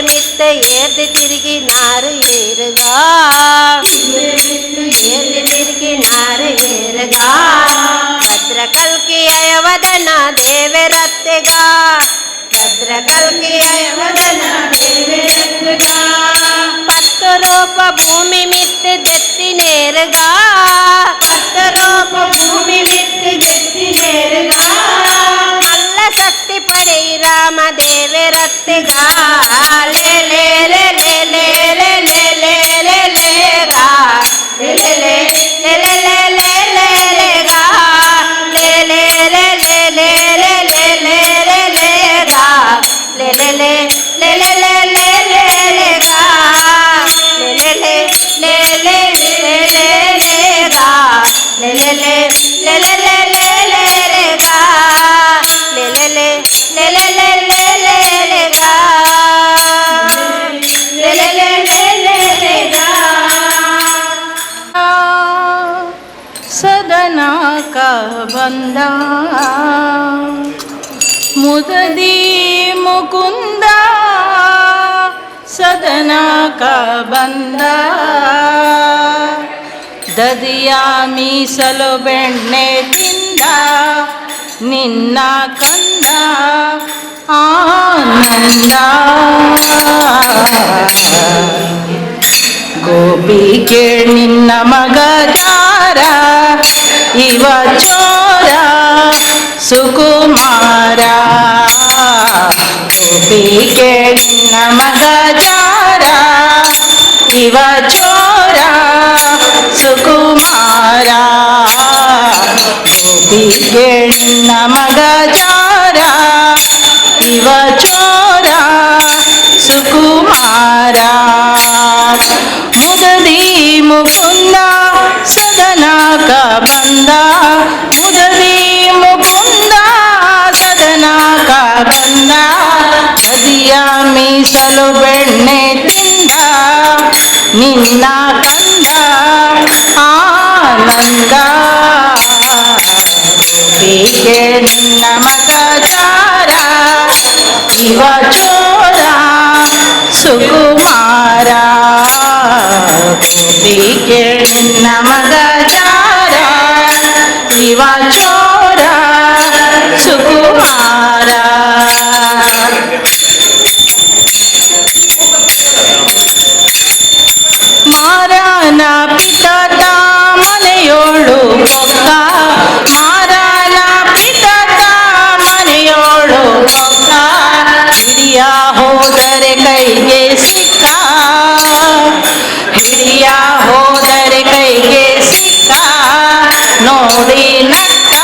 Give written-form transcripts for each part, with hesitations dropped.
ಮಿತ್ತ ಏರ್ದು ತಿರುಗಿ ನಾರು ಏರುಗಾ ಏರ್ದು ತಿರುಗಿ ನಾರು ಏರುಗಾ ಭದ್ರ ಕಲ್ಕಿ ಅಯವದನ ದೇವರತ್ತೆಗ ಭದ್ರ ಕಲ್ಕಿ ಅಯವದನ ದೇವರತ್ತೆಗ ಪತ್ತು ರೂಪ ಭೂಮಿ ಮಿತ್ತ ದೆತ್ತಿ ನೇರುಗಾ ಪತ್ತು ರೂಪ ಭೂಮಿ ಮಿತ್ತ ದೆತ್ತಿ ನೇರುಗಾ ಮಲ್ಲ ಶಕ್ತಿ ಪಡೆಯಿ ರಾಮ ದೇವರತ್ತೆಗ ಲೇ ಲೇ ಲೇ ಲೇ ಲೇ ಲೇ ಲೇ ಲೇ ಲೇ ಲೇ ಗಾ ಲೇ ಲೇ ಲೇ ಲೇ ಲೇ ಲೇ ಲೇ ಲೇ ಗಾ ಲೇ ಲೇ ಲೇ ಲೇ ಲೇ ಲೇ ಲೇ ಲೇ ಲೇ ಲೇ ಗಾ ಲೇ ಲೇ ಲೇ ಲೇ ಲೇ ಲೇ ಲೇ ಲೇ ಲೇ ಗಾ ಲೇ ಲೇ ಲೇ ಲೇ ಲೇ ಲೇ ಲೇ ಲೇ ಗಾ ಲೇ ಲೇ ಲೇ ಲೇ ಲೇ ಲೇ ಲೇ ಲೇ ಲೇ ಗಾ ಲೇ ಲೇ ಲೇ ಲೇ ಲೇ ಲೇ ಲೇ ಲೇ ಲೇ ಗಾ ಲೇ ಲೇ ಲೇ ಲೇ ಲೇ ಲೇ ಗಾ ಸದನಾಕ ಬಂದ ಮುದದಿ ಮುಕುಂದ ಸದನಾಕ ಬಂದ ದದಿಯ ಮೀಸಲು ಬೆಣ್ಣೆ ತಿಂದ ನಿನ್ನ ಕಂದ ಆನಂದ ಗೋಪಿಕೆ ನಿನ್ನ ಮಗ ಜಾರ ಇವ ಚೋರ ಸುಕುಮಾರ ಗೋಪಿಕೆ ನಿನ್ನ ಮಗ ಜಾರ ಇವ ಚೋರ ಸುಕುಮಾರ ಗೋಪಿಕೆ ನಿನ್ನ ಮಗ ಜಾರ ಇವ ಚೋರ ಸುಕುಮಾರ ಮುದದಿ ಮುಕುಂದ ಸದನಾಕ ಬಂದ ಮುದದಿ ಮುಕುಂದ ಸದನಾಕ ಬಂದ ನದಿಯ ಮೀಸಲು ಬೆಣ್ಣೆ ತಿಂದ ನಿನ್ನ ಕಂದ ಆನಂದ ಗೋಪಿಕೆ ನಿನ್ನ ಮಗ ಜಾರ ಇವ ಚೋರ ಸುಕುಮಾರ ಗೋಪಿಕೆ ನಿನ್ನ ಮಗ ಜಾರ ಇವ ಚೋರ ಸುಕುಮಾರ ಮಾರನ ಪಿತತ ಮನೆಯೋಳು ಪೊಕ್ಕ ಮಾರನ ಪಿತತ ಮನೆಯೋಳು ಪೊಕ್ಕ ಹಿಡಿಯ ಹೋದರೆ ಕೈಗೆ ಸಿಕ್ಕ ಹಿಡಿಯ ಹೋದರೆ ಕೈಗೆ ಸಿಕ್ಕ ನೋಡಿ ನಕ್ಕ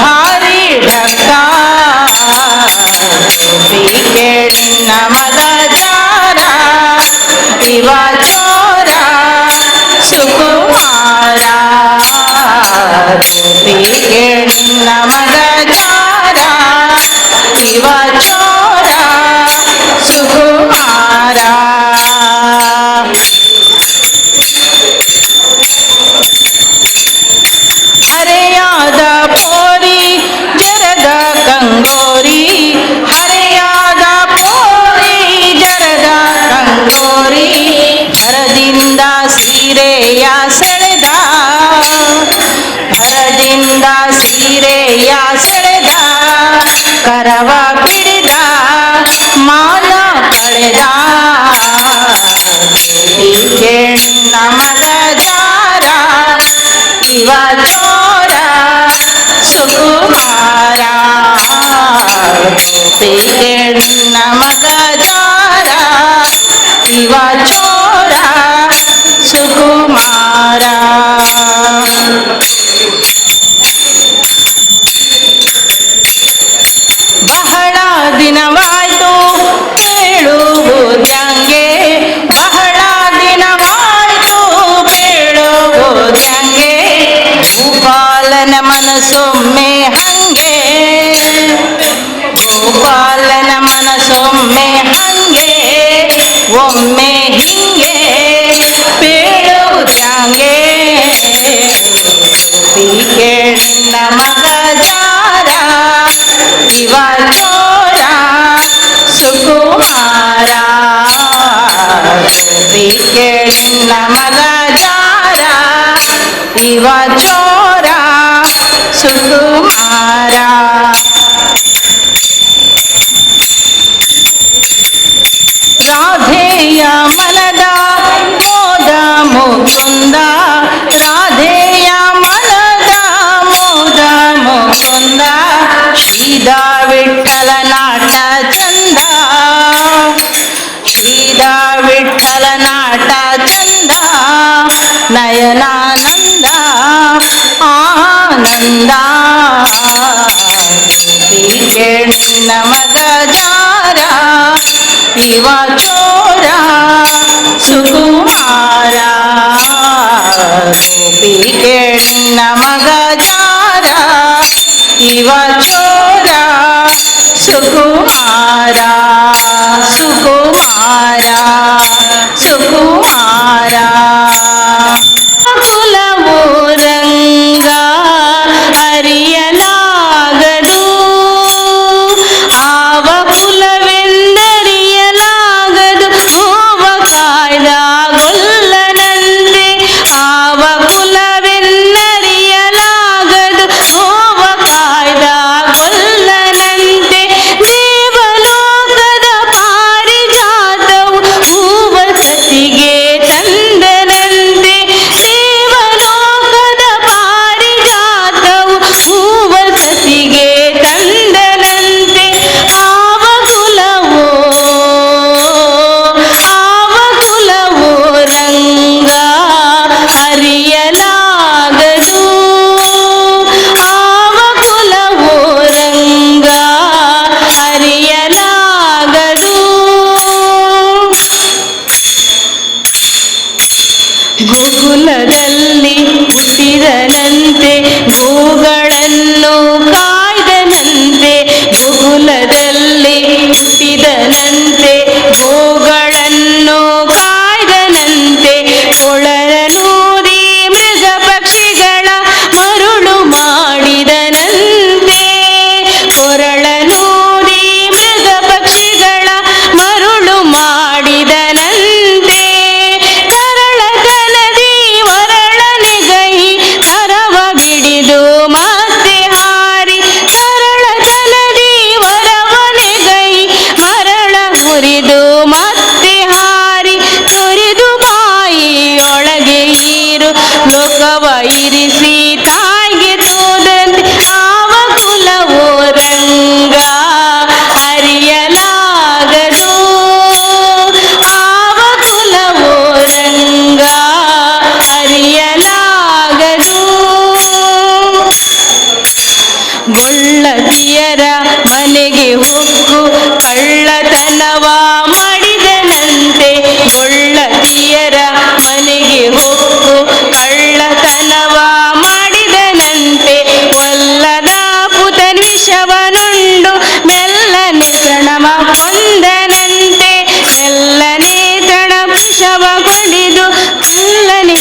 ಭಾರಿ ಢಕ್ಕ ಗೋಪಿಕೆ ನಿನ್ನ ಮಗ ಜಾರ ಇವ ಚೋರ ಸುಕುಮಾರ ಗೋಪಿಕೆ ನಿನ್ನ ಮಗ ಜಾರ ಇವ ಚೋರ ಸುಕುಮಾರ ಹರೆಯಾದ ಪೋರಿ ಜರದ ಕಂಗೋರಿ ಹರೆಯಾದ ಪೋರಿ ಜರದ ಕಂಗೋರಿ ಭರದಿಂದ ಸೀರೆಯ ಸೆಳೆದ ಭರದಿಂದ ಸೀರೆಯ ಸೆಳೆದ ಕರವ ಪಿಡಿದ ಮಾನ ಕಳೆದ ಗೋಪಿಕೆ ಮಗ ಜಾರ ಇವ ಚೋರ ಸುಕುಮಾರ ಗೋಪಿಕೆ ಮಗ ಜಾರ ಇವ ಚೋರ ಸುಕುಮಾರ ಬಹಳ ದಿನವಾಯ್ತು ಕೇಳುವುದ್ಯಾಂಗೆ ಬಹಳ ದಿನವಾಯ್ತು ಬೇಳುವುದ್ಯಾಂಗೆ ಗೋಪಾಲನ ಮನಸ್ಸೊಮ್ಮೆ ಹಂಗೆ ಗೋಪಾಲನ ಮನಸ್ಸೊಮ್ಮೆ ಹಂಗೆ ಒಮ್ಮೆ ಹಿಂಗೆ ಬೇಳುವುದ್ಯಾಂಗೆ ಗೋಪಿಕೆ ನಿನ್ನ ಮಗ ಜಾರ ಇವ ಚೋರ ಸುಕುಮಾರ. ನಿನ್ನ ಮಗ ಜಾರ, ಇವ ಚೋರ ಸುಕುಮಾರ. ರಾಧೆಯ ಮನದ ಮೋದ ಮುಕುಂದ, ರಾಧೆಯ ಮನದ ಮೋದ ಮುಕುಂದ, ಶ್ರೀದ ವಿಠಲ ನಾಟ ಚಂದ, ಶ್ರೀದ ವಿಠಲ ನಾಟ ಚಂದ, ನಯನಾನಂದ ಆನಂದ. ಗೋಪಿಗೆ ನಿನ್ನ ಮಗ ಜಾರ, ಇವ ಚೋರ ಸುಕುಮಾರ. ಗೋಪಿಗೆ ನಿನ್ನ ಮಗ ಜಾರ, ಇವ ಚೋರ ಸುಕುಮಾರ, ಸುಕುಮಾರ ಸುಕುಮಾರ. ಕುಲವೋ ರಂಗ ಅರಿಯಲಾಗದು, ಆವ ಕುಲವೆಂದರಿಯಲಾಗದು, ಗೋವ ಕಾಯ್ದ ಗೊಲ್ಲನಂತೆ. ಆವ ಕುಲವೆಂದರಿಯಲಾಗದು, ಗೋವ ಕಾಯ್ದ ಗೊಲ್ಲನಂತೆ. ದೇವಲೋಕದ ಪಾರಿಜಾತವು ಹೂವ ಸತಿಗೆ ತಂದನಂತೆ. ದೇವಲೋಕದ ಪಾರಿಜಾತವು ಹೂವ ಸತಿಗೆ ತಂದನಂತೆ. ಆವ ಕುಲವೋ, ಆವ ಕುಲವೋ ರಂಗ ಅರಿಯಲಾಗದು, ಆವ ಕುಲವೋ ರಂಗ ಅರಿಯಲಾಗದು. ಗೋಕುಲದಲ್ಲಿ ಹುಟ್ಟಿದನಂತೆ, ಗೋಗಳನ್ನು ಕಾಯ್ದನಂತೆ. ಗೋಕುಲದಲ್ಲಿ ಹುಟ್ಟಿದನಂತೆ, ಗೋಗಳನ್ನು ಕಾಯ್ದನಂತೆ. ಕೊಳಲನೂರಿ ಮೃಗ ಪಕ್ಷಿಗಳ ಮರುಳು ಮಾಡಿದನಂತೆ. ಕೊರಳನೂರಿ ಮೃಗ ಪಕ್ಷಿಗಳ ಮರುಳು ಮಾಡಿದನಂತೆ. ತರಳತನದಿ ವರಳನೆಗೈ ತರವ ಬಿಡಿದು ಮತ್ತೆ ಹಾರಿ. ತರಳತನದಿ ವರವನೆಗೈ ಮರಳ ಮುರಿದು ಮತ್ತೆ ಹಾರಿ. ತೊರೆದು ಬಾಯಿಯೊಳಗೆ ಈರು ಲೋಕವ ಇರಿಸಿ ತಾಯಿಗೆ ತೋದಂತೆ. ಆವ ಕುಲವೋ ರಂಗ ಅರಿಯಲಾಗದು, ಆವ ಕುಲವೋ ರಂಗ ಅರಿಯಲಾಗದು. ಗೊಳ್ಳತಿಯರ ಮನೆಗೆ ಹೊಕ್ಕು ಕಳ್ಳತನವ ಮಾಡಿದನಂತೆ. ಗೊಳ್ಳತಿಯರ ಮನೆಗೆ ಹೊಕ್ಕು ಕಳ್ಳತನವ ಮಾಡಿದನಂತೆ. ಒಲ್ಲದ ಪುತನ್ ವಿಷವನುಂಡು ಮೆಲ್ಲನೆ ಪ್ರಣವ ಕೊಂದನಂತೆ. ಮೆಲ್ಲನೆ ತಣ ವಿಷವ ಕೊಡಿದು ಮೆಲ್ಲನೆ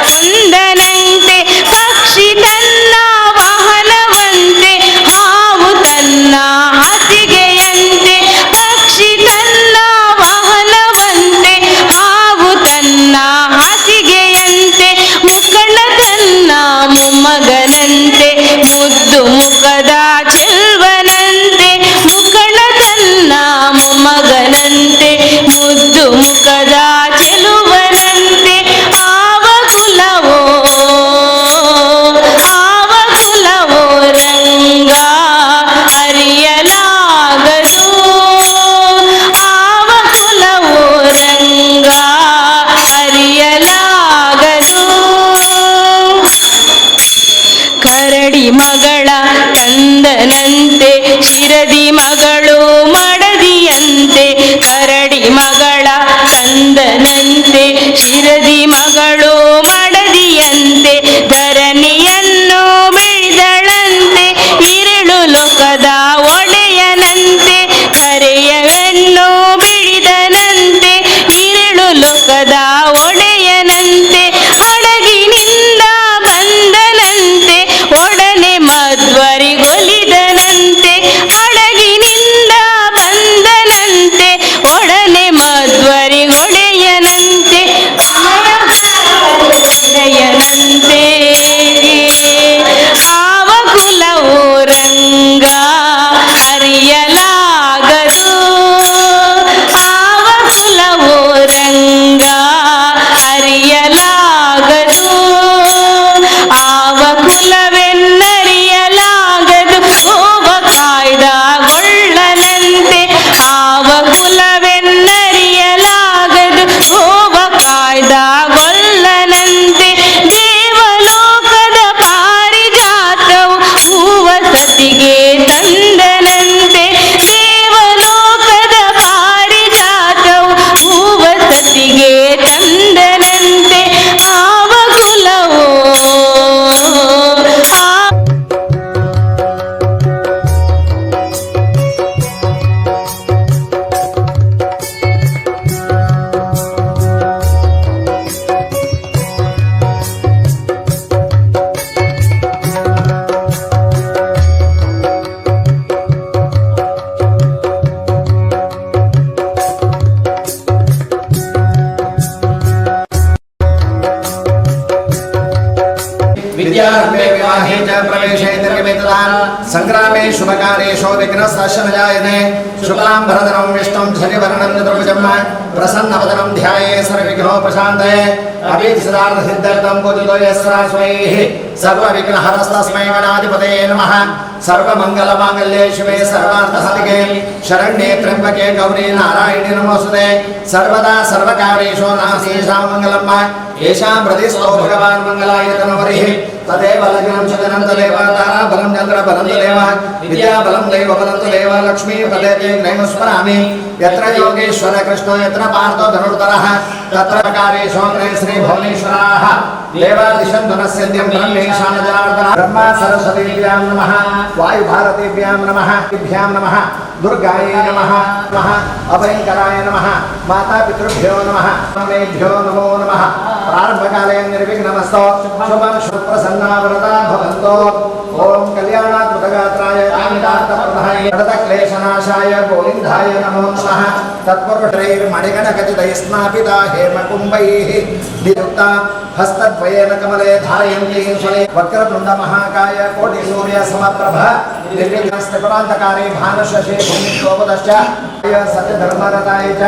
ಕೊಂದನಂತೆ. ಪಕ್ಷಿ ತನ್ನ ವಾಹನವಂತೆ, ಹಾವು ತನ್ನ ಹಾಸಿಗೆಯಂತೆ. ಪಕ್ಷಿ ತನ್ನ ವಾಹನವಂತೆ, ಹಾವು ತನ್ನ ಹಾಸಿಗೆಯಂತೆ. ಮುಕ್ಕಣ್ಣ ತನ್ನ ಮೊಮ್ಮಗನಂತೆ, ಮುದ್ದು ಮುಖದ ಚೆಲ್ವನಂತೆ. ಮುಕ್ಕಣ್ಣ ತನ್ನ ಮೊಮ್ಮಗನಂತೆ, ಮುದ್ದು ಮುಖದ ಚೆಲುವನಂತೆ. ಆವ ಕುಲವೋ, ಆವ ಕುಲವೋ ರಂಗ ಅರಿಯಲಾಗದು, ಆವ ಕುಲವೋ ರಂಗ ಅರಿಯಲಾಗದು. ಕರಡಿ ಮಗಳ ಕಂದನಂತೆ, ಶಿರದಿ ಮಗಳು ಮಡದಿಯಂತೆ. ಕರಡಿ ಮಗಳ ಕಂದನಂತೆ, ಶಿರದಿ ಮಗಳು ಮಡದಿಯಂತೆ. ಧರಣಿಯನ್ನು ಬೆಳೆದಳಂತೆ, ಇರುಳು ಲೋಕದ ಒಡೆಯನಂತೆ. ಕರೆಯವನ್ನು ಬಿಡಿದನಂತೆ, ಇರುಳು ಲೋಕದ ಒಡೆಯನಂತೆ. ಹಡಗಿನಿಂದ ಬಂದನಂತೆ, ಒಡನೆ ಮಧ್ವರಿಗೊಲಿದನಂತೆ. ಹಡಗಿನಿಂದ ಬಂದನಂತೆ, ಒಡನೆ ಮಧ್ವರಿಗೊಡೆಯನಂತೆ. विद्यारम्भे विवाहे च प्रवेशे निर्गमे तदा संग्रामे शुभकार्येषु विघ्नस्तस्य न जायते। शुक्लां भरदनं विष्णुं शशिवर्णं चतुर्भुजं प्रसन्नवदनं ध्याये सर्वविघ्नोपशान्तये। अभीप्सितार्थसिद्ध्यर्थं पूजितो यस्रास्वैः सर्वविघ्नहरस्तस्मै गणाधिपतये नमः। सर्वमङ्गलमाङ्गल्ये शिवे सर्वार्थसाधिके शरण्ये त्र्यम्बके गौरी नारायणे नमोस्तुते। सर्वदा सर्वकार्येषु नास्तेषां मङ्गलं येषां हृदि स्तो भगवान् मङ्गलाय तनवरिः। तदेव लग्नं चतनं तदेव ताराबलं चन्द्रबलं तदेव विद्याबलं दैवबलं तदेव लक्ष्मीपदे ते नैव स्मरामि। यत्र योगेश्वर कृष्णो यत्र पार्थो धनुर्धरः तत्र कार्येषु श्री भुवनेश्वराः। देवादिशन्तु नः सिद्धिं ब्रह्मेशान जनार्दन। ब्रह्मा सरस्वतीभ्यां नमः, वायुभारतीभ्यां नमः, भ्यां नमः, दुर्गायै नमः नमः, अभयङ्कराय नमः, मातापितृभ्यो नमः, मेभ्यो नमो नमः। प्रारम्भकाले निर्विघ्नमस्तु, शुभं सुप्रसन्ना वरदा भवन्तु। ॐ कल्याणात्मकगात्राय कामितार्थप्रदाय प्रणतक्लेशनाशाय गोविन्दाय नमो नमः। तत्पुरुषैर्मणिगणखचितैः स्नापिता हेमकुम्भैः नियुक्ता हस्तद्वयेन कमले धारयन्तीं स्वले वक्रतुण्ड महाकाय कोटिसूर्य समप्रभ निर्विघ्नस्त्रिपुरान्तकारे भानुशशे भूमिशोभदश्च सत्यधर्मरताय च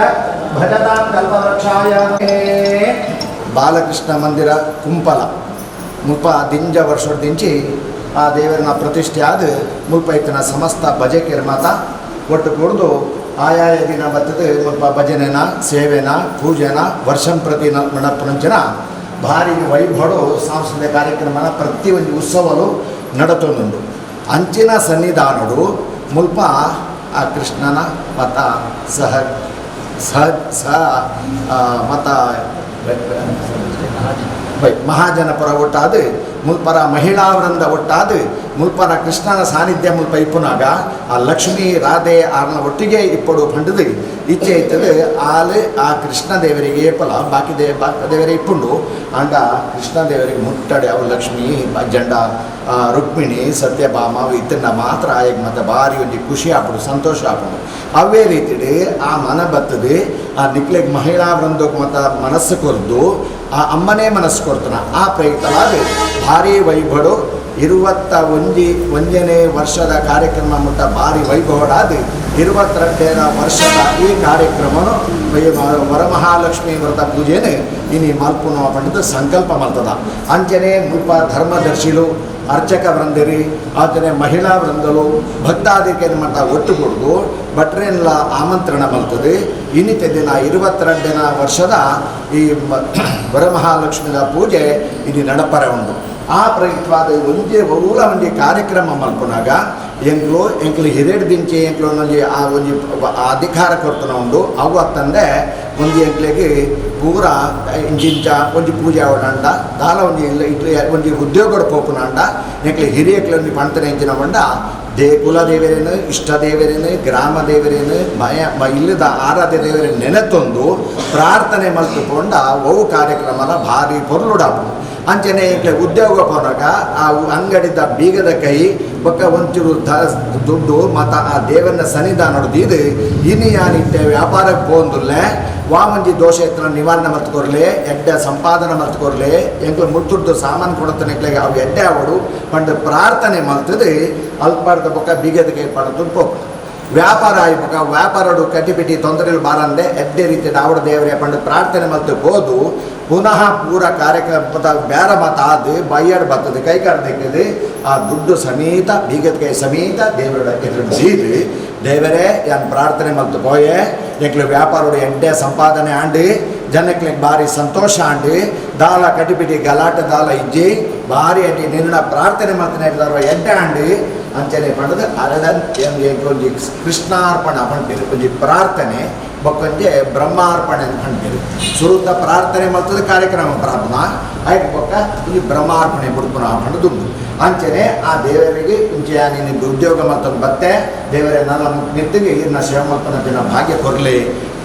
भजतां कल्पवृक्षाय। ಬಾಲಕೃಷ್ಣ ಮಂದಿರ ಕುಂಪಲ ಮುಲ್ಪ ದಿಂಜ ವರ್ಷದಿಂಚಿ ಆ ದೇವರನ ಪ್ರತಿಷ್ಠೆ ಆದ ಮುಲ್ಪ ಇತ್ತಿನ ಸಮಸ್ತ ಭಜಕೆರ್ ಮಾತ ಒಟ್ಟು ಕೂಡ್ದು ಆಯಾಯ ದಿನ ಬರ್ತದೆ. ಮುಲ್ಪ ಭಜನೆನ, ಸೇವೆನ, ಪೂಜೆನ ವರ್ಷಂ ಪ್ರತಿ ನಡಪುನಂಚಿನ ಭಾರಿ ವೈಭವಡು ಸಾಂಸ್ಕೃತಿಕ ಕಾರ್ಯಕ್ರಮನ ಪ್ರತಿ ಒಂದು ಉತ್ಸವಲು ನಡತೊಂದುಂಡು. ಅಂಚಿನ ಸನ್ನಿಧಾನಡು ಮುಲ್ಪ ಆ ಕೃಷ್ಣನ ಮತ ಸಹ ಸಹ ಸಹ ಮತ ಬೈ ಮಹಾಜನಪುರ ಒಟ್ಟಾದ ಮುಲ್ಪರ ಮಹಿಳಾ ವೃಂದ ಒಟ್ಟಾದ ಮುಲ್ಪರ ಕೃಷ್ಣನ ಸಾನ್ನಿಧ್ಯ ಮುಲ್ಪ ಇಪ್ಪುನಾಗ ಆ ಲಕ್ಷ್ಮೀ ರಾಧೆ ಆರ್ನ ಒಟ್ಟಿಗೆ ಇಪ್ಪಡು ಪಂಡದು ಇಚ್ಛೆ ಇತ್ತದು. ಆಲು ಆ ಕೃಷ್ಣ ದೇವರಿಗೆ ಏಪಲ ಬಾಕಿ they ಬಾಕಿ ದೇವರೇ ಇಪ್ಪುಂಡು. ಆಂಡ ಕೃಷ್ಣ ದೇವರಿಗೆ ಮುಟ್ಟಡೆ ಅವು ಲಕ್ಷ್ಮೀ ಜಂಡ ರುಕ್ಮಿಣಿ ಸತ್ಯಭಾಮ ಅವು ಇತ್ತನ್ನ ಮಾತ್ರ ಆಯಗ್ ಮತ್ತೆ ಭಾರಿ ಒಂಜಿ ಖುಷಿ ಆಪುಂಡು, ಸಂತೋಷ ಆಪುಂಡು. ಅವೇ ರೀತಿಡ್ ಆ ಮನ ಬತ್ತದು ಆ ನಿಕ್ಲೆಗ್ ಮಹಿಳಾ ವೃಂದಕ್ಕೆ ಮತ್ತು ಮನಸ್ಸು ಕೊರ್ದು ಆ ಅಮ್ಮನೇ ಮನಸ್ಸು ಕೊರ್ತನ ಆ ಪ್ರಯುಕ್ತವಾದ ಭಾರಿ ವೈಭಡು 21ನೇ ವರ್ಷದ ಕಾರ್ಯಕ್ರಮ ಮುಟ್ಟ ಭಾರಿ ವೈಭವಡಾದ 22ನೇ ವರ್ಷದ ಈ ಕಾರ್ಯಕ್ರಮನು ವರಮಹಾಲಕ್ಷ್ಮಿ ವ್ರತ ಪೂಜೆನೆ ಇನಿ ಮಲ್ಪುನ ಪಂಡದ ಸಂಕಲ್ಪ ಮಲ್ತದ. ಅಂಚನೆ ಮುಲ್ಪ ಧರ್ಮದರ್ಶಿಲು ಅರ್ಚಕ ವೃಂದಿರಿ ಆತನೆ ಮಹಿಳಾ ವೃಂದಲು ಭಕ್ತಾದಿಕೆ ಮಟ್ಟ ಒಟ್ಟು ಕೊಡ್ದು ಭಟ್ರೆಲ್ಲ ಆಮಂತ್ರಣ ಮಲ್ತದೆ. ಇನ್ನಿತ ದಿನ 22ನೇ ವರ್ಷದ ಈ ವರಮಹಾಲಕ್ಷ್ಮಿಯ ಪೂಜೆ ಇಲ್ಲಿ ನಡಪರ ಉಂಡು. ಆ ಪ್ರಯುಕ್ತವಾದ ಒಂಜೆ ಊರ ಒಂಜಿ ಕಾರ್ಯಕ್ರಮ ಮಲ್ಪುನಾಗ ಎಂಕ್ಲು ಎಂಕ್ಲು ಹಿರೇಡು ದಿಂಚೆ ಎಂಕ್ಲು ಒಂಜಿ ಆ ಒಂಜಿ ಅಧಿಕಾರ ಕೊರ್ತನ ಉಂಡು. ಅವು ಅತ್ತಂದೆ ಒಂಜಿ ಎಂಕ್ಲೆಗ್ ಪೂರ ಇಂಚಿಂಚ ಒಂಜಿ ಪೂಜೆ ಆವಡಂಡ ದಾಲ ಒಂಜಿ ಇಲ್ಲ ಇಟ್ಲಿ ಒಂಜಿ ಉದ್ಯೋಗಡ್ ಪೋಪುನಾಂಡ ಎಂಕ್ಲೆ ಹಿರಿಯಕ್ಲು ಒಂಜಿ ಪಂತನೆ ಎಂಚಿನ ಪಂಡ they ಕುಲದೇವರೇನು, ಇಷ್ಟ ದೇವರೇನು, ಗ್ರಾಮ ದೇವರೇನು, ಮಯ ಇಲ್ಲದ ಆರಾಧ್ಯ ದೇವರೇನು ನೆನೆತೊಂದು ಪ್ರಾರ್ಥನೆ ಮಲ್ತುಕೊಂಡ ಅವು ಕಾರ್ಯಕ್ರಮನ ಭಾರಿ ಪೊರ್ಲುಡಾಪುಂಡು. ಅಂಚನೆ ಎಂಕ್ಲೆ ಉದ್ಯೋಗ ಪೋನಾಗ ಆ ಅಂಗಡಿದ ಬೀಗದ ಕೈ ಬೊಕ್ಕ ಒಂಚೂರು ದುಡ್ಡು ಮತ್ತ ಆ ದೇವರನ್ನ ಸನ್ನಿಧಾನ ದೀದು ಇನಿ ಯಾನಿತ್ತೆ ವ್ಯಾಪಾರಕ್ಕೆ ಪೋಂದುಲ್ಲೆ ವಾಮಂಜಿ ದೋಷ ಇತ್ತಿನ ನಿವಾರಣೆ ಮಲ್ತ್ಕೊರ್ಲೆ, ಎಡ್ಡೆ ಸಂಪಾದನೆ ಮಲ್ತ್ಕೊರ್ಲೆ, ಎಂಕ್ಲು ಮುಟ್ಟುಡ್ದು ಸಾಮಾನು ಕೊಡತ್ತನೆ ಎಂಕ್ಲೆಗ್ ಅವು ಎಡ್ಡೆ ಆವಡು ಪಂಡ ಪ್ರಾರ್ಥನೆ ಮಲ್ತದು. ಅಲ್ಪಾಡ್ದ ಬೊಕ್ಕ ಬೀಗದ ಕೈ ಪಡದು ಪೋಪು ವ್ಯಾಪಾರ ಆಯ್ಪಕ ವ್ಯಾಪಾರಡು ಕಟಿಪಿಟಿ ತೊಂದರೆలు ಬಾರಂದೆ ಎಡ್ಡೆ ರೀತಿ ದಾವಡ ದೇವರೇ ಪಂಡ ಪ್ರಾರ್ಥನೆ ಮಲ್ತು ಹೋದು ಪುನಃ ಪೂರ ಕಾರ್ಯಕ್ರಮ ಬೇರೆ ಮತ ಆದು ಬಯ್ಯಾಡ್ ಬರ್ತದೆ ಕೈ ಕಾಡ್ದಿಕ್ಕದು ಆ ದುಡ್ಡು ಸಮೇತ ಬೀಗದ ಕೈ ಸಮೇತ ದೇವರ ಎದುರು ಸೀದು ದೇವರೇ ಯಾನ್ ಪ್ರಾರ್ಥನೆ ಮಲ್ತು ಪೋಯೆ ಎಂಕ್ಲು ವ್ಯಾಪಾರಡು ಎಡ್ಡೆ ಸಂಪಾದನೆ ಆಂಡಿ ಜನಕ್ಲೆಗ್ ಭಾರಿ ಸಂತೋಷ ಆಂಡಿ ದಾಲ ಕಟಿಪಿಟಿ ಗಲಾಟೆ ದಾಲ ಇಜ್ಜಿ ಭಾರಿ ಅಡ್ಡಿ ನಿನ್ನ ಪ್ರಾರ್ಥನೆ ಮಲ್ತನೆ ಎಡ್ಡೆ ಆಂಡಿ ಅಂಚನೆ ಪಂಡದು ಅರಡನ್ ಒಂಜಿ ಕೃಷ್ಣಾರ್ಪಣ ಪಂಪೇರು ಒಂಜಿ ಪ್ರಾರ್ಥನೆ ಬೊಕ್ಕೊಂಜೆ ಬ್ರಹ್ಮಾರ್ಪಣೆ ಅಂತ ಪಂಪೇರು. ಸುರುತ ಪ್ರಾರ್ಥನೆ ಮಲ್ತದ ಕಾರ್ಯಕ್ರಮ ಪ್ರಾರಂಭ ಆಯ್ತು ಬೊಕ್ಕ ಒಂಜಿ ಬ್ರಹ್ಮಾರ್ಪಣೆ ಬುಡ್ಪುನ ಪಂಡದುಂಡು. ಅಂಚನೆ ಆ ದೇವರಿಗೆ ಇಂಚೆ ನೀನು ಉದ್ಯೋಗ ಮಲ್ತೊಂದು ಬತ್ತೆ ದೇವರೇ ನನ್ನ ನಿತ್ತಿಗೆ ಇನ್ನ ಸೇವೆ ಮಲ್ಪನ ಜನ ಭಾಗ್ಯ ಕೊರಲಿ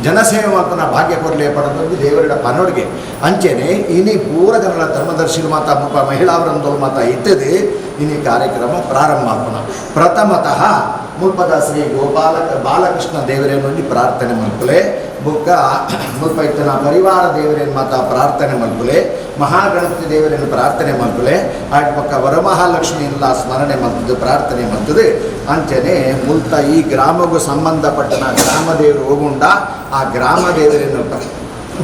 ಜನಸೇವೆ ಮಲ್ಪನ ಭಾಗ್ಯ ಕೊರಲಿ ಪಡೋದು ದೇವರ ಪನೋಡ್ಗೆ. ಅಂಚನೆ ಇನಿ ಪೂರ ಜನರ ಧರ್ಮದರ್ಶಿಲು ಮಾತ ಮುಲ್ಪ ಮಹಿಳಾ ವೃಂದಲು ಮಾತ ಇತ್ತದೆ ಇನಿ ಕಾರ್ಯಕ್ರಮ ಪ್ರಾರಂಭ ಆಪುನ. ಪ್ರಥಮತಃ ಮುಲ್ಪದ ಶ್ರೀ ಗೋಪಾಲ ಬಾಲಕೃಷ್ಣ ದೇವರೇನೊಂಜಿ ಪ್ರಾರ್ಥನೆ ಮಲ್ಪುಲೆ. ಬೊಕ್ಕ ಮುಲ್ಪ ಇತ್ತಿನ ಪರಿವಾರ ದೇವರೇನು ಮಾತ ಪ್ರಾರ್ಥನೆ ಮಲ್ಪುಲೆ, ಮಹಾಗಣಪತಿ ದೇವರನ್ನು ಪ್ರಾರ್ಥನೆ ಮಲ್ಪುಲೆ, ಆಯ್ತು ಬೊಕ್ಕ ವರಮಹಾಲಕ್ಷ್ಮಿ ಎಲ್ಲ ಸ್ಮರಣೆ ಮಲ್ತದ್ದು ಪ್ರಾರ್ಥನೆ ಮಲ್ತದೆ. ಅಂಚನೆ ಮುಲ್ತ ಈ ಗ್ರಾಮಗೂ ಸಂಬಂಧಪಟ್ಟನ ಗ್ರಾಮ ದೇವರು ಹೋಗುಂಡ ಆ ಗ್ರಾಮ ದೇವರನ್ನು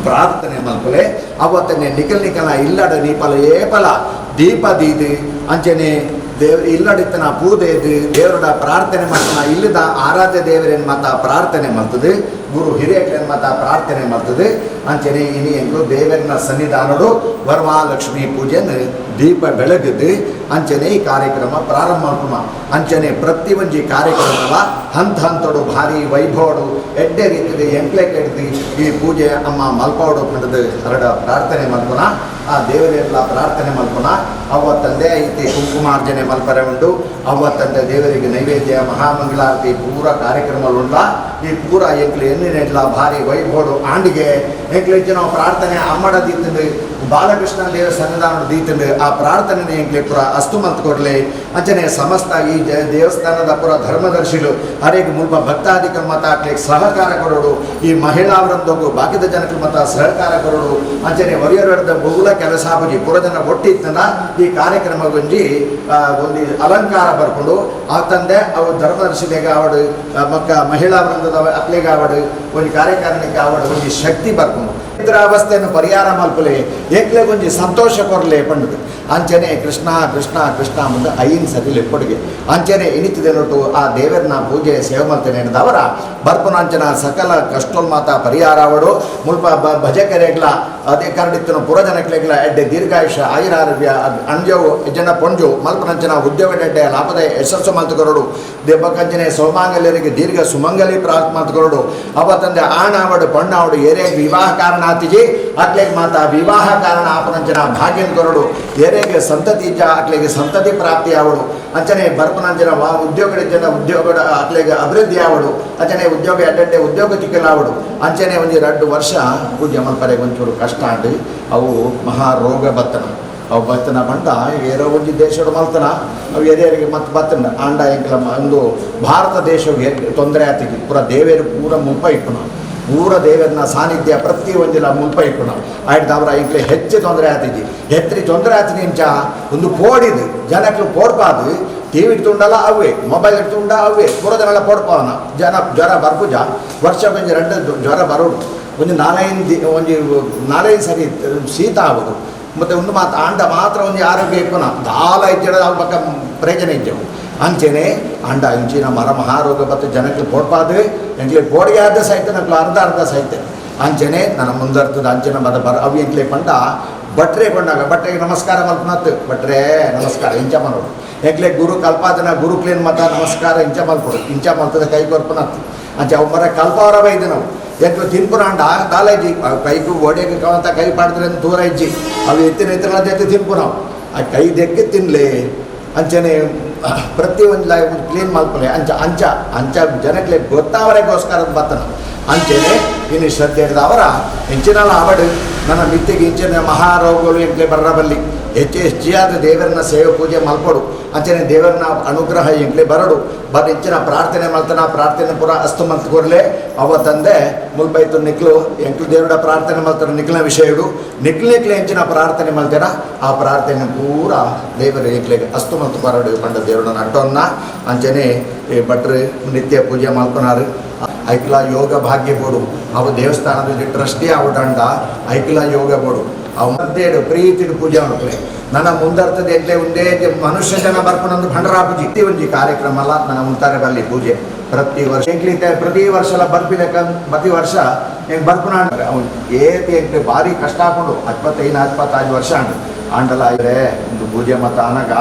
ಪ್ರಾರ್ಥನೆ ಮಲ್ಪುಲೆ. ಅವತ್ತನೆ ನಿಕಲ್ ನಿಕಲ ಇಲ್ಲಡ ನೀಪಲ ಏಪಲ ದೀಪ ದೀದಿ ಅಂಚನೆ ದೇವ್ರ ಇಲ್ಲಡಿತ್ತನ ಪೂದೇದು ದೇವರ ಪ್ರಾರ್ಥನೆ ಮಾಡ್ತಾನ ಇಲ್ಲದ ಆರಾಧ್ಯ ದೇವರೇನು ಮಾತ ಪ್ರಾರ್ಥನೆ ಮಾಡ್ತದೆ, ಗುರು ಹಿರಿಯಕ್ಲೇನು ಮಾತ ಪ್ರಾರ್ಥನೆ ಮಾಡ್ತದೆ. ಅಂಚನೆ ಇನಿ ಎಂಕು ದೇವರನ್ನ ಸನ್ನಿಧಾನಡು ವರಮಹಾಲಕ್ಷ್ಮಿ ಪೂಜೆಯನ್ನು ದೀಪ ಬೆಳಗದು ಅಂಚನೆ ಈ ಕಾರ್ಯಕ್ರಮ ಪ್ರಾರಂಭ ಮಾಡ್ಕೊಮ. ಅಂಚನೆ ಪ್ರತಿ ಒಂಜಿ ಕಾರ್ಯಕ್ರಮದ ಹಂತ ಹಂತಡು ಭಾರಿ ವೈಭವಡು ಎಡ್ಡೆ ರೀತಿದ ಎಂಕ್ಲೆ ಕೆಡ್ದು ಈ ಪೂಜೆ ಅಮ್ಮ ಮಲ್ಪಾಡು ಪಂಡದು ಹರಡ ಪ್ರಾರ್ಥನೆ ಮಲ್ಪುನ, ಆ ದೇವರೆಲ್ಲ ಪ್ರಾರ್ಥನೆ ಮಲ್ಪುನ. ಅವ್ವ ತಂದೆ ಐತಿ ಕುಂಕುಮಾರ್ಜನೆ ಮಲ್ಪರೆ ಉಂಡು, ಅವ್ವ ತಂದೆ ದೇವರಿಗೆ ನೈವೇದ್ಯ ಮಹಾಮಂಗಳಾರತಿ ಪೂರ ಕಾರ್ಯಕ್ರಮ ಉಂಡ. ಈ ಪೂರ ಎಂಕ್ಲು ಎನ್ನಿನೆಡ್ಲ ಭಾರಿ ವೈಭವಡು ಆಂಡಿಗೆ ಎಂಕ್ಲು ಹೆಚ್ಚು ನಾವು ಪ್ರಾರ್ಥನೆ ಅಮ್ಮಡ ದೀತಂದು ಬಾಲಕೃಷ್ಣ ದೇವ ಸನ್ನಿಧಾನ ದೀತಂದು ಆ ಪ್ರಾರ್ಥನೆ ಎಂಕ್ಲೆ ಪೂರ ಅಸ್ತು ಮಂತ್ ಕೊಡ್ಲಿ. ಅಂಚನೆ ಸಮಸ್ತ ಈ ದೇವಸ್ಥಾನದ ಪೂರ ಧರ್ಮದರ್ಶಿಲು ಅರೇಗ ಮುಲ್ಪ ಭಕ್ತಾದಿಕ ಮತ ಹಾಕ್ಲಿಕ್ಕೆ ಸಹಕಾರ ಕೊಡೋಡು, ಈ ಮಹಿಳಾ ವೃಂದಕ್ಕೂ ಬಾಕಿದ ಜನಕ್ಕೆ ಮತ ಸಹಕಾರ ಕೊಡೋಡು. ಅಂಚನೆ ಒರಿಯರ ಬಹುಲ ಕೆಲಸ ಆಪುಜಿ ಪೂರ ಜನ ಒಟ್ಟಿತ್ತನ ಈ ಕಾರ್ಯಕ್ರಮ ಒಂಜಿ ಒಂದು ಅಲಂಕಾರ ಬರ್ಕೊಂಡು ಆ ತಂದೆ ಅವು ಧರ್ಮದರ್ಶಿಲೆಗೆ ಆವಡು ಮಕ್ಕ ಮಹಿಳಾ ವೃಂದದ ಅಕ್ಲೆಗೆ ಆವಡು ಒಂದು ಕಾರ್ಯಕಾರಿಣಿಗೆ ಆವಡು ಒಂಜಿ ಶಕ್ತಿ ಬರ್ಕೊಂಡು ಇದರ ಅವಸ್ಥೆಯನ್ನು ಪರಿಹಾರ ಮಲ್ಪಲೆ ಏಕ್ಲೆ ಒಂಜಿ ಸಂತೋಷ ಕೊರಲೆ ಪಂಡದು. ಅಂಚನೆ ಕೃಷ್ಣ ಕೃಷ್ಣ ಕೃಷ್ಣ ಮುಂದೆ ಐನ್ ಸರಿ ಲೆಪ್ಪಡಿಗೆ ಅಂಚನೆ ಇನಿತಿದೆನೊಟ್ಟು ಆ ದೇವರನ್ನ ಪೂಜೆ ಸೇವೆ ಮಲ್ತೇನೆ ಅವರ ಬರ್ಪುನಂಚನ ಸಕಲ ಕಷ್ಟೋಲ್ ಮಾತ ಪರಿಹಾರ ಅವಡು ಮುಲ್ಪ ಭಜಕರೆಗ್ಲ ಅದೇ ಕರಡಿತ್ತನ ಪುರಜನಕ್ಲೆಗ್ಲ ಎಡ್ಡೆ ದೀರ್ಘಾಯುಷ ಆಯುರಾರೋಗ್ಯ ಅಂಜವು ಜನ ಪೊಂಜು ಮಲ್ಪನಂಚನ ಉದ್ಯೋಗ ಎಡ್ಡೆ ಲಾಭದ ಯಶಸ್ಸು ಮಲ್ತುಕೊರಡು ದೆಬ್ಬಕಂಚನೆ ಸೌಮಾಂಗಲ್ಯರಿಗೆ ದೀರ್ಘ ಸುಮಂಗಲಿ ಪ್ರಾಪ್ತ ಮಲ್ತುಕೊರಡು. ಅವ ತಂದೆ ಆಣಾವಡು ಪಣ್ಣಾವಡು ಏರೇ ವಿವಾಹ ಕಾರಣ ಆತಿಜಿ ಅಕ್ಲೆಗ್ ಮಾತ ವಿವಾಹ ಕಾರಣ ಆಪನಂಚನ ಭಾಗ್ಯನ ಕೊರಡು, ಏರೇಗೆ ಸಂತತಿ ಇಜ್ಜ ಅಕ್ಲೆಗೆ ಸಂತತಿ ಪ್ರಾಪ್ತಿ ಆವಡು. ಅಂಚನೆ ಬರ್ಪನಂಚನ ವಾ ಉದ್ಯೋಗಡಿಜ್ಜನ ಉದ್ಯೋಗ ಅಕ್ಲೆಗೆ ಅಭಿವೃದ್ಧಿ ಆವಡು. ಅಂಚನೆ ಉದ್ಯೋಗ ಎಡ್ಡೆ ಉದ್ಯೋಗ ತಿಕ್ಕಲಾವಡು. ಅಂಚನೆ ಒಂಜಿ 2 ವರ್ಷ ಪೂಜೆ ಮಲ್ಪರೆಗೆ ಒಂಚೂರು ಕಷ್ಟ ಆಂಡ್ ಅವು ಮಹಾರೋಗ ಬತ್ತನ ಅವು ಬತ್ತನ ಬಂಡ ಏರೋ ಒಂಜಿ ದೇಶಡು ಮಲ್ತನ ಅವು ಏರಿಯರಿಗೆ ಮತ್ತೆ ಬತ್ತನ ಆಂಡ ಎಂಕಲ ಒಂದು ಭಾರತ ದೇಶಕ್ಕೆ ತೊಂದರೆ ಆತಿಗೆ ಪೂರ ದೇವೇರು ಪೂರ ಮುಲ್ಪ ಇಪ್ಪುನ ಪೂರ ದೇವರನ್ನ ಸಾನ್ನಿಧ್ಯ ಪ್ರತಿ ಒಂಜಿಲ ಮುಲ್ಪ ಇಪ್ಪುನ ಆಯ್ತು ಅವರ ಇಂಕ್ಲೆ ಹೆಚ್ಚು ತೊಂದರೆ ಆತಿಜಿ ಹೆಚ್ಚಿ ತೊಂದರೆ ಆತಿನಿ ಇಂಚ ಒಂದು ಪೋಡಿದು ಜನಕ್ಲು ಪೋಡ್ಪಾದು ಟಿ ವಿ ಇಡ್ತುಂಡಲ್ಲ ಅವೇ ಮೊಬೈಲ್ ಇಡ್ತುಂಡ ಅವೇ ಪೂರ ಜನ ಪೋಡ್ಪಾವನ ಜನ ಜ್ವರ ಬರ್ಪುಜ ವರ್ಷ ಒಂಜಿ 2 ಜ್ವರ ಬರೋಡು ಒಂಜಿ ನಾಲ್ಕೈದು ಸರಿ ಶೀತ ಆಗೋದು ಮತ್ತು ಒಂದು ಮಾತು ಆಂಡ ಮಾತ್ರ ಒಂಜಿ ಆರೋಗ್ಯ ಇಪ್ಪುನ ದಾಲ ಇಜ್ಜಡ ಅವು ಪಕ್ಕ ಪ್ರಯೋಜನ ಇಜ್ಜವು. ಅಂಚೆನೆ ಅಂಡ ಇಂಚಿನ ಮರ ಮಹಾರೋಗ ಮತ್ತು ಜನಕ್ಕೆ ಪೋಡ್ಪಾದು ಎಂಕ್ಲೆ ಪೋಡಿಗೆ ಆದ ಸಾಹಿತ್ಯ ನಕ್ಲು ಅರ್ಧ ಅರ್ಧ ಸಾಹಿತ್ಯ. ಅಂಚೆನೆ ನನ್ನ ಮುಂದರ್ತದ ಅಂಚೆನ ಮದ ಬರ ಅವು ಎಂಕ್ಲೆ ಪಂಡ ಭಟ್ರೆ ಕೊಂಡಾಗ ಭಟ್ರೆಗೆ ನಮಸ್ಕಾರ ಮಲ್ಪನತ್ತು ಭಟ್ರೆ ನಮಸ್ಕಾರ ಇಂಚ ಮಾಡೋಡು ಎಂಕ್ಲೆ ಗುರು ಕಲ್ಪಾದನ ಗುರು ಕ್ಲೀನ್ ಮತ ನಮಸ್ಕಾರ ಇಂಚ ಮಲ್ಪಡು ಇಂಚ ಮಲ್ತದ ಕೈ ಕೊರ್ಪನತ್ತು ಅಂಚೆ ಅವು ಮರ ಕಲ್ಪಾವರ ಬೈದು ನಾವು ಎಂಕ್ಲು ತಿನ್ಪುನಾಂಡ ದಾಲೈಜಿ ಕೈಗೂ ಒಡೆಗೆ ಕವಂತ ಕೈ ಪಾಡಿದ್ರೆ ದೂರ ಇಜ್ಜಿ ಅವು ಎತ್ತಿನ ಎತ್ತಿನ ಎತ್ತಿ ತಿನ್ಪು ನಾವು ಆ ಕೈ ದೆಕ್ಕಿ ತಿನ್ನಲಿ. ಅಂಚನೆ ಪ್ರತಿಯೊಂದು ಕ್ಲೀನ್ ಮಲ್ಪಲೆ ಅಂಚ ಅಂಚ ಅಂಚ ಜನಕ್ಕೆ ಗೊತ್ತಾವರೆಗೋಸ್ಕರ ಬತ್ತನ. ಅಂಚೆನೆ ಇನ್ನು ಶ್ರದ್ಧೆ ಹಿಡಿದವರ ಹೆಂಚಿನಲ್ಲ ಅವಡು ನನ್ನ ಮಿತ್ತಿಗೆ ಇಂಚಿನ ಮಹಾರೋಗಗಳು ಎಂಕ್ಲೆ ಬರ್ರಬಲ್ಲಿ ಹೆಚ್ಚು ಹೆಚ್ಚಿಯಾದ ದೇವರನ್ನ ಸೇವೆ ಪೂಜೆ ಮಲ್ಪಡು ಅಂಚನೆ ದೇವರನ್ನ ಅನುಗ್ರಹ ಎಂಕ್ಲೆ ಬರಡು ಬರ್ ಹೆಚ್ಚಿನ ಪ್ರಾರ್ಥನೆ ಮಲ್ತನ ಪ್ರಾರ್ಥನೆ ಪೂರ ಅಸ್ತು ಮಲ್ತಕೊರ್ಲೆ ಅವ ತಂದೆ ಮುಲ್ಪೈತು ನಿಕ್ಲು ಎಂಕ್ಲು ದೇವರ ಪ್ರಾರ್ಥನೆ ಮಲ್ತಾರ ನಿಕ್ಲಿನ ವಿಷಯಡು ನಿಕ್ಲು ನಿಕ್ಲು ಹೆಚ್ಚಿನ ಪ್ರಾರ್ಥನೆ ಮಲ್ತೇನ ಆ ಪ್ರಾರ್ಥನೆ ಪೂರ ದೇವರ ಎಂಕ್ಲೆಗೆ ಅಸ್ತು ಮಲ್ತು ಬರಡು ಪಂಡ ದೇವರನ್ನ ನಟ್ಟೊನ್ನ. ಅಂಚನೆ ಈ ಭಟ್ರು ನಿತ್ಯ ಪೂಜೆ ಮಲ್ಪನಾರು ಐಕ್ಲ ಯೋಗ ಭಾಗ್ಯ ಬೋಡು ಅವು ದೇವಸ್ಥಾನದಲ್ಲಿ ಟ್ರಸ್ಟಿ ಆವಡಂಡ ಐಕ್ಲ ಯೋಗ ಬೋಡು ಅವು ಮದ್ದೇಡು ಪ್ರೀತಿಡು ಪೂಜೆ ಮಾಡ್ತಾರೆ. ನನ್ನ ಮುಂದರ್ಥದ ಎಂಟ್ಲೆ ಒಂದೇ ಮನುಷ್ಯ ಜನ ಬರ್ಪಣಂದು ಭಂಡರಾ ಪೂಜೆ ಒಂಜಿ ಕಾರ್ಯಕ್ರಮ ಅಲ್ಲ ನನ್ನ ಮುಂತಾರೆ ಬರಲಿ ಪೂಜೆ ಪ್ರತಿ ವರ್ಷ ಎಂಕ್ಲಿತೆ ಪ್ರತಿ ವರ್ಷ ಎಲ್ಲ ಬರ್ಪಿಲೆಕ್ಕ ಪ್ರತಿ ವರ್ಷ ಹೆಂಗೆ ಬರ್ಪಣ ಅವನು ಏತಿ ಎಂಕ್ಲೆ ಭಾರಿ ಕಷ್ಟ ಹಾಕೊಂಡು 25 25 ವರ್ಷ ಅಂಡು ಆಂಡಲ ಇದ್ರೆ ಒಂದು ಪೂಜೆ ಮತ್ತು ಅನಗ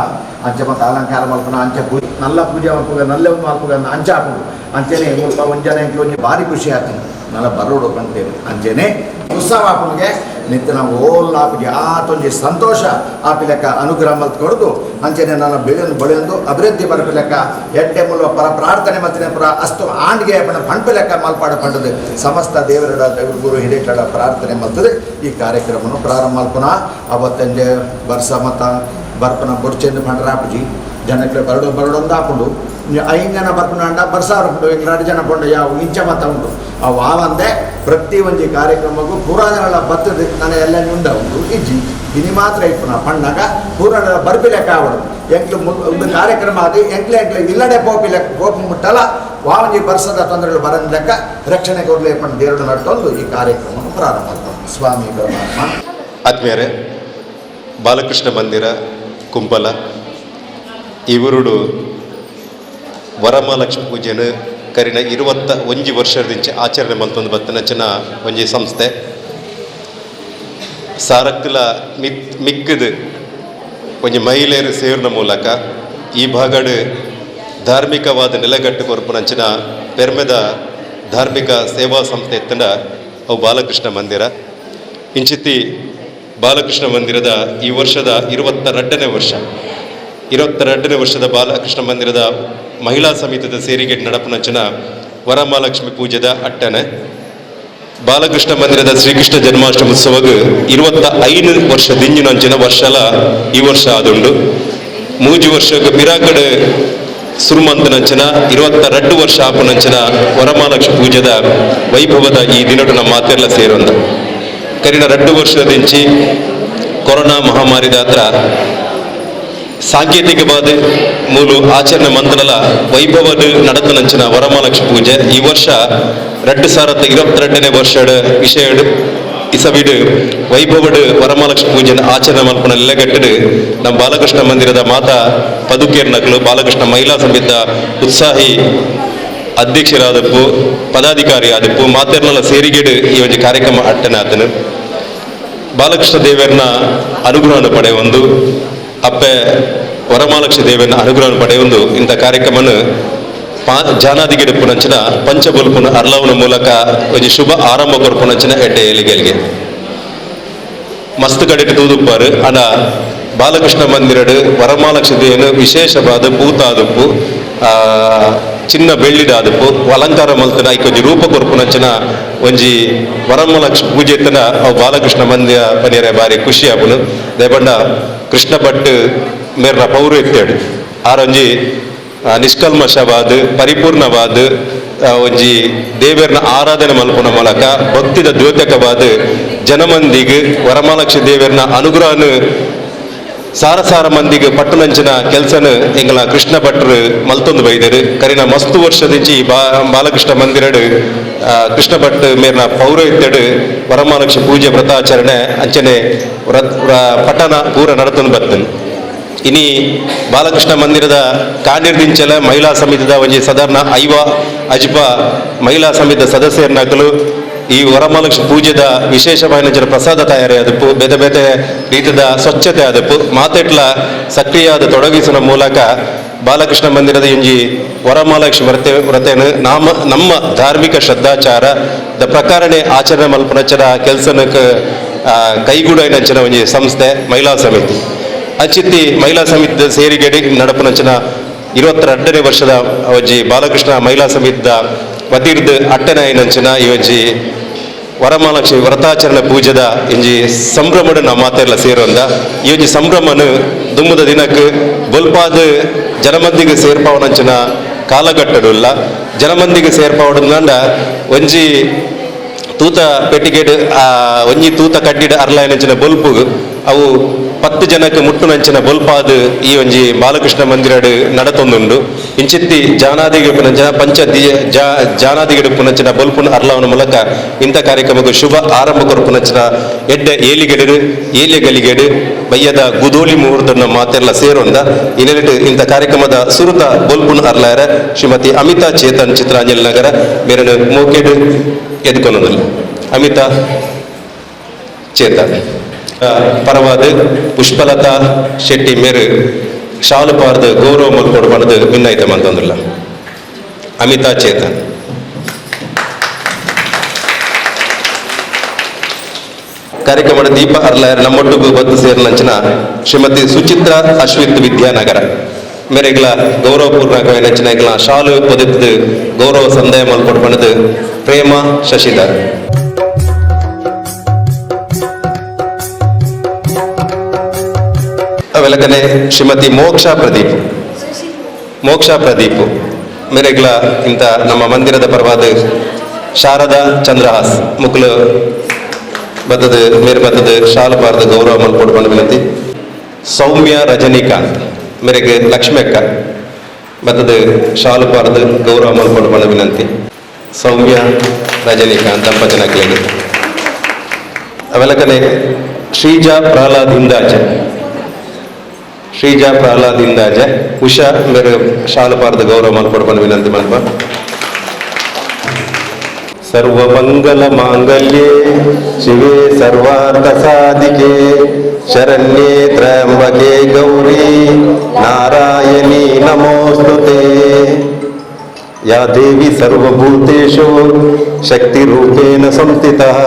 ಅಂಚೆ ಮತ್ತು ಅಲಂಕಾರ ಮಲ್ಪನ ಅಂಚೆ ಪೂಜೆ ನಲ್ಲ ಪೂಜೆ ಮಲ್ಪುಗ ನಲ್ಲ ಮಲ್ಪುಗ ಅಂಚೆ ಹಾಕೊಂಡು ಅಂಚೆನೆ ಮುಲ್ಪ ಒಂಜನ ಎಂಕ್ಲು ಒಂಜಿ ಭಾರಿ ಖುಷಿ ಆಗ್ತದೆ ನಲ್ಲ ಬರೋಡು ಕಂತೇವೆ. ಅಂಚೆನೆ ಉತ್ಸವ ಆಪುನಿಗೆ ನಿತ್ಯ ನಾವು ಓಲ್ ಆಪುಜಿ ಆತೊಂಜಿ ಸಂತೋಷ ಆಪಿ ಲೆಕ್ಕ ಅನುಗ್ರಹ ಮಲ್ತ್ ಕೊಡದು. ಅಂಚೆನೆ ನನ್ನ ಬೆಳೆಯೊಂದು ಬಳೆಯೊಂದು ಅಭಿವೃದ್ಧಿ ಬರ್ಪಿ ಲೆಕ್ಕ ಎಡ್ಡೆ ಮುಲ್ವ ಪರ ಪ್ರಾರ್ಥನೆ ಮತ್ತಿನ ಪುರ ಅಸ್ತು ಆಂಡ್ಗೆ ಪಣ ಪಂಪು ಲೆಕ್ಕ ಮಲ್ಪಾಡ ಪಂಡದು ಸಮಸ್ತ ದೇವರ ಗುರು ಹಿರಿಯರ ಪ್ರಾರ್ಥನೆ ಮಲ್ತದೆ ಈ ಕಾರ್ಯಕ್ರಮವನ್ನು ಪ್ರಾರಂಭ ಮಲ್ಪುನ. ಅವತ್ತಂಜೆ ವರ್ಷ ಮತ ಬರ್ಪನ ಬೊಡ್ಚೆಂದು ಭಂಡರಾಪುಜಿ ಜನಕ್ಕೆ ಬರಡು ಬರಡೊಂದು ಹಾಕೊಂಡು 5 ಜನ ಬರ್ಪುನಾಂಡ ಬರ್ಸಾರ ಉಂಟು, 2 ಜನ ಪಂಡ ಯಾವ ಇಂಚ ಮತ ಉಂಟು. ಆ ವಾವಂದೆ ಪ್ರತಿ ಒಂಜಿ ಕಾರ್ಯಕ್ರಮಕ್ಕೂ ಪೂರಾ ಜನಲ ಬತ್ತದ ನಾನು ಎಲ್ಲ ಉಂಡ ಉಂಟು ಇಜ್ಜಿ ಇನಿ ಮಾತ್ರ ಇಪ್ಪುನ ಪಣ್ಣಾಗ ಪೂರ ಬರ್ಪಿ ಲೆಕ್ಕ ಆವಡು ಎಂಕ್ಲು ಒಂದು ಕಾರ್ಯಕ್ರಮ ಅದು ಎಂಕ್ಲೆ ಎಂಕ್ಲೆ ಇಲ್ಲಡೆ ಪೋಪಿ ಲೆಕ್ಕ ಪೋಪು ಮುಟ್ಟಲ್ಲ ವಾವಂಜಿ ಬರ್ಸದ ತೊಂದರೆಗಳು ಬರಂದ ಲೆಕ್ಕ ರಕ್ಷಣೆ ಕೊಡಲೇ ಪಂಡ ದೇವರು ನಡ್ತೊಂದು ಈ ಕಾರ್ಯಕ್ರಮವನ್ನು ಪ್ರಾರಂಭ ಮಾಡ್ತಾರೆ. ಸ್ವಾಮಿ ಪರಮಾತ್ಮ. ಆತ್ಮೀಯರೇ, ಬಾಲಕೃಷ್ಣ ಮಂದಿರ ಕುಂಪಲ ಇವರುಡು ವರಮಹಾಲಕ್ಷ್ಮಿ ಪೂಜೆನು ಕರಿನ 21 ವರ್ಷದಿಂಚೆ ಆಚರಣೆ ಮಲ್ತೊಂದು ಬತ್ತನಂಚಿನ ಒಂಜಿ ಸಂಸ್ಥೆ. ಸಾರಕ್ತಿಲ ಮಿಕ್ಕದು ಒಂಜಿ ಮಹಿಳೆಯರು ಸೇರಿನ ಮೂಲಕ ಈ ಭಾಗಡು ಧಾರ್ಮಿಕವಾದ ನೆಲೆಗಟ್ಟು ಕೊರ್ಪುನಂಚಿನ ಪೆರ್ಮೆದ ಧಾರ್ಮಿಕ ಸೇವಾ ಸಂಸ್ಥೆ ಎತ್ತಂಡ ಅವು ಬಾಲಕೃಷ್ಣ ಮಂದಿರ. ಇಂಚಿತ್ತಿ ಬಾಲಕೃಷ್ಣ ಮಂದಿರದ ಈ ವರ್ಷದ 22ನೇ ವರ್ಷ, 22ನೇ ವರ್ಷದ ಬಾಲಕೃಷ್ಣ ಮಂದಿರದ ಮಹಿಳಾ ಸಮಿತಿದ ಸೇರಿಗೆ ನಡಪುನಂಚಿನ ವರಮಹಾಲಕ್ಷ್ಮಿ ಪೂಜೆದ ಅಟ್ಟನೆ. ಬಾಲಕೃಷ್ಣ ಮಂದಿರದ ಶ್ರೀಕೃಷ್ಣ ಜನ್ಮಾಷ್ಟಮಿ ಉತ್ಸವಕ್ಕೆ 25 ವರ್ಷ ದಿಂಜಿನಂಚಿನ ವರ್ಷಲ ಈ ವರ್ಷ ಆದುಂಡು. 3 ವರ್ಷಕ್ಕೆ ಪಿರಾಕಡೆ ಸುರುಮಂತನಂಚಿನ 22 ವರ್ಷ ಆಪುನಂಚಿನ ವರಮಹಾಲಕ್ಷ್ಮಿ ಪೂಜೆದ ವೈಭವದ ಈ ದಿನಟು ನಮ್ಮ ಮಾತೆಲ್ಲ ಸೇರೊಂದು. ಕರಿನ 2 ವರ್ಷದಿಂಚಿ ಕೊರೋನಾ ಮಹಾಮಾರಿದ ಹತ್ರ ಸಾಂಕೇತಿಕವಾದ ಮೂಲು ಆಚರಣೆ ಮಂತ್ರಲ ವೈಭವದ ನಡತನಂಚಿನ ವರಮಹಾಲಕ್ಷ್ಮಿ ಪೂಜೆ ಈ ವರ್ಷ 2022ನೇ ವರ್ಷದ ವಿಷಯ ಇಸವಿಡು ವೈಭವಡು ವರಮಹಾಲಕ್ಷ್ಮಿ ಪೂಜೆನ ಆಚರಣೆ ಮಲ್ಪುನ ನೆಲೆಗಟ್ಟಡು ನಮ್ಮ ಬಾಲಕೃಷ್ಣ ಮಂದಿರದ ಮಾತಾ ಪದುಕೇರ್ ನಕಲು ಬಾಲಕೃಷ್ಣ ಮಹಿಳಾ ಸಮಿತಿಯ ಉತ್ಸಾಹಿ ಅಧ್ಯಕ್ಷರಾದಪ್ಪು ಪದಾಧಿಕಾರಿ ಆದಪ್ಪು ಮಾತೆರ್ನಲ ಸೇರಿಗೆಡು ಈ ಒಂದು ಕಾರ್ಯಕ್ರಮ ಅಟ್ಟನಾತನು. ಬಾಲಕೃಷ್ಣ ದೇವರನ್ನ ಅನುಗ್ರಹವನ್ನು ಪಡೆಯೊಂದು ಅಪ್ಪೆ ವರಮಹಾಲಕ್ಷ್ಮಿ ದೇವರನ್ನ ಅನುಗ್ರಹವನ್ನು ಪಡೆಯೊಂದು ಇಂಥ ಕಾರ್ಯಕ್ರಮನ ಜಾನಾದಿಗೆಡುಪ್ಪುನಂಚಿನ ಪಂಚಬೊಲ್ಪುನ ಅರ್ಲವನ ಮೂಲಕ ಒಂಜಿ ಶುಭ ಆರಂಭ ಕೊರ್ಪುನಂಚಿನ ಎಡ್ಡೆ ಎಲಿಗೆಲ್ಗೆ ಮಸ್ತ್ ಕಡೆಟ್ ತೂದುಪ್ಪಾರು. ಅನ ಬಾಲಕೃಷ್ಣ ಮಂದಿರಡು ವರಮಹಾಲಕ್ಷ್ಮಿ ದೇವನು ವಿಶೇಷವಾದ ಪೂತಾದುಪ್ಪು ಚಿನ್ನ ಬೆಳ್ಳಿದಾದುಪ್ಪು ಅಲಂಕಾರ ಮಲ್ತನ ಐಕೊಂಜಿ ರೂಪ ಕೊರ್ಪುನಂಚಿನ ಒಂಜಿ ವರಮಹಾಲಕ್ಷ್ಮಿ ಪೂಜೆ ಎತ್ತನ ಅವು ಬಾಲಕೃಷ್ಣ ಮಂದಿರ ಪನಿಯರೆ ಬಾರಿ ಖುಷಿ ಆಪುನು. ದೇಬಂಡ ಕೃಷ್ಣ ಭಟ್ ಮೇರ್ನ ಪೌರು ಎತ್ತೇಡು ಆರೊಂಜಿ ನಿಷ್ಕಲ್ಮಶವಾದ ಪರಿಪೂರ್ಣವಾದ ಒಂಜಿ ದೇವರನ್ನ ಆರಾಧನೆ ಮಲ್ಪುನ ಮೂಲಕ ಭಕ್ತಿದ ದ್ಯೋತಕವಾದ ಜನಮಂದಿಗೆ ವರಮಹಾಲಕ್ಷ್ಮಿ ದೇವರನ್ನ ಅನುಗ್ರಹನ ಸಾರ ಸಾರ ಮಂದಿಗೆ ಪಟ್ಟಣಂಚಿನ ಕೆಲಸನ ಎಂಗಲ ಕೃಷ್ಣ ಭಟ್ರು ಮಲ್ತೊಂದು ಬೈದರು. ಕರಿನ ಮಸ್ತು ವರ್ಷದಿಂಚಿ ಬಾಲಕೃಷ್ಣ ಮಂದಿರಡು ಕೃಷ್ಣ ಭಟ್ ಮೇರ್ನ ಪೌರೋಹಿತ್ಯಡು ವರಮಹಾಲಕ್ಷ್ಮಿ ಪೂಜೆ ವ್ರತಾಚರಣೆ ಅಂಚನೆ ಪಟ್ಟಣ ಪೂರ ನಡತೊಂದು ಬರ್ತದೆ. ಇನಿ ಬಾಲಕೃಷ್ಣ ಮಂದಿರದ ಕಾಂಡಿರ್ದಿಂಚಲ ಮಹಿಳಾ ಸಮಿತಿದ ಒಂಜಿ ಸಾಧಾರಣ ಐವ ಅಜ್ಪ ಮಹಿಳಾ ಸಮಿತಿದ ಸದಸ್ಯರನ್ನಾಕಲು ಈ ವರಮಹಾಲಕ್ಷ್ಮಿ ಪೂಜೆದ ವಿಶೇಷವಾದ ಪ್ರಸಾದ ತಯಾರಿ ಆದಪ್ಪು ಬೇತೆ ಬೇತೆ ರೀತಿಯ ಸ್ವಚ್ಛತೆ ಆದಪ್ಪು ಮಾತೆಟ್ಲ ಸಕ್ರಿಯಾದ ತೊಡಗಿಸುವ ಮೂಲಕ ಬಾಲಕೃಷ್ಣ ಮಂದಿರದ ಇಂಜಿ ವರಮಹಾಲಕ್ಷ್ಮಿ ವ್ರತೆಯನ್ನು ನಮ್ಮ ಧಾರ್ಮಿಕ ಶ್ರದ್ಧಾಚಾರ the ಪ್ರಕಾರನೇ ಆಚರಣೆ ಮಲ್ಪನಚರ ಕೆಲಸನಕ್ಕೆ ಕೈಗೂಡೈನಂಚಿನ ಒಂಜಿ ಸಂಸ್ಥೆ ಮಹಿಳಾ ಸಮಿತಿ. ಅಚಿತ್ತಿ ಮಹಿಳಾ ಸಮಿತಿ ಸೇರಿಗೆಡಿ ನಡಪನಂಚಿನ 22ನೇ ವರ್ಷದ ಒಂಜಿ ಬಾಲಕೃಷ್ಣ ಮಹಿಳಾ ಸಮಿತಿದ ವತಿರ್ದು ಅಟ್ಟೆನಾಯಿನಂಚಿನ ಈ ಒಂಜಿ ವರಮಹಾಲಕ್ಷ್ಮಿ ವ್ರತಾಚರಣೆ ಪೂಜೆದ ಇಂಜಿ ಸಂಭ್ರಮಡು ನಮ್ಮ ಮಾತೆಲ್ಲ ಸೇರೋಂದ ಈ ಒಂಜಿ ಸಂಭ್ರಮನು ದುಮ್ಮದ ದಿನಕ್ಕೆ ಬೊಲ್ಪಾದ ಜನಮಂದಿಗೆ ಸೇರ್ಪಾವನಂಚಿನ ಕಾಲಘಟ್ಟಡುಲ್ಲ. ಜನಮಂದಿಗೆ ಸೇರ್ಪಾವಡಂದ ಒಂಜಿ ತೂತ ಪೆಟ್ಟಿಗೆಡ್ ಒಂಜಿ ತೂತ ಕಡ್ಡಿಡ್ ಅರ್ಲಾಯನಂಚಿನ ಬೊಲ್ಪು ಅವು 10 ಜನಕ್ಕೆ ಮುಟ್ಟುನಂಚಿನ ಬೊಲ್ಪಾದ ಈ ಒಂಜಿ ಬಾಲಕೃಷ್ಣ ಮಂದಿರಡು ನಡತೊಂದುಂಡು. ಇಂಚಿತ್ತಿ ಜಾನಾದಿಗೆ ಪುನಂಚಿನ ಪಂಚ ಜಾನಾದಿಗೆ ಪುನಂಚಿನ ಬೊಲ್ಪುನ ಅರ್ಲವನ ಮೂಲಕ ಇಂಥ ಕಾರ್ಯಕ್ರಮಕ್ಕೆ ಶುಭ ಆರಂಭ ಕೊರ್ಪುನಂಚಿನ ಎಡ್ಡೆ ಏಲಿಗೆಡು ಏಲಿಗಲಿಗೆಡು ಬಯ್ಯದ ಗುದೋಳಿ ಮುಹೂರ್ತನ ಮಾತೆಲ್ಲ ಸೇರೊಂದ ಇನ್ನೆರಡು ಇಂಥ ಕಾರ್ಯಕ್ರಮದ ಸುರುತ ಬೊಲ್ಪುನ ಅರ್ಲಾರ ಶ್ರೀಮತಿ ಅಮಿತಾ ಚೇತನ್ ಚಿತ್ರಾಂಜಲಿ ನಗರ ಮೇರನು ಮೋಕೆಡು ಎದ್ಕೊನೋದಿಲ್ಲ. ಅಮಿತಾ ಚೇತನ್ ಪರವಾದ ಪುಷ್ಪಲತಾ ಶೆಟ್ಟಿ ಮೇರು ಶಾಲು ಪಾರ್ದು ಗೌರವ ಮಲ್ಕೊಡು ಪಣದು ಭಿನ್ನೈತ ಮಂತೊಂದಿಲ್ಲ. ಅಮಿತಾ ಚೇತನ್. ಕಾರ್ಯಕ್ರಮದ ದೀಪ ಅರ್ಲಾಯರ್ ನಮ್ಮೊಟ್ಟಿಗೂ ಬದ್ದು ಸೇರಿನಂಚಿನ ಶ್ರೀಮತಿ ಸುಚಿತ್ರ ಅಶ್ವಿತ್ ವಿದ್ಯಾನಗರ ಮೇರೆಗ್ಲ ಗೌರವಪೂರ್ವಕ ನಂಚಿನ ಶಾಲು ಪೊದೆತ್ತದು ಗೌರವ ಸಂದಾಯ ಮಲ್ಕೊಡು ಪಣದು ಪ್ರೇಮ ಶಶಿಧರ್. ಅವೆಲಕನೆ ಶ್ರೀಮತಿ ಮೋಕ್ಷ ಪ್ರದೀಪ್. ಮೋಕ್ಷ ಪ್ರದೀಪ್ ಮೇರೆಗ್ಲ ಇಂತ ನಮ್ಮ ಮಂದಿರದ ಪರವಾದ ಶಾರದಾ ಚಂದ್ರಹಾಸ್ ಮುಕ್ಲು ಬತ್ತದ ಮೇರೆ ಬತ್ತದ ಶಾಲು ಪಾರದ ಗೌರವ ಮಲ್ಪೊಡು ಪಂಡ ವಿನಂತಿ. ಸೌಮ್ಯ ರಜನಿಕಾಂತ್ ಮೇರೆಗೆ ಲಕ್ಷ್ಮಕ್ಕ ಬತ್ತದ ಶಾಲು ಪಾರದ ಗೌರವ ಮಲ್ಪೊಡು ಪಂಡ ವಿನಂತಿ. ಸೌಮ್ಯ ರಜನಿಕಾಂತ್ ದಂಪತಿನಕ್ಲೆಗ್. ಅವೆಲಕನೆ ಶ್ರೀಜಾ ಪ್ರಹ್ಲಾದ್ ಹಿಂದಾಜೆ, ಶ್ರೀಜಾ ಪ್ರಹ್ಲಾದ್ ಹಿಂದಾಜೆ, ಉಷಾ ಮೇರೆ ಶಾಲು ಪಾರದ ಗೌರವ ಮಲ್ಪೊಡು ಪಂಡ ವಿನಂತಿ ಮಲ್ಪ. ಸರ್ವಮಂಗಲ ಮಾಂಗಲ್ಯೆ ಶಿವೆ ಸರ್ವಾರ್ಥ ಸಾಧಿಕೆ ಶರಣ್ಯೇ ತ್ರ್ಯಂಬಕೆ ಗೌರಿ ನಾರಾಯಣಿ ನಮೋಸ್ತುತೆ. ಯಾ ದೇವಿ ಸರ್ವಭೂತೇಷು ಶಕ್ತಿರೂಪೇಣ ಸಂಸ್ಥಿತಃ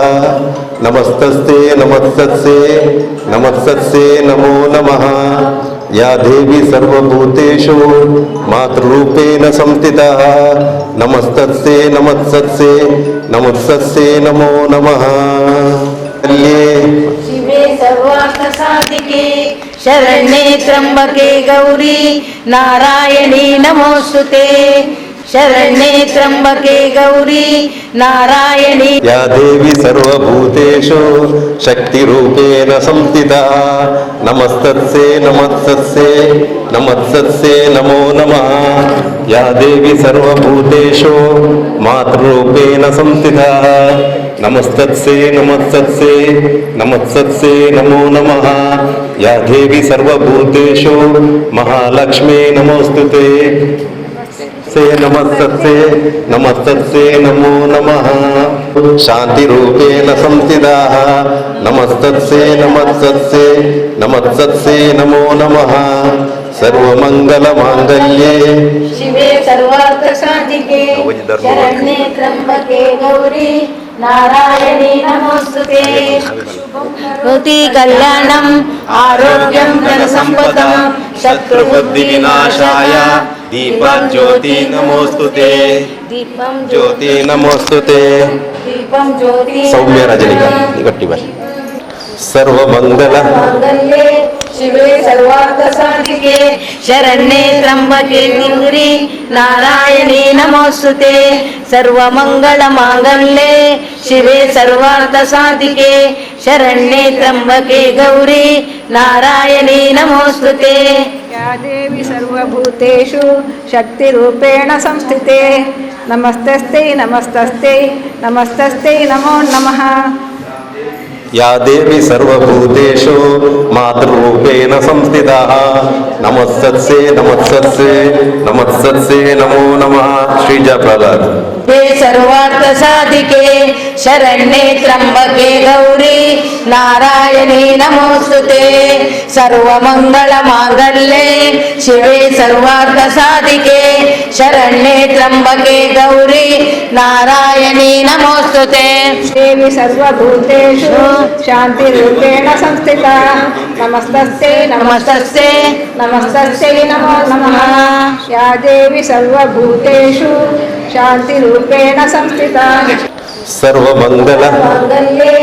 ನಮಸ್ತಸ್ತೆ ನಮಸ್ತಸ್ಸೆ ನಮಸ್ತಸ್ಸೆ ನಮೋ ನಮಃ. ಯಾ ದೇವಿ ಸರ್ವಭೂತೇಷು ಮಾತೃರೂಪೇಣ ಸಂಸ್ಥಿತಃ ನಮಸ್ತಸ್ಸೆ ನಮಸ್ತಸ್ಸೆ ನಮಸ್ತಸ್ಸೆ ನಮೋ ನಮಃ. ಅಲ್ಲಿಯೇ ಶಿವೆ ಸರ್ವಾರ್ಥ ಸಾಧಿಕೆ ಶರಣ್ಯೇ ತ್ರಂಬಕೆ ಗೌರಿ ನಾರಾಯಣಿ ನಮೋಸ್ತುತೆ. ಶರಣ್ಯೇ ತ್ರಂಬಕೆ ಗೌರಿ ನಾರಾಯಣಿ. ಯಾ ದೇವಿ ಸರ್ವಭೂತೇಷು ಶಕ್ತಿರೂಪೇಣ ಸಂಸ್ಥಿತಾ ನಮಸ್ತಸ್ಸೆ ನಮಸ್ತಸ್ಸೆ ನಮಸ್ತಸ್ಸೆ ನಮೋ ನಮಃ. ಯಾ ದೇವಿ ಸರ್ವಭೂತೇಷು ಮಾತೃರೂಪೇಣ ಸಂಸ್ಥಿತಾ ನಮಸ್ತಸ್ಸೆ ನಮಸ್ತಸ್ಸೆ ನಮಸ್ತಸ್ಸೆ ನಮೋ ನಮಃ. ಯಾ ದೇವಿ ಸರ್ವಭೂತೇಷು ಮಹಾಲಕ್ಷ್ಮೀ ನಮೋಸ್ತುತೆ ಸೇ ನಮಸ್ತಸ್ಸೆ ನಮಸ್ತಸ್ಸೆ ನಮೋ ನಮಃ. ಶಾಂತಿರೂಪೇಣ ಸಂಸ್ಥಿತಾಃ ನಮಸ್ತಸ್ಸೆ ನಮಸ್ತಸ್ಸೆ ನಮಸ್ತಸ್ಸೆ ನಮೋ ನಮಃ. ಸರ್ವಮಂಗಲ ಮಾಂಗಲ್ಯೆ ಶಿವೆ ಸರ್ವಾರ್ಥ ಸಾಧಿಕೆ ಶರಣ್ಯೇ ತ್ರಂಬಕೆ ಗೌರಿ ನಾರಾಯಣಿ ನಮೋಸ್ತುತೆ. ಭೂತಿ ಕಲ್ಯಾಣಂ ಆರೋಗ್ಯಂ ಧನ ಸಂಪದಂ ಶತ್ರುಬುದ್ಧಿ ವಿನಾಶಾಯ ದೀಪಜ್ಯೋತಿ ನಮೋಸ್ತುತೆ. ದೀಪಂ ಜ್ಯೋತಿ ನಮೋಸ್ತುತೆ. ದೀಪಂ ಜ್ಯೋತಿ. ಸೌಮ್ಯ ರಜನಿಕಾಂತ್ ಗಟ್ಟಿ ಬರ್ರಿ. ಸರ್ವಮಂಗಲ ಮಾಂಗಲ್ಯೆ ಶಿವೆ ಸರ್ವಾರ್ಥ ಸಾಧಿಕೆ ಶರಣ್ಯೇ ತ್ರಂಬಕೆ ಗೌರಿ ನಾರಾಯಣಿ ನಮೋಸ್ತುತೆ. ಸರ್ವಮಂಗಳ ಮಾಂಗಲ್ಯೆ ಶಿವೆ ಸರ್ವಾರ್ಥ ಸಾಧಿಕೆ ಶರಣ್ಯೇ ತ್ರಂಬಕೆ ಗೌರಿ ನಾರಾಯಣಿ ನಮೋಸ್ತುತೆ. ಯಾ ದೇವಿ ಸರ್ವಭೂತೇಷು ಶಕ್ತಿರೂಪೇಣ ಸಂಸ್ಥಿತೆ ನಮಸ್ತಸ್ತೆ ನಮಸ್ತಸ್ತೆ ನಮಸ್ತಸ್ತೆ ನಮೋ ನಮಃ. ಯಾ ದೇವಿ ಸರ್ವಭೂತೇಷು ಮಾತೃರೂಪೇಣ ಸಂಸ್ಥಿತಾಃ ನಮಸ್ತಸ್ಸೆ ನಮಸ್ತಸ್ಸೆ ನಮಸ್ತಸ್ಸೆ ನಮೋ ನಮಃ. ಶ್ರೀಜಾ ಪ್ರಹ್ಲಾದ್. ಹೇ ಸರ್ವಾರ್ಥ ಸಾಧಿಕೆ ಶರಣ್ಯೇ ತ್ರಂಬಕೆ ಗೌರಿ ನಾರಾಯಣಿ ನಮೋಸ್ತುತೆ. ಸರ್ವಮಂಗಳ ಮಾಂಗಲ್ಯೆ ಶಿವೆ ಸರ್ವಾರ್ಥ ಸಾಧಿಕೆ ಶರಣ್ಯೇ ತ್ರಂಬಕೆ ಗೌರಿ ನಾರಾಯಣಿ ನಮೋಸ್ತುತೆ. ದೇವಿ ಸರ್ವಭೂತೇಷು ಶಾಂತಿರೂಪೇಣ ಸಂಸ್ಥಿತಾ ನಮಸ್ತಸ್ತೆ ನಮಸ್ತಸ್ತೆ ನಮಸ್ತಸ್ತೆ ನಮೋ ನಮಃ. ಯಾ ದೇವಿ ಸರ್ವಭೂತೇಷು ಶಾಂತಿರೂಪೇಣ ಸಂಸ್ಥಿತಾ. ಸರ್ವಮಂಗಲ ಮಾಂಗಲ್ಯೆ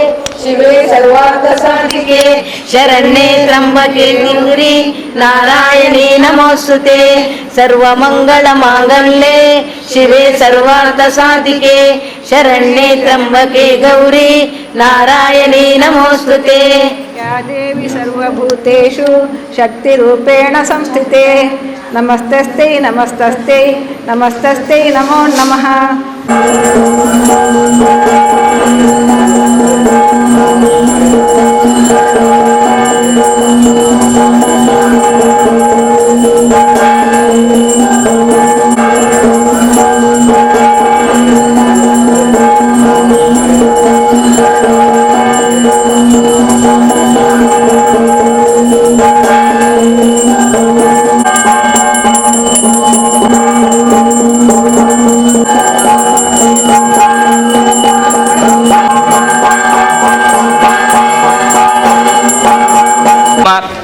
ಶಿವೆ ಸರ್ವಾರ್ಥ ಸಾಧಿಕೆ ಶರಣ್ಯೇ ತ್ರಂಬಕೆ ಗೌರಿ ನಾರಾಯಣಿ ನಮೋಸ್ತುತೆ. ಸರ್ವಮಂಗಳ ಮಾಂಗಲ್ಯೆ ಶಿವೆ ಸರ್ವಾರ್ಥ ಸಾಧಿಕೆ ಶರಣ್ಯೇ ತ್ರಂಬಕೆ ಗೌರಿ ನಾರಾಯಣಿ ನಮೋಸ್ತುತೆ. ಯಾ ದೇವಿ ಸರ್ವಭೂತೇಷು ಶಕ್ತಿರೂಪೇಣ ಸಂಸ್ಥಿತೆ ನಮಸ್ತಸ್ತೆ ನಮಸ್ತಸ್ತೆ ನಮಸ್ತಸ್ತೆ ನಮೋ ನಮಃ.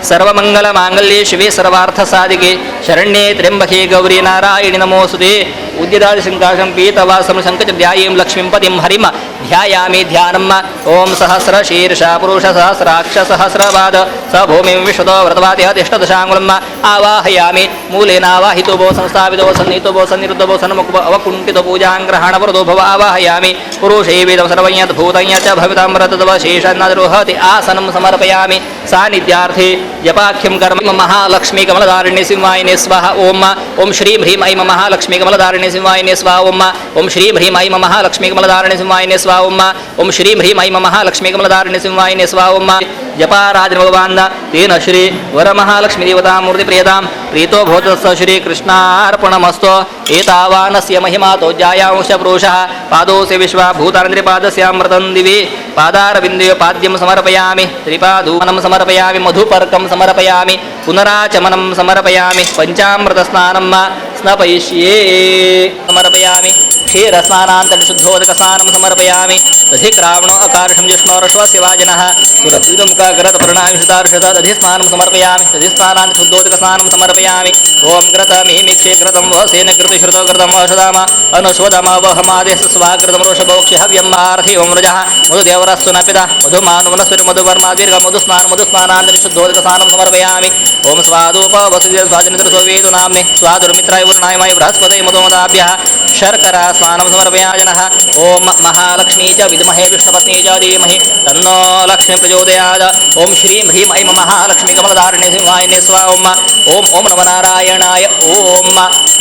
ಸರ್ವಮಂಗಲ ಮಾಂಗಲ್ಯೆ ಶಿವೆ ಸರ್ವಾರ್ಥ ಸಾಧಿಕೆ ಶರಣ್ಯೇ ತ್ರ್ಯಂಬಕೆ ಗೌರಿ ನಾರಾಯಣಿ ನಮೋಸ್ತುತೆ. ಉದ್ಯದಾದಿ ಶಂಕಾಶಂ ಪೀತವಾಸಂ ಶಂಕಚ ಧ್ಯಾಯೀಂ ಲಕ್ಷ್ಮೀಂ ಪತಿಂ ಹರಿಮ ಧ್ಯಾಯಾಮಿ ಧ್ಯಾನಂ. ಓಂ ಸಹಸ್ರ ಶೀರ್ಷ ಪುರುಷ ಸಹಸ್ರಾಕ್ಷ ಸಹಸ್ರಪಾದ ಸ ಭೂಮಿಂ ವಿಶ್ವತೋ ವ್ರತವಾತಿ ತಿಷ್ಠದಶಾಂಗುಲಂ ಆವಾಹಯಾಮಿ. ಮೂಲೇನಾವಾಹಿತೋ ಭೋ ಸಂಸ್ಥಾಪಿತೋ ಸನ್ನಿಹಿತೋ ಭೋ ಸನ್ನಿರುದ್ಧೋ ಭೋ ಸನ್ಮುಖ ಅವಕುಂಠಿತ ಪೂಜಾಂಗ್ರಹಣ ವರದೋ ಭವ ಆವಾಹಯಾಮಿ. ಪುರುಷೇ ವೇದಂ ಸರ್ವಂ ಯತ್ ಭೂತಂ ಯಚ್ಚ ಭವಿತಾಮೃತತ್ವ ಶೇಷನ್ನದ್ರೋಹತಿ ಆಸನಂ ಸಮರ್ಪಯಾಮಿ. ಸಾನ್ನಿಧ್ಯಾರ್ಥೆ ಜಪಾಖ್ಯಂ ಕರ್ಮ ಮಹಾಲಕ್ಷ್ಮೀ ಕಮಲಧಾರಿಣಿ ಸಿಂಹಾಯಿನಿ ಸ್ವಾಹ. ಓಂ ಓಂ ಶ್ರೀಂ ಹ್ರೀಂ ಐಂ ಮಹಾಲಕ್ಷ್ಮೀ ಕಮಲಧಾರಿಣಿ ಸಿಂಹಾಯಿನಿ ಸ್ವಾಹ. ಓಂ ಓಂ ಶ್ರೀಂ ಹ್ರೀಂ ಐಂ ಮಹಾಲಕ್ಷ್ಮೀ ಕಮಲಧಾರಿಣಿ ಸಿಂಹಾಯಿನಿ ಸ್ವಾಹ. ಓಂ ಓಂ ಶ್ರೀಂ ಹ್ರೀಂ ಐಂ ಮಹಾಲಕ್ಷ್ಮೀ ಕಮಲಧಾರಿಣಿ ಸಿಂಹಾಯಿನಿ ಸ್ವಾಹ. ಓಂ ಜಪಾರಾಜನ ಭಗವಾನ್ ತೇನ ಶ್ರೀ ವರಮಹಾಲಕ್ಷ್ಮೀ ದೇವತಾ ಮೂರ್ತಿ ಪ್ರಿಯತಾಂ ಪ್ರೀತೋ ಭವತಸ್ಸ ಶ್ರೀ ಕೃಷ್ಣಾರ್ಪಣಮಸ್ತು. ಏತಾವಾನಸ್ಯ ಮಹಿಮಾತೋ ಜಾಯಾಂಶ ಪುರುಷಃ ಪಾದೋಸ್ಯ ವಿಶ್ವ ಭೂತಾನಂದ್ರಿಪಾದಸ್ಯಾಮೃತಂ ದಿವಿ ಪಾದಾರವಿಂದಯ ಪಾದ್ಯಂ ಸಮರ್ಪಯಾಮಿ. ತ್ರಿಪಾದೂನಂ ಸಮರ್ಪಯಾಮಿ. ಮಧುಪರ್ಕಂ ಸಮರ್ಪಯಾಮಿ. ಪುನರಾಚಮನಂ ಸಮರ್ಪಯಾಮಿ. ಪಂಚಾಮೃತ ಸ್ನಾನಂ ಸ್ನಪಯಿಷ್ಯೇ ಸಮರ್ಪಯಾಮಿ. ಕ್ಷೀರಸ್ನಾನಾಂತರ ಶುದ್ಧೋದಕ ಸ್ನಾನಂ ಸಮರ್ಪಯಾಮಿ. ದಧಿಕ್ರಾವಣೋ ಅಕಾರ್ಷಂ ಜಿಷ್ಣೋರಶ್ವಸ್ಯ ವಾಜನಃ ಸುರಪೀತಮುಖಾಕರತ ಪ್ರಣಾಮಿಷುತಾರ್ಷತ ದಧಿಸ್ನಾನಂ ಸಮರ್ಪಯಾಮಿ. ದಧಿಸ್ನಾನಾಂತ ಶುದ್ಧೋದಕ ಸ್ನಾನಂ ಸಮರ್ಪಯಾಮಿ. ಓಂ ಕೃತಮಿಹಿಮಿಕ್ಷೇ ಕೃತಂ ವಸೇನ ಕೃತಿ ಶ್ರುತೋ ಕೃತಂ ವಶದಾಮ ಅನುಶ್ವದಮ ವಹಮಾದೇಶ ಸ್ವಾಕೃತಂ ಋಷಭೋಕ್ಷಿ ಹವ್ಯಂ ಆರ್ಧಿ ಓಂ ರಜಃ ಮಧುದೇವರಸ್ಸು ನ ಪಿತಾ ಮಧುಮಾನು ಮನಸ್ವಿರು ಮಧುವರ್ಮ ದೀರ್ಘ ಮಧುಸ್ನಾನ ಮಧುಸ್ನಾನಾಂತರ ಶುದ್ಧೋದಕ ಸ್ನಾನಂ ಸಮರ್ಪಯಾಮಿ. ಓಂ ಸ್ವಾದೂಪ ವಸುದೇವ ಸ್ವಾಜನಿದ್ರ ಸೋವೇದು ನಾಮ್ನೆ ಸ್ವಾದುರ್ಮಿತ್ರಾಯ ವರುಣಾಯಮಯ ಬೃಹಸ್ಪತಯ ಮಧುಮದಾಭ್ಯಃ ಶರ್ಕರಾ ಸ್ನಾನಂ ಸಮರ್ಪಯಾಜನಃ. ಓಂ ಮಹಾಲಕ್ಷ್ಮೀ ಚ ವಿದ್ಮಹೇ ವಿಷ್ಣುಪತ್ನಿ ಚ ಧೀಮಹಿ ತನ್ನೋ ಲಕ್ಷ್ಮೀ ಪ್ರಚೋದಯಾತ್. ಓಂ ಶ್ರೀಂ ಹ್ರೀಂ ಐಂ ಮಹಾಲಕ್ಷ್ಮೀ ಕಮಲಧಾರಿಣಿ ಸಿಂಹಾಯಿನಿ ಸ್ವಾಹ. ಓಂ ಓಂ ಓಂ ನಮೋ ನಾರಾಯಣಾಯ. ಓಂ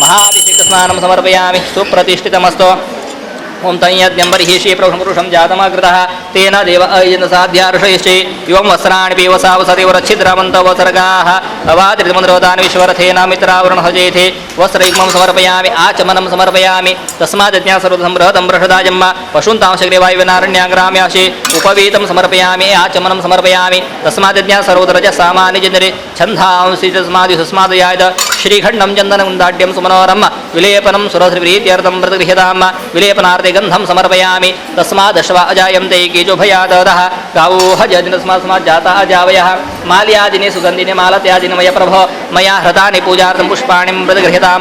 ಮಹಾಭಿಷೇಕ ಸ್ನಾನಂ ಸಮರ್ಪಯಾಮಿ. ಸುಪ್ರತಿಷ್ಠಿತಮಸ್ತು. ಓಂ ತಯ್ಯಜ್ಞಂ ಬರ್ಹಿಷಿ ಪ್ರಭುಪುರುಷಂ ಜಾತಮಾಕೃತಃ ತೇನ ದೇವ ಅಯನ ಸಾಧ್ಯಾರ್ಷಯಿಷ್ಠಿ ಯುವಂ ವಸ್ತ್ರಾಣಿ ಪೀವಸಾವಸತಿವರಚ್ಛಿದ್ರಮಂತವಸರ್ಗಾಃ ಅವಾದ್ರಿಮಂದ್ರೋದಾನ ವಿಶ್ವರಥೇನ ಮಿತ್ರಾವರುಣ ಹಜೇಥಿ ವಸ್ತ್ರಯುಗ್ಮಂ ಸಮರ್ಪಯಾಮಿ. ಆಚಮನಂ ಸಮರ್ಪಯಾಮಿ. ತಸ್ಮಾದಜ್ಞಾ ಸರ್ವಸಂಬೃಹತಂ ಬೃಹದಾಜಮ್ಮ ಪಶೂಂತಾಂ ಶಗ್ರೇವಾಯುವಿನಾರಣ್ಯಾಗ್ರಾಮ್ಯಾಶಿ ಉಪವೀತಂ ಸಮರ್ಪಯಾಮಿ. ಆಚಮನಂ ಸಮರ್ಪಯಾಮಿ. ತಸ್ಮಾದಜ್ಞಾ ಸರ್ವೋದರಜ ಸಾಮಾನ್ಯ ಜನರೆ ಛಂದಾಂಸಿ ತಸ್ಮಾದಿ ಸುಸ್ಮಾದಯಾದ ಶ್ರೀಖಂಡಂ ಚಂದನಗುಂದಾಢ್ಯಂ ಸುಮನೋರಮ ವಿಲೇಪನಂ ಸುರಶ್ರೀಪ್ರೀತ್ಯರ್ಥಂ ಮೃತಗೃಹ್ಯತಾಂ ವಿಲೇಪನಾರ್ತೆ ಗಂಧಂ ಸಮರ್ಪಯಾಮಿ. ತಸ್ಮಾದಶ್ವ ಅಜಾಯಂತೆ ಕೀಚೋಭಯಾದಃ गावो हजस्मात् जाता अजावयः माल्यादिनि सुगन्धिनि मालत्यादिनि मय प्रभो मया हृतानि पूजार्थं पुष्पाणि मृदगृह्यतां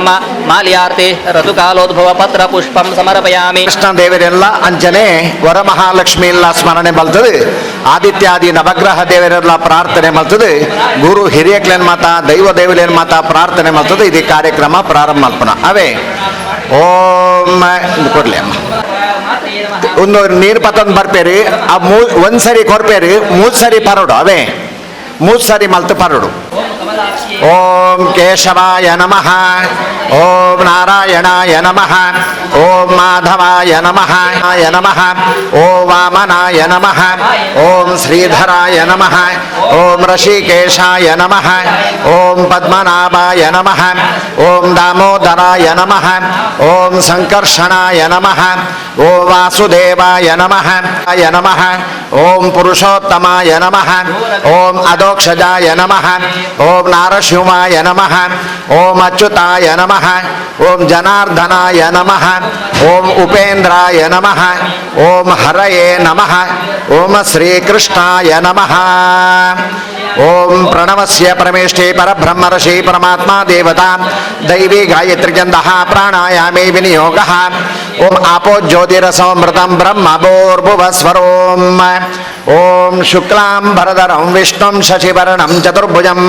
माल्यार्थे ಋತುಕಾಲೋದ್ಭವ ಪತ್ರ ಪುಷ್ಪಂ ಸಮರ್ಪಯಾಮಿ. ಕೃಷ್ಣ ದೇವರೆಲ್ಲ ಅಂಚನೆ ವರಮಹಾಲಕ್ಷ್ಮಿ ಎಲ್ಲ ಸ್ಮರಣೆ ಬಲ್ತದೆ. ಆದಿತ್ಯಾದಿ ನವಗ್ರಹ ದೇವರೆಲ್ಲ ಪ್ರಾರ್ಥನೆ ಮಾಡ್ತದೆ. ಗುರು ಹಿರಿಯಕ್ಲೇನ್ ಮಾತಾ ದೈವ ದೇವಲೇನ್ ಮಾತಾ ಪ್ರಾರ್ಥನೆ ಮಾಡ್ತದೆ. ಇದು ಕಾರ್ಯಕ್ರಮ ಪ್ರಾರಂಭ ಮಲ್ಪನ ಅವೇ ಓಂ ಕೊಡ್ಲಿ ಅಮ್ಮ ಒಂದು ನೀರು ಪತ್ತೊಂದು ಬರ್ಪೇರಿ ಆ ಒಂದ್ಸರಿ ಕೊರ್ಪೇರಿ ಮೂರು ಸರಿ ಪರಡು ಅವೇ ಮೂರು ಸರಿ ಮಲ್ತು ಪರಡು. ಓಂ ಕೇಶವಾಯ ನಮಃ, ಓಂ ನಾರಾಯಣಾಯ ನಮಃ, ಓಂ ಮಾಧವಾಯ ನಮಃ ಆಯ ನಮಃ, ಓಂ ವಾಮನಾಯ ನಮಃ, ಓಂ ಶ್ರೀಧರಾಯ ನಮಃ, ಓಂ ಋಷಿಕೇಶಾಯ ನಮಃ, ಓಂ ಪದ್ಮನಾಭಾಯ ನಮಃ, ಓಂ ದಾಮೋದರಾಯ ನಮಃ, ಓಂ ಸಂಕರ್ಷಣಾಯ ನಮಃ, ಓಂ ವಾಸುದೇವಾಯ ನಮಃ ಆಯ ನಮಃ, ಓಂ ಪುರುಷೋತ್ತಮಾಯ ನಮಃ, ಓಂ ಅಧೋಕ್ಷಜಾಯ ನಮಃ, ಓಂ ನಾರಸಿಂಹಾಯ ನಮಃ, ಓಂ ಅಚ್ಯುತಾಯ ನಮಃ, ಓಂ ಜನಾರ್ದನಾಯ ನಮಃ, ಓಂ ಉಪೇಂದ್ರಾಯ ನಮಃ, ಓಂ ಹರಯೇ ನಮಃ, ಓಂ ಶ್ರೀಕೃಷ್ಣಾಯ ನಮಃ. ಓಂ ಪ್ರಣವಸ್ಯ ಪರಮೇಷ್ಠಿ ಪರಬ್ರಹ್ಮ ಋಷಿ ಪರಮಾತ್ಮ ದೇವತಾ ದೈವಿ ಗಾಯತ್ರಿ ಛಂದಃ ಪ್ರಾಣಾಯಾಮೇ ವಿನಿಯೋಗಃ. ಓಂ ಆಪೋ ಜ್ಯೋತಿರಸೋಮೃತಂ ಬ್ರಹ್ಮ ಭೂರ್ಭುವಸ್ವರೋಂ. ಓಂ ಶುಕ್ಲಾಂ ಭರಧರಂ ವಿಷ್ಣುಂ ಶಶಿವರ್ಣಂ ಚತುರ್ಭುಜಂ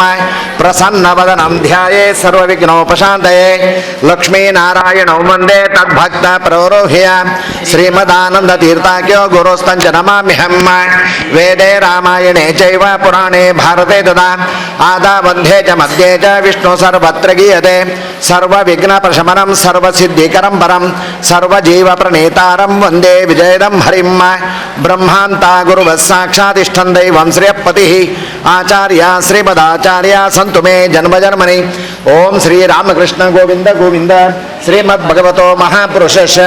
ಪ್ರಸನ್ನವದನಂ ಧ್ಯಾಯೇ ಸರ್ವವಿಘ್ನೋಪಶಾಂತಯೇ. ಲಕ್ಷ್ಮೀನಾರಾಯಣಂ ವಂದೇ ತದ್ಭಕ್ತ ಪ್ರೌರೋಹ್ಯ ಶ್ರೀಮದಾನಂದ ತೀರ್ಥಾಖ್ಯೋ ಗುರುಸ್ತಂಚ ನಮಾಮ್ಯಹಂ. ವೇದೇ ರಾಮಾಯಣೇ ಚೈವ ಪುರಾಣೇ ಭಾರತೆ ತದಾ ಆದಾವಂಧೇ ಚ ಮಧ್ಯೆ ಚ ವಿಷ್ಣು ಸರ್ವತ್ರ ಗೀಯತೆ. ಸರ್ವವಿಘ್ನ ಪ್ರಶಮನಂ ಸರ್ವಸಿದ್ಧಿಕರಂ ಪರಂ ಸರ್ವಜೀವ ಪ್ರಣೇತಾರಂ ವಂದೇ ವಿಜಯದಂ ಹರಿಂ. ಬ್ರಹ್ಮಾಂತ ಗುರುವಃ ಸಾಕ್ಷಾತಿಷ್ಠನ್ ದೈವಂ ಶ್ರೇಯಪತಿಃ ಆಚಾರ್ಯ ಶ್ರೀಮದಾಚಾರ್ಯ ಸಂತು ಮೇ ಜನ್ಮ ಜನ್ಮನಿ. ಓಂ ಶ್ರೀ ರಾಮಕೃಷ್ಣ ಗೋವಿಂದ ಗೋವಿಂದ ಶ್ರೀಮದ್ ಭಗವತೋ ಮಹಾಪುರುಷಸ್ಯ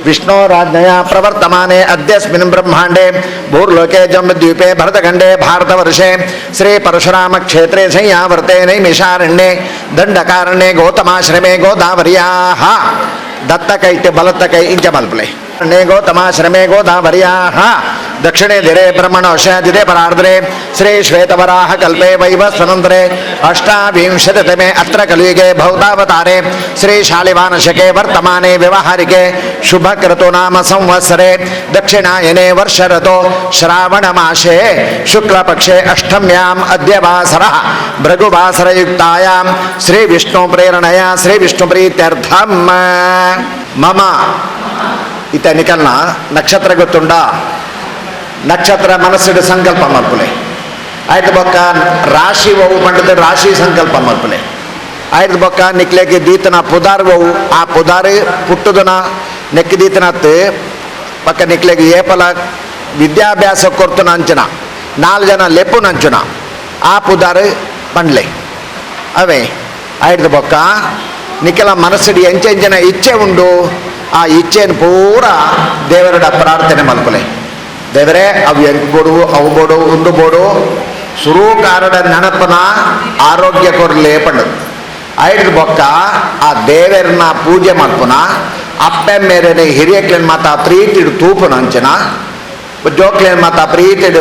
ವಿಷ್ಣೋರಾಜ್ಞಯ ಪ್ರವರ್ತಮಾನೆ ಅದ್ಯಸ್ಮಿನ್ ಬ್ರಹ್ಮಾಂಡೆ ಭೂರ್ಲೋಕೆ ಜಂಬದ್ವೀಪೆ ಭರತಖಂಡೆ ಭಾರತವರ್ಷೆ ಶ್ರೀ ಪರಶುರಾಮ ಕ್ಷೇತ್ರೆ ಸಂಯಾವರ್ತೆ ನೈಮಿಷಾರಣ್ಯೆ ದಂಡಕಾರಣ್ಯೆ ಗೌತಮಾಶ್ರಮೆ ಗೋದಾವರ್ಯಾಹ. ದತ್ತ ಕೈಟ್ ಬಲತ್ತ ಕೈ ಇಂಚ ಮಲ್ಪಲೆ. ಗೌತಮಾಶ್ರಮೇ ಗೋದಾವರ್ಯಾಃ ದಕ್ಷಿಣೆ ದಿರೆ ಬ್ರಹ್ಮಣೋಷಾದಿದೆ ಪರಾರ್ದ್ರೆ ಶ್ರೀ ಶ್ವೇತವರಾಹ ಕಲ್ಪೆ ವೈವಸ್ವನಂತರೆ ಅಷ್ಟಾವಿಂಶತಿತಮೆ ಅತ್ರ ಕಲಿಯುಗೆ ಭೌತಾವತಾರೆ ಶ್ರೀ ಶಾಲಿವಾನಶಕೆ ವರ್ತಮಾನೆ ವ್ಯವಹಾರಿಕೆ ಶುಭಕ್ರತು ನಾಮ ಸಂವತ್ಸರೆ ದಕ್ಷಿಣಾಯನೆ ವರ್ಷರತೋ ಶ್ರಾವಣಮಾಸೆ ಶುಕ್ಲಪಕ್ಷೆ ಅಷ್ಟಮ್ಯಾಂ ಅದ್ಯವಾಸರಃ ಭೃಗುವಾಸರಯುಕ್ತಾಯಾಂ ಶ್ರೀ ವಿಷ್ಣು ಪ್ರೇರಣಯ ಶ್ರೀ ವಿಷ್ಣು ಪ್ರೀತ್ಯರ್ಥಂ ಮಮ ಇತ ನಿಕಲ್ನ ನಕ್ಷತ್ರ ಗೊತ್ತುಂಡ ನಕ್ಷತ್ರ ಮನಸ್ಸಿಡು ಸಂಕಲ್ಪ ಮಲ್ಪುಲೆ ಆಯ್ತು ಬೊಕ್ಕ ರಾಶಿ ಒವು ಪಂಡದ ರಾಶಿ ಸಂಕಲ್ಪ ಮಲ್ಪುಲೆ ಆಯ್ತು ಬೊಕ್ಕ ನಿಕ್ಲೆಗೆ ದೀತನ ಪುದಾರ್ ಒವು ಆ ಪುದಾರ್ ಪುಟ್ಟುದನ ನೆಕ್ ದೀತನತ್ತು ಪಕ್ಕ ನಿಕ್ಲೆಗೆ ಏಪಲ ವಿದ್ಯಾಭ್ಯಾಸ ಕೊರ್ತುನ ಅಂಚನ ನಾಲ್ ಜನ ಲೆಪ್ಪುನ ಅಂಚುನ ಆ ಪುದಾರ್ ಪಂಡ್ಲೆ ಅವೇ ಆಯ್ತು ಬೊಕ್ಕ ನಿಕ್ಕೆಲ ಮನಸ್ಸಿಡು ಎಂಚೆಂಚನ ಇಚ್ಛೆ ಉಂಡು ಆ ಇಚ್ಛೆಯನ್ನು ಪೂರ ದೇವರಡ ಪ್ರಾರ್ಥನೆ ಮಲ್ಪುಲೆ ದೇವರೇ ಅವು ಎಂಕ್ ಬೋಡು ಅವು ಬೋಡು ಉಂಡು ಬೋಡು ಸುರುಕಾರಡ ನೆನಪನ ಆರೋಗ್ಯ ಕೊರ್ಲೆ ಪಂಡದು ಐದು ಬೊಕ್ಕ ಆ ದೇವರನ್ನ ಪೂಜೆ ಮಲ್ಪುನ ಅಪ್ಪೆ ಮೇರೆನೆ ಹಿರಿಯಕ್ಲೆನ್ ಮಾತ ಪ್ರೀತಿಡು ತೂಪುನ ಅಂಚನ ಜೋಕ್ಲೆನ್ ಮಾತ ಪ್ರೀತಿಡು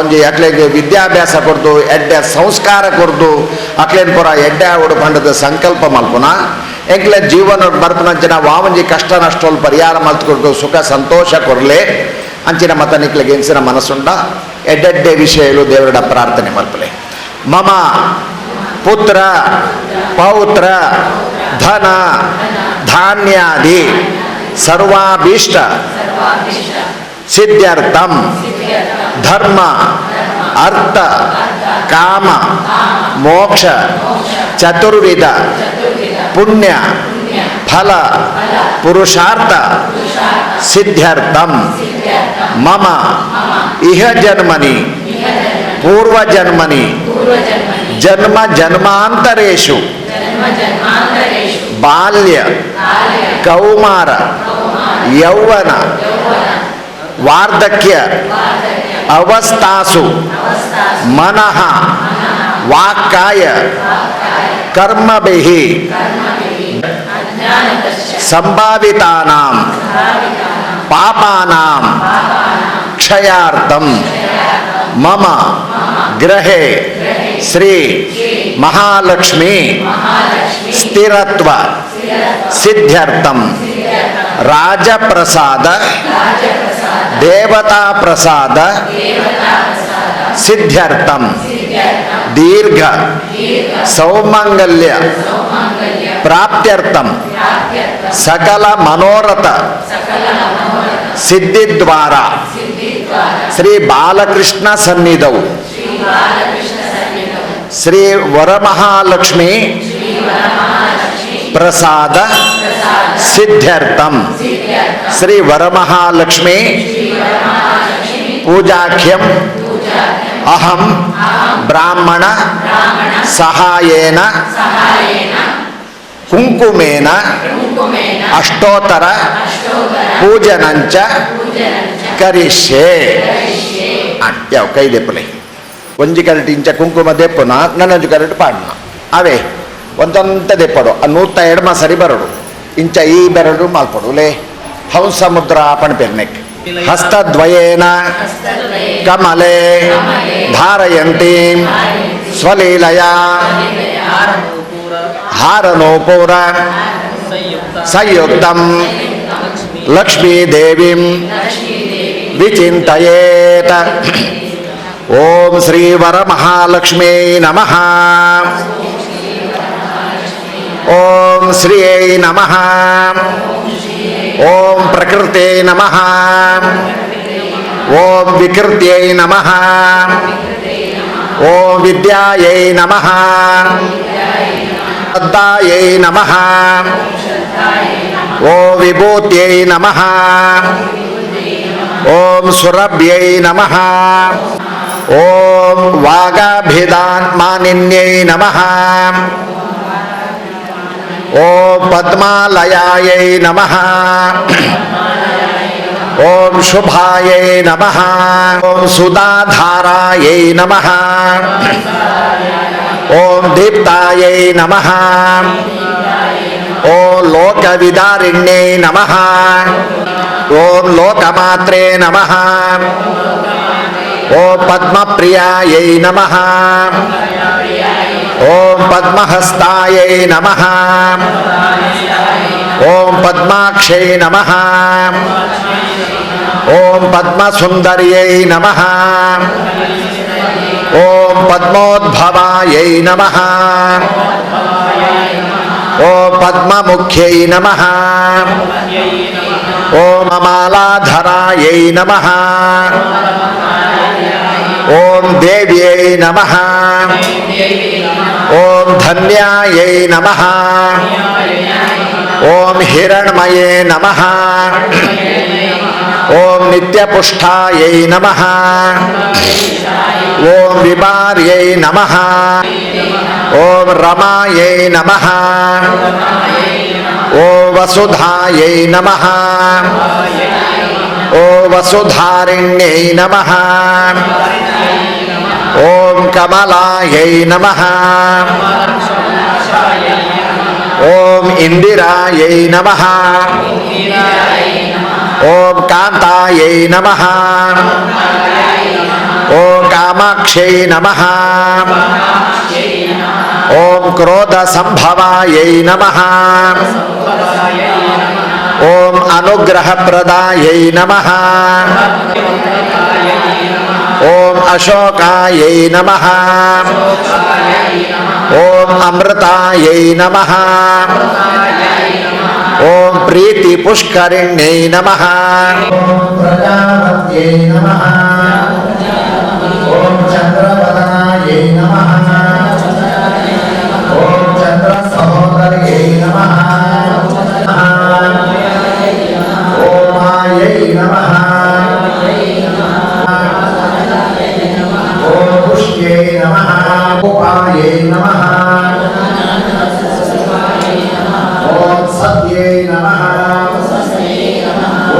ಒಂಜಿ ಅಕ್ಲೆಗ್ ವಿದ್ಯಾಭ್ಯಾಸ ಕೊರ್ದು ಎಡ್ಡೆ ಸಂಸ್ಕಾರ ಕೊರ್ದು ಅಕ್ಲೇನ್ ಪೂರ ಎಡ್ಡೆ ಆವಡು ಪಂಡದ ಸಂಕಲ್ಪ ಮಲ್ಪುನ ಎಂಕ್ಲೆ ಜೀವನ ಬರ್ಪುನಂಚಿನ ವಾವಂಜಿ ಕಷ್ಟ ನಷ್ಟೋಲ್ ಪರಿಹಾರ ಮಲ್ತ್ ಸುಖ ಸಂತೋಷ ಕೊರ್ಲೆ ಅಂಚಿನ ಮತ ನಿಕ್ಲೆಗೆ ಎಂಚಿನ ಮನಸ್ಸುಂಡ ಎಡ್ಡೆಡ್ಡೆ ವಿಷಯಲು ದೇವರಡ ಪ್ರಾರ್ಥನೆ ಮಲ್ಪಲೆ ಮಮ ಪುತ್ರ ಪೌತ್ರ ಧನ ಧಾನ್ಯಾದಿ ಸರ್ವಾಭೀಷ್ಟ ಸಿದ್ಧ್ಯರ್ಥಂ ಧರ್ಮ ಅರ್ಥ ಕಾಮ ಮೋಕ್ಷ ಚತುರ್ವಿಧ ಪುಣ್ಯ ಫಲ ಪುರುಷಾರ್ಥ ಸಿದ್ಧ್ಯರ್ಥಂ ಮಮ ಇಹ ಜನ್ಮನಿ ಪೂರ್ವಜನ್ಮನಿ ಜನ್ಮ ಜನ್ಮಾಂತರೇಷು ಬಾಲ್ಯ ಕೌಮಾರ ಯೌವನ ವಾರ್ಧಕ್ಯ ಅವಸ್ಥಾಸು ಮನಃ ವಾಕ್ಕಾಯ ಕರ್ಮಭಿಃ ಸಂಭಾವಿತಾನಾಂ ಪಾಪಾನಾಂ ಕ್ಷಯಾರ್ಥಂ ಮಮ ಗೃಹೆ ಶ್ರೀ ಮಹಾಲಕ್ಷ್ಮಿ ಸ್ಥಿರತ್ವ ಸಿದ್ಧ್ಯರ್ಥಂ ರಾಜಪ್ರಸಾದ ದೇವತಾ ಪ್ರಸಾದ ಸಿದ್ಧ್ಯರ್ಥಂ ದೀರ್ಘ ಸೌಮಂಗಲ್ಯ ಪ್ರಾಪ್ತ್ಯರ್ಥಂ ಸಕಲ ಮನೋರಥ ಸಿದ್ಧಿದ್ವಾರ ಶ್ರೀ ಬಾಲಕೃಷ್ಣ ಸನ್ನಿಧವು ಶ್ರೀ ವರಮಹಾಲಕ್ಷ್ಮಿ ಪ್ರಸಾದ ಸಿದ್ಧ್ಯರ್ಥಂ ಶ್ರೀ ವರಮಹಾಲಕ್ಷ್ಮಿ ಪೂಜಾಖ್ಯಂ ಅಹಂ ಬ್ರಾಹ್ಮಣ ಸಹಾಯೇನ ಕುಂಕುಮೇನ ಅಷ್ಟೋತ್ತರ ಪೂಜನಂಚ ಕರಿಷ್ಯೆ. ಯಾವ ಕೈ ದೆಪ್ಪಲೆ ಒಂಜಿ ಕರೆಟ್ ಇಂಚ ಕುಂಕುಮ ದೆಪ್ಪುನ ನನ್ನೊಂಜಿ ಕರೆಟ್ ಪಾಡ್ನ ಅವೇ ಒಂದಂತ ದೆಪ್ಪಡು ಆ 102 ಸರಿ ಬರಡು ಇಂಚ ಈ ಬೆರಡು ಮಾಲ್ಪಡು ಲೇ ಹಂಸ ಮುದ್ರಾ ಪಣಪೆರ್ನೆಕ್ ಹಸ್ತದ್ವಯೇನ ಕಮಲೆ ಧಾರಯಂತೀಂ ಸ್ವಲೀಲಯ ಹಾರನೂಪುರ ಸಂಯುಕ್ತಂ ಲಕ್ಷ್ಮೀದೇವೀಂ ವಿಚಿಂತಯೇತ. ಓಂ ಶ್ರೀ ವರಮಹಾಲಕ್ಷ್ಮೀ ನಮಃ. ಓಂ ಶ್ರೀಯೈ ನಮಃ. ಓಂ ಪ್ರಕೃತೇ ನಮಃ. ಓಂ ವಿಕೃತ್ಯೈ ನಮಃ. ಓಂ ವಿದ್ಯಾಯೈ ನಮಃ. ಶ್ರದ್ಧಾಯೈ ನಮಃ. ಓಂ ವಿಭೂತ್ಯೈ ನಮಃ. ಓಂ ಸುರಭ್ಯೈ ನಮಃ. ಓಂ ವಾಗಾಭಿಧಾನ್ ಮಾನಿನ್ಯೈ ನಮಃ. ಓಂ ಪದ್ಮಾಲಯಾಯೈ ನಮಃ. ಓಂ ಶುಭಾಯೈ ನಮಃ. ಓಂ ಸುಧಾಧಾರಾಯೈ ನಮಃ. ಓಂ ದೀಪ್ತಾಯೈ ನಮಃ. ಓಂ ಲೋಕವಿದಾರಿಣ್ಯೈ ನಮಃ. ಓಂ ಲೋಕಮಾತ್ರೇ ನಮಃ ಓಂ ಪದ್ಮಪ್ರಿಯಾಯೈ ನಮಃ ಓಂ ಪದ್ಮಹಸ್ತಾಯೈ ನಮಃ ಓಂ ಪದ್ಮಾಕ್ಷೈ ನಮಃ ಓಂ ಪದ್ಮಸುಂದರ್ಯೈ ನಮಃ ಓಂ ಪದ್ಮೋದ್ಭವಾಯೈ ನಮಃ ಓಂ ಪದ್ಮಮುಖ್ಯೈ ನಮಃ ಓಂ ಮಾಲಾಧರಾಯೈ ನಮಃ ಓಂ ದೇವ್ಯೈ ನಮಃ ಓಂ ಧನ್ಯಾಯೈ ನಮಃ ಓಂ ಹಿರಣ್ಮಯೇ ನಮಃ ಓಂ ನಿತ್ಯಪುಷ್ಟಾಯೈ ನಮಃ ಓಂ ವಿಮಾರ್ಯೈ ನಮಃ ಓಂ ರಮಾಯೈ ನಮಃ ಓಂ ವಸುಧಾಯೈ ನಮಃ ಓಂ ವಸುಧಾರಿಣ್ಯೈ ನಮಃ ಓಂ ಕಮಲಾಯೈ ನಮಃ ಓಂ ಇಂದಿರಾಯೈ ನಮಃ ಓಂ ಕಾಂತಾಯೈ ನಮಃ ಓಂ ಕಾಮಾಕ್ಷೈ ನಮಃ ಓಂ ಕ್ರೋಧ ಸಂಭವಾಯೈ ನಮಃ ಓಂ ಅನುಗ್ರಹಪ್ರದಾಯೈ ನಮಃ ಓಂ ಅಶೋಕಾಯೈ ನಮಃ ಓಂ ಅಮೃತಾಯೈ ನಮಃ ಓಂ ಪ್ರೀತಿ ಪುಷ್ಕರಿಣ್ಯೈ ನಮಃ ಪ್ರಜಾಪತ್ಯೈ ನಮಃ ಓಂ ಚಂದ್ರವದನಾಯೈ ನಮಃ ಓಂ ಚಂದ್ರ ಸಹೋದರ್ಯೈ ನಮಃ ಓಮಾಯೈ ನಮಃ ಓಂ ಪುಷ್ಯೈ ನಮಃ ಗೋಪಾಯೈ ನಮಃ ಓಂ ಸತ್ಯೈ ನಮಃ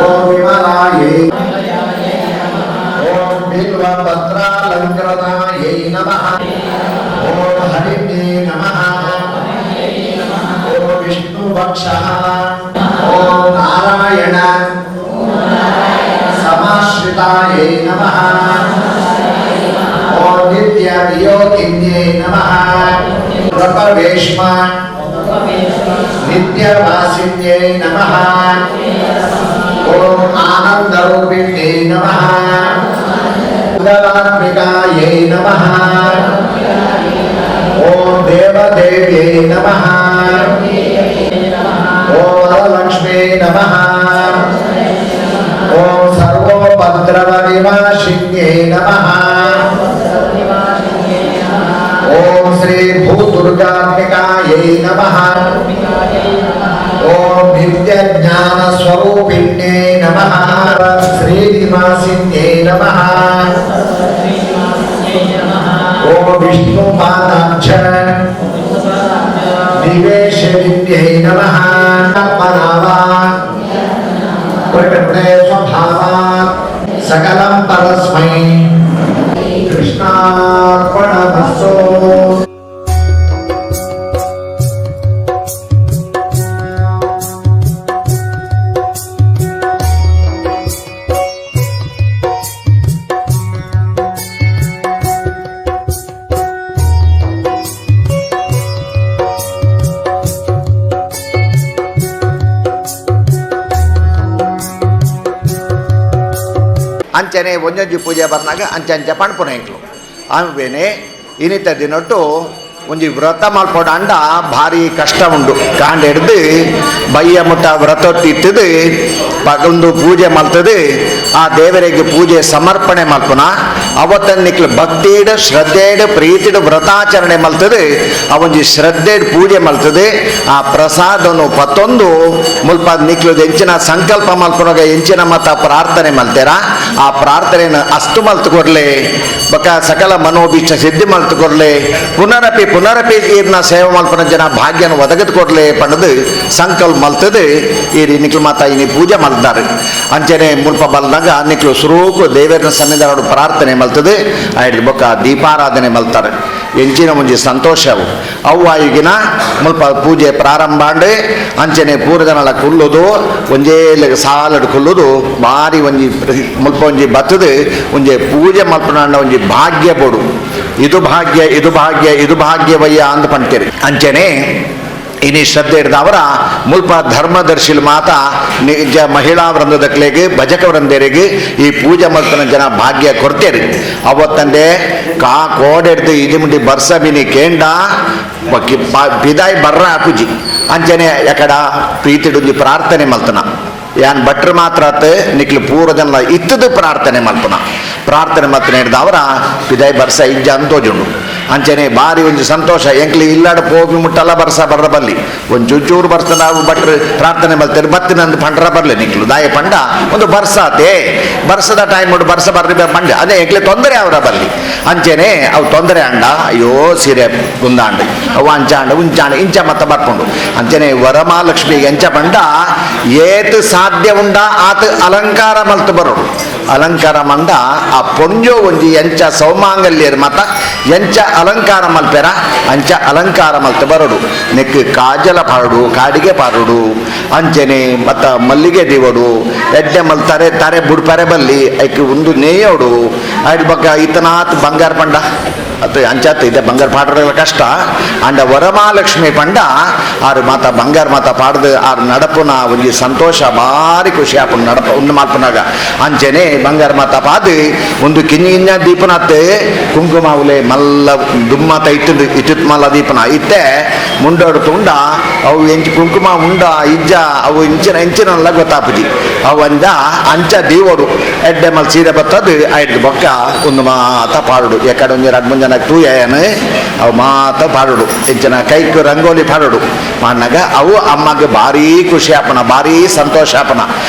ಓಂ ವಿಮಲಾಯೈ ಓಂ ಬಿಲ್ವಪತ್ರಾಲಂಕೃತಾಯೈ ನಮಃ ಓಂ ಹರಿಣ್ಯೈ ನಮಃ ಓಂ ವಿಷ್ಣುವಕ್ಷಃ ಓಂ ನಾರಾಯಣ ಸಮಾಶ್ರಿತಾಯೈ ನಮಃ ಓಂ ನಿತ್ಯ ವಿಯೋಗಿನ್ಯೈ ನಮಃ ವ್ರತವೇಶ್ಮ ನಿತ್ಯವಾಸಿನ್ಯೈ ನಮಃ ಓಂ ಆನಂದರೂಪಿಣ್ಯೈ ನಮಃ ಮಂಗಲಾತ್ಮಿಕಾಯೈ ನಮಃ ಓಂ ದೇವದೇವ್ಯೈ ನಮಃ ಓಂ ವರಲಕ್ಷ್ಮೀ ನಮಃ ಓಂ ಸರ್ವೋಪದ್ರವ ನಿವಾಸಿನ್ಯೈ ನಮಃ ಓಂ ಶ್ರೀ ಭೂದುರ್ಗಾತ್ಮಿಕಾಯೈ ನಮಃ ಓಂ ನಿತ್ಯಜ್ಞಾನ ಸ್ವರೂಪಿಣ್ಯೈ ನಮಃ ಶ್ರೀನಿವಾಸಿನ್ಯೈ ನಮಃ ಓಂ ವಿಷ್ಣುಪಾದಾಕ್ಷ ನಿವೇಶನಿನ್ಯೈ ನಮಃ ಆತ್ಮನಾಮ ಪ್ರಕೃತೆ ಸ್ವಭಾವಾತ್ ಸಕಲಂ ಪರಸ್ಮೈ ಕೃಷ್ಣಾರ್ಪಣಮಸ್ತು. ಅಂಚನೆ ಒಂಜೊಂಜಿ ಪೂಜೆ ಬರ್ನಾಗ ಅಂಚೆ ಅಂಚೆ ಪಣ್ಪುನ ಎಂಕ್ಲು ಆಮೇಲೆ ಇನಿತ ದಿನೊಟ್ಟು ಒಂಜಿ ವ್ರತ ಮಲ್ಪೊಡು ಅಂಡ ಭಾರಿ ಕಷ್ಟ ಉಂಡು. ಕಾಂಡ ಹಿಡ್ದು ಬಯ್ಯ ಮುಟ್ಟ ವ್ರತೊಟ್ಟಿತ್ತದು ಪಗಂದು ಪೂಜೆ ಮಲ್ತದು ಆ ದೇವರಿಗೆ ಪೂಜೆ ಸಮರ್ಪಣೆ ಮಲ್ಪುನ ಅವತ್ತನ್ನು ನಿಕ್ಲು ಭಕ್ತಿಡು ಶ್ರದ್ಧೆಡು ಪ್ರೀತಿಡು ವ್ರತಾಚರಣೆ ಮಲ್ತದು ಆ ಒಂಜಿ ಶ್ರದ್ಧೆಡು ಪೂಜೆ ಮಲ್ತದು ಆ ಪ್ರಸಾದನು ಪತ್ತೊಂದು ಮುಲ್ಪ ನಿಕ್ಲು ಎಂಚಿನ ಸಂಕಲ್ಪ ಮಲ್ಪುನಾಗ ಎಂಚಿನ ಮತ ಪ್ರಾರ್ಥನೆ ಮಲ್ತೇರ ಆ ಪ್ರಾರ್ಥನೆಯನ್ನು ಅಸ್ತು ಮಲ್ತು ಕೊಡ್ಲೆ ಬಕ ಸಕಲ ಮನೋಭೀಷ್ಟ ಸಿದ್ಧಿ ಮಲ್ತು ಕೊಡ್ಲೆ ಪುನರಪಿ ಪುನರಪಿ ಈರ್ನ ಸೇವೆ ಮಲ್ಪನ ಜನ ಭಾಗ್ಯನ ಒದಗದು ಕೊಡ್ಲೆ ಪಣದು ಸಂಕಲ್ಪ ಮಲ್ತದು ಈ ನಿಕ್ಲು ಮಾತ ಇನಿ ಪೂಜೆ ಮಲ್ತಾರೆ. ಅಂಚನೆ ಮುಲ್ಪ ಬಲ್ದಾಗ ನಿಕ್ಲು ಸುರೂಕು ದೇವರನ ಸನ್ನಿಧಾನ ಪ್ರಾರ್ಥನೆ ಮಲ್ತದೆ ಆಯ್ತು ಬೊಕ್ಕ ದೀಪಾರಾಧನೆ ಮಲ್ತಾರೆ. ಎಂಚಿನ ಒಂಜಿ ಸಂತೋಷವು ಅವು ಆಯುಗಿನ ಮುಲ್ಪ ಪೂಜೆ ಪ್ರಾರಂಭ ಆಂಡ್ ಅಂಚನೆ ಪೂರದನಲ ಕುಲ್ಲುದು ಒಂಜೇ ಸಾಲಡ್ ಕುಲ್ಲುದು ಬಾರಿ ಒಂಜಿ ಮುಲ್ಪ ಒಂಜಿ ಬತ್ತದು ಒಂಜಿ ಪೂಜೆ ಮಲ್ಪನಾಂಡ ಒಂಜಿ ಭಾಗ್ಯ ಬೋಡು ಇದು ಭಾಗ್ಯ ಇದು ಭಾಗ್ಯ ಇದು ಭಾಗ್ಯವಯ್ಯ ಅಂದ್ ಪಂತೀರಿ. ಅಂಚನೆ ಇನಿ ಶ್ರದ್ಧೆ ಹಿಡ್ದವರ ಮುಲ್ಪ ಧರ್ಮದರ್ಶಿಲ್ ಮಾತ ನಿಜ ಮಹಿಳಾ ವೃಂದದಕ್ಲೆಗೆ ಭಜಕ ವೃಂದರಿಗೆ ಈ ಪೂಜೆ ಮಲ್ಪನ ಜನ ಭಾಗ್ಯ ಕೊಡ್ತೇರಿ. ಅವತ್ತಂದೆ ಕಾ ಕೋಡೆಡ್ದು ಇಜಿಮುಂಡಿ ಬರ್ಸ ಮಿನಿ ಕೇಂಡ ಬಿದಾಯ್ ಬರ್ರ ಪೂಜಿ ಅಂಚನೆ ಎಕಡ ಪ್ರೀತಿಡುಂಜಿ ಪ್ರಾರ್ಥನೆ ಮಲ್ತನ ಯಾನ್ ಭಟ್ರು ಮಾತ್ರ ನಿಕ್ಲು ಪೂರ ಜನ ಇತ್ತದು ಪ್ರಾರ್ಥನೆ ಮಲ್ಪನ ಪ್ರಾರ್ಥನೆ ಮಲ್ತನ ಹಿಡ್ದವರ ಬಿದಾಯ್ ಬರ್ಸ ಇಜ್ಜ ಅಂತೋಜುಂಡು. ಅಂಚನೆ ಬಾರಿ ಒಂಜಿ ಸಂತೋಷ ಎಂಕ್ಲಿ ಇಲ್ಲಾಡ ಪೋಪಿ ಮುಟ್ಟಲ್ಲ ಬರ್ಸ ಬರ್ರ ಬರ್ಲಿ ಒಂದು ಚೂಚೂರು ಬರ್ಸ ನಾವು ಭಟ್ರು ಪ್ರಾರ್ಥನೆ ಮಲ್ತೇವೆ ಬತ್ತಿನಂದು ಪಂಡ್ರ ಬರ್ಲಿ ನಿಕ್ಲು ದಾಯ ಪಂಡ ಒಂದು ಬರ್ಸಾತೆ ಬರ್ಸದ ಟೈಮ್ ಉಂಟು ಬರ್ಸ ಬರ್ರಿ ಪಂಡ ಅದೇ ಎಂಕ್ಲೆ ತೊಂದರೆ ಅವರ ಬರ್ಲಿ. ಅಂಚನೆ ಅವು ತೊಂದರೆ ಅಂಡ ಅಯ್ಯೋ ಸೀರೆ ಗುಂದಾಂಡ ಅವು ಅಂಚಾಂಡ ಉಂಚಾಂಡ ಇಂಚ ಮತ್ತ ಬರ್ಕೊಂಡು ಅಂಚನೆ ವರಮಹಾಲಕ್ಷ್ಮಿಗೆ ಎಂಚ ಪಂಡ ಏತ್ ಸಾಧ್ಯ ಉಂಡ ಆತ ಅಲಂಕಾರ ಮಲ್ತು ಬರೋಡು ಅಲಂಕಾರ ಮಂಡ ಆ ಪೊಂಜೋ ಒಂಜಿ ಎಂಚ ಸೌಮಾಂಗಲ್ಯರ್ ಮತ ಎಂಚ ಅಲಂಕಾರ ಮಲ್ಪೆರ ಅಂಚ ಅಲಂಕಾರ ಮಲ್ತು ಬರೋಡು ನೆಕ್ ಕಾಜಲ ಪಾರುಡು ಕಾಡಿಗೆ ಪಾರುಡು ಅಂಚನೆ ಮತ್ತ ಮಲ್ಲಿಗೆ ದೀವಡು ಎಡ್ಡೆ ಮಲ್ತಾರೆ ತಾರೆ ಬುಡ್ಪಾರೆ ಬಲ್ಲಿ ಐಕ್ ಒಂದು ನೇಯೋಡು ಐಡ್ ಬಕ್ಕ ಇತನಾತ್ ಬಂಗಾರ ಪಂಡ ಅದು ಅಂಚಾತ್ ಇದೆ ಬಂಗಾರ ಪಾಡ್ರ ಕಷ್ಟ ಅಂಡ ವರಮಹಾಲಕ್ಷ್ಮಿ ಪಂಡ ಆರು ಮಾತ ಬಂಗಾರ ಮಾತ ಪಾಡ್ದು ಆರು ನಡಪುನ ಒಂಜಿ ಸಂತೋಷ ಭಾರಿ ಖುಷಿ ಆಪುಂಡು ನಡಪ ಒಂದು ಮಾಲ್ಪುನಾಗ. ಅಂಚನೆ ಬಂಗಾರ ಮಾತ ಪಾದು ಒಂದು ಕಿಂಜಿ ಕಿಂಜ ದೀಪನತ್ತೆ ಕುಂಕುಮಾವುಲೆ ಮಲ್ಲ ದುಮ್ಮತ ಇತ್ತು ಇತ್ತುತ್ ಮಲ್ಲ ದೀಪನ ಇತ್ತೆ ಮುಂಡೋಡು ತುಂಡ ಅವು ಎಂಚ ಕುಂಕುಮ ಉಂಡ ಇಜ್ಜ ಅವು ಇಂಚಿನ ಇಂಚಿನಲ್ಲ ಗೊತ್ತಾಪುಜಿ ಅವು ಅಂಜ ಅಂಚ ದೀವೋಡು ಎಡ್ಡೆ ಮಲ್ ಸೀರೆ ಬತ್ತದು ಐದು ಬೊಕ್ಕ ಒಂದು ಮಾತ ಪಾಡುಡು ಎಕಡೆ ಒಂಜಿ ರಡ್ಡು ಮೂರು ಜನ ತೂಯನು ಅವು ಮಾತ ಪಾಡುಡು ಎಂಚಿನ ಕೈಕ್ ರಂಗೋಲಿ ಪಾಡುಡು ಮಾಡಿನಾಗ ಅವು ಅಮ್ಮಗೆ ಭಾರೀ ಖುಷಿ ಆಪನ ಭಾರೀ ಸಂತೋಷ ಆಪನ.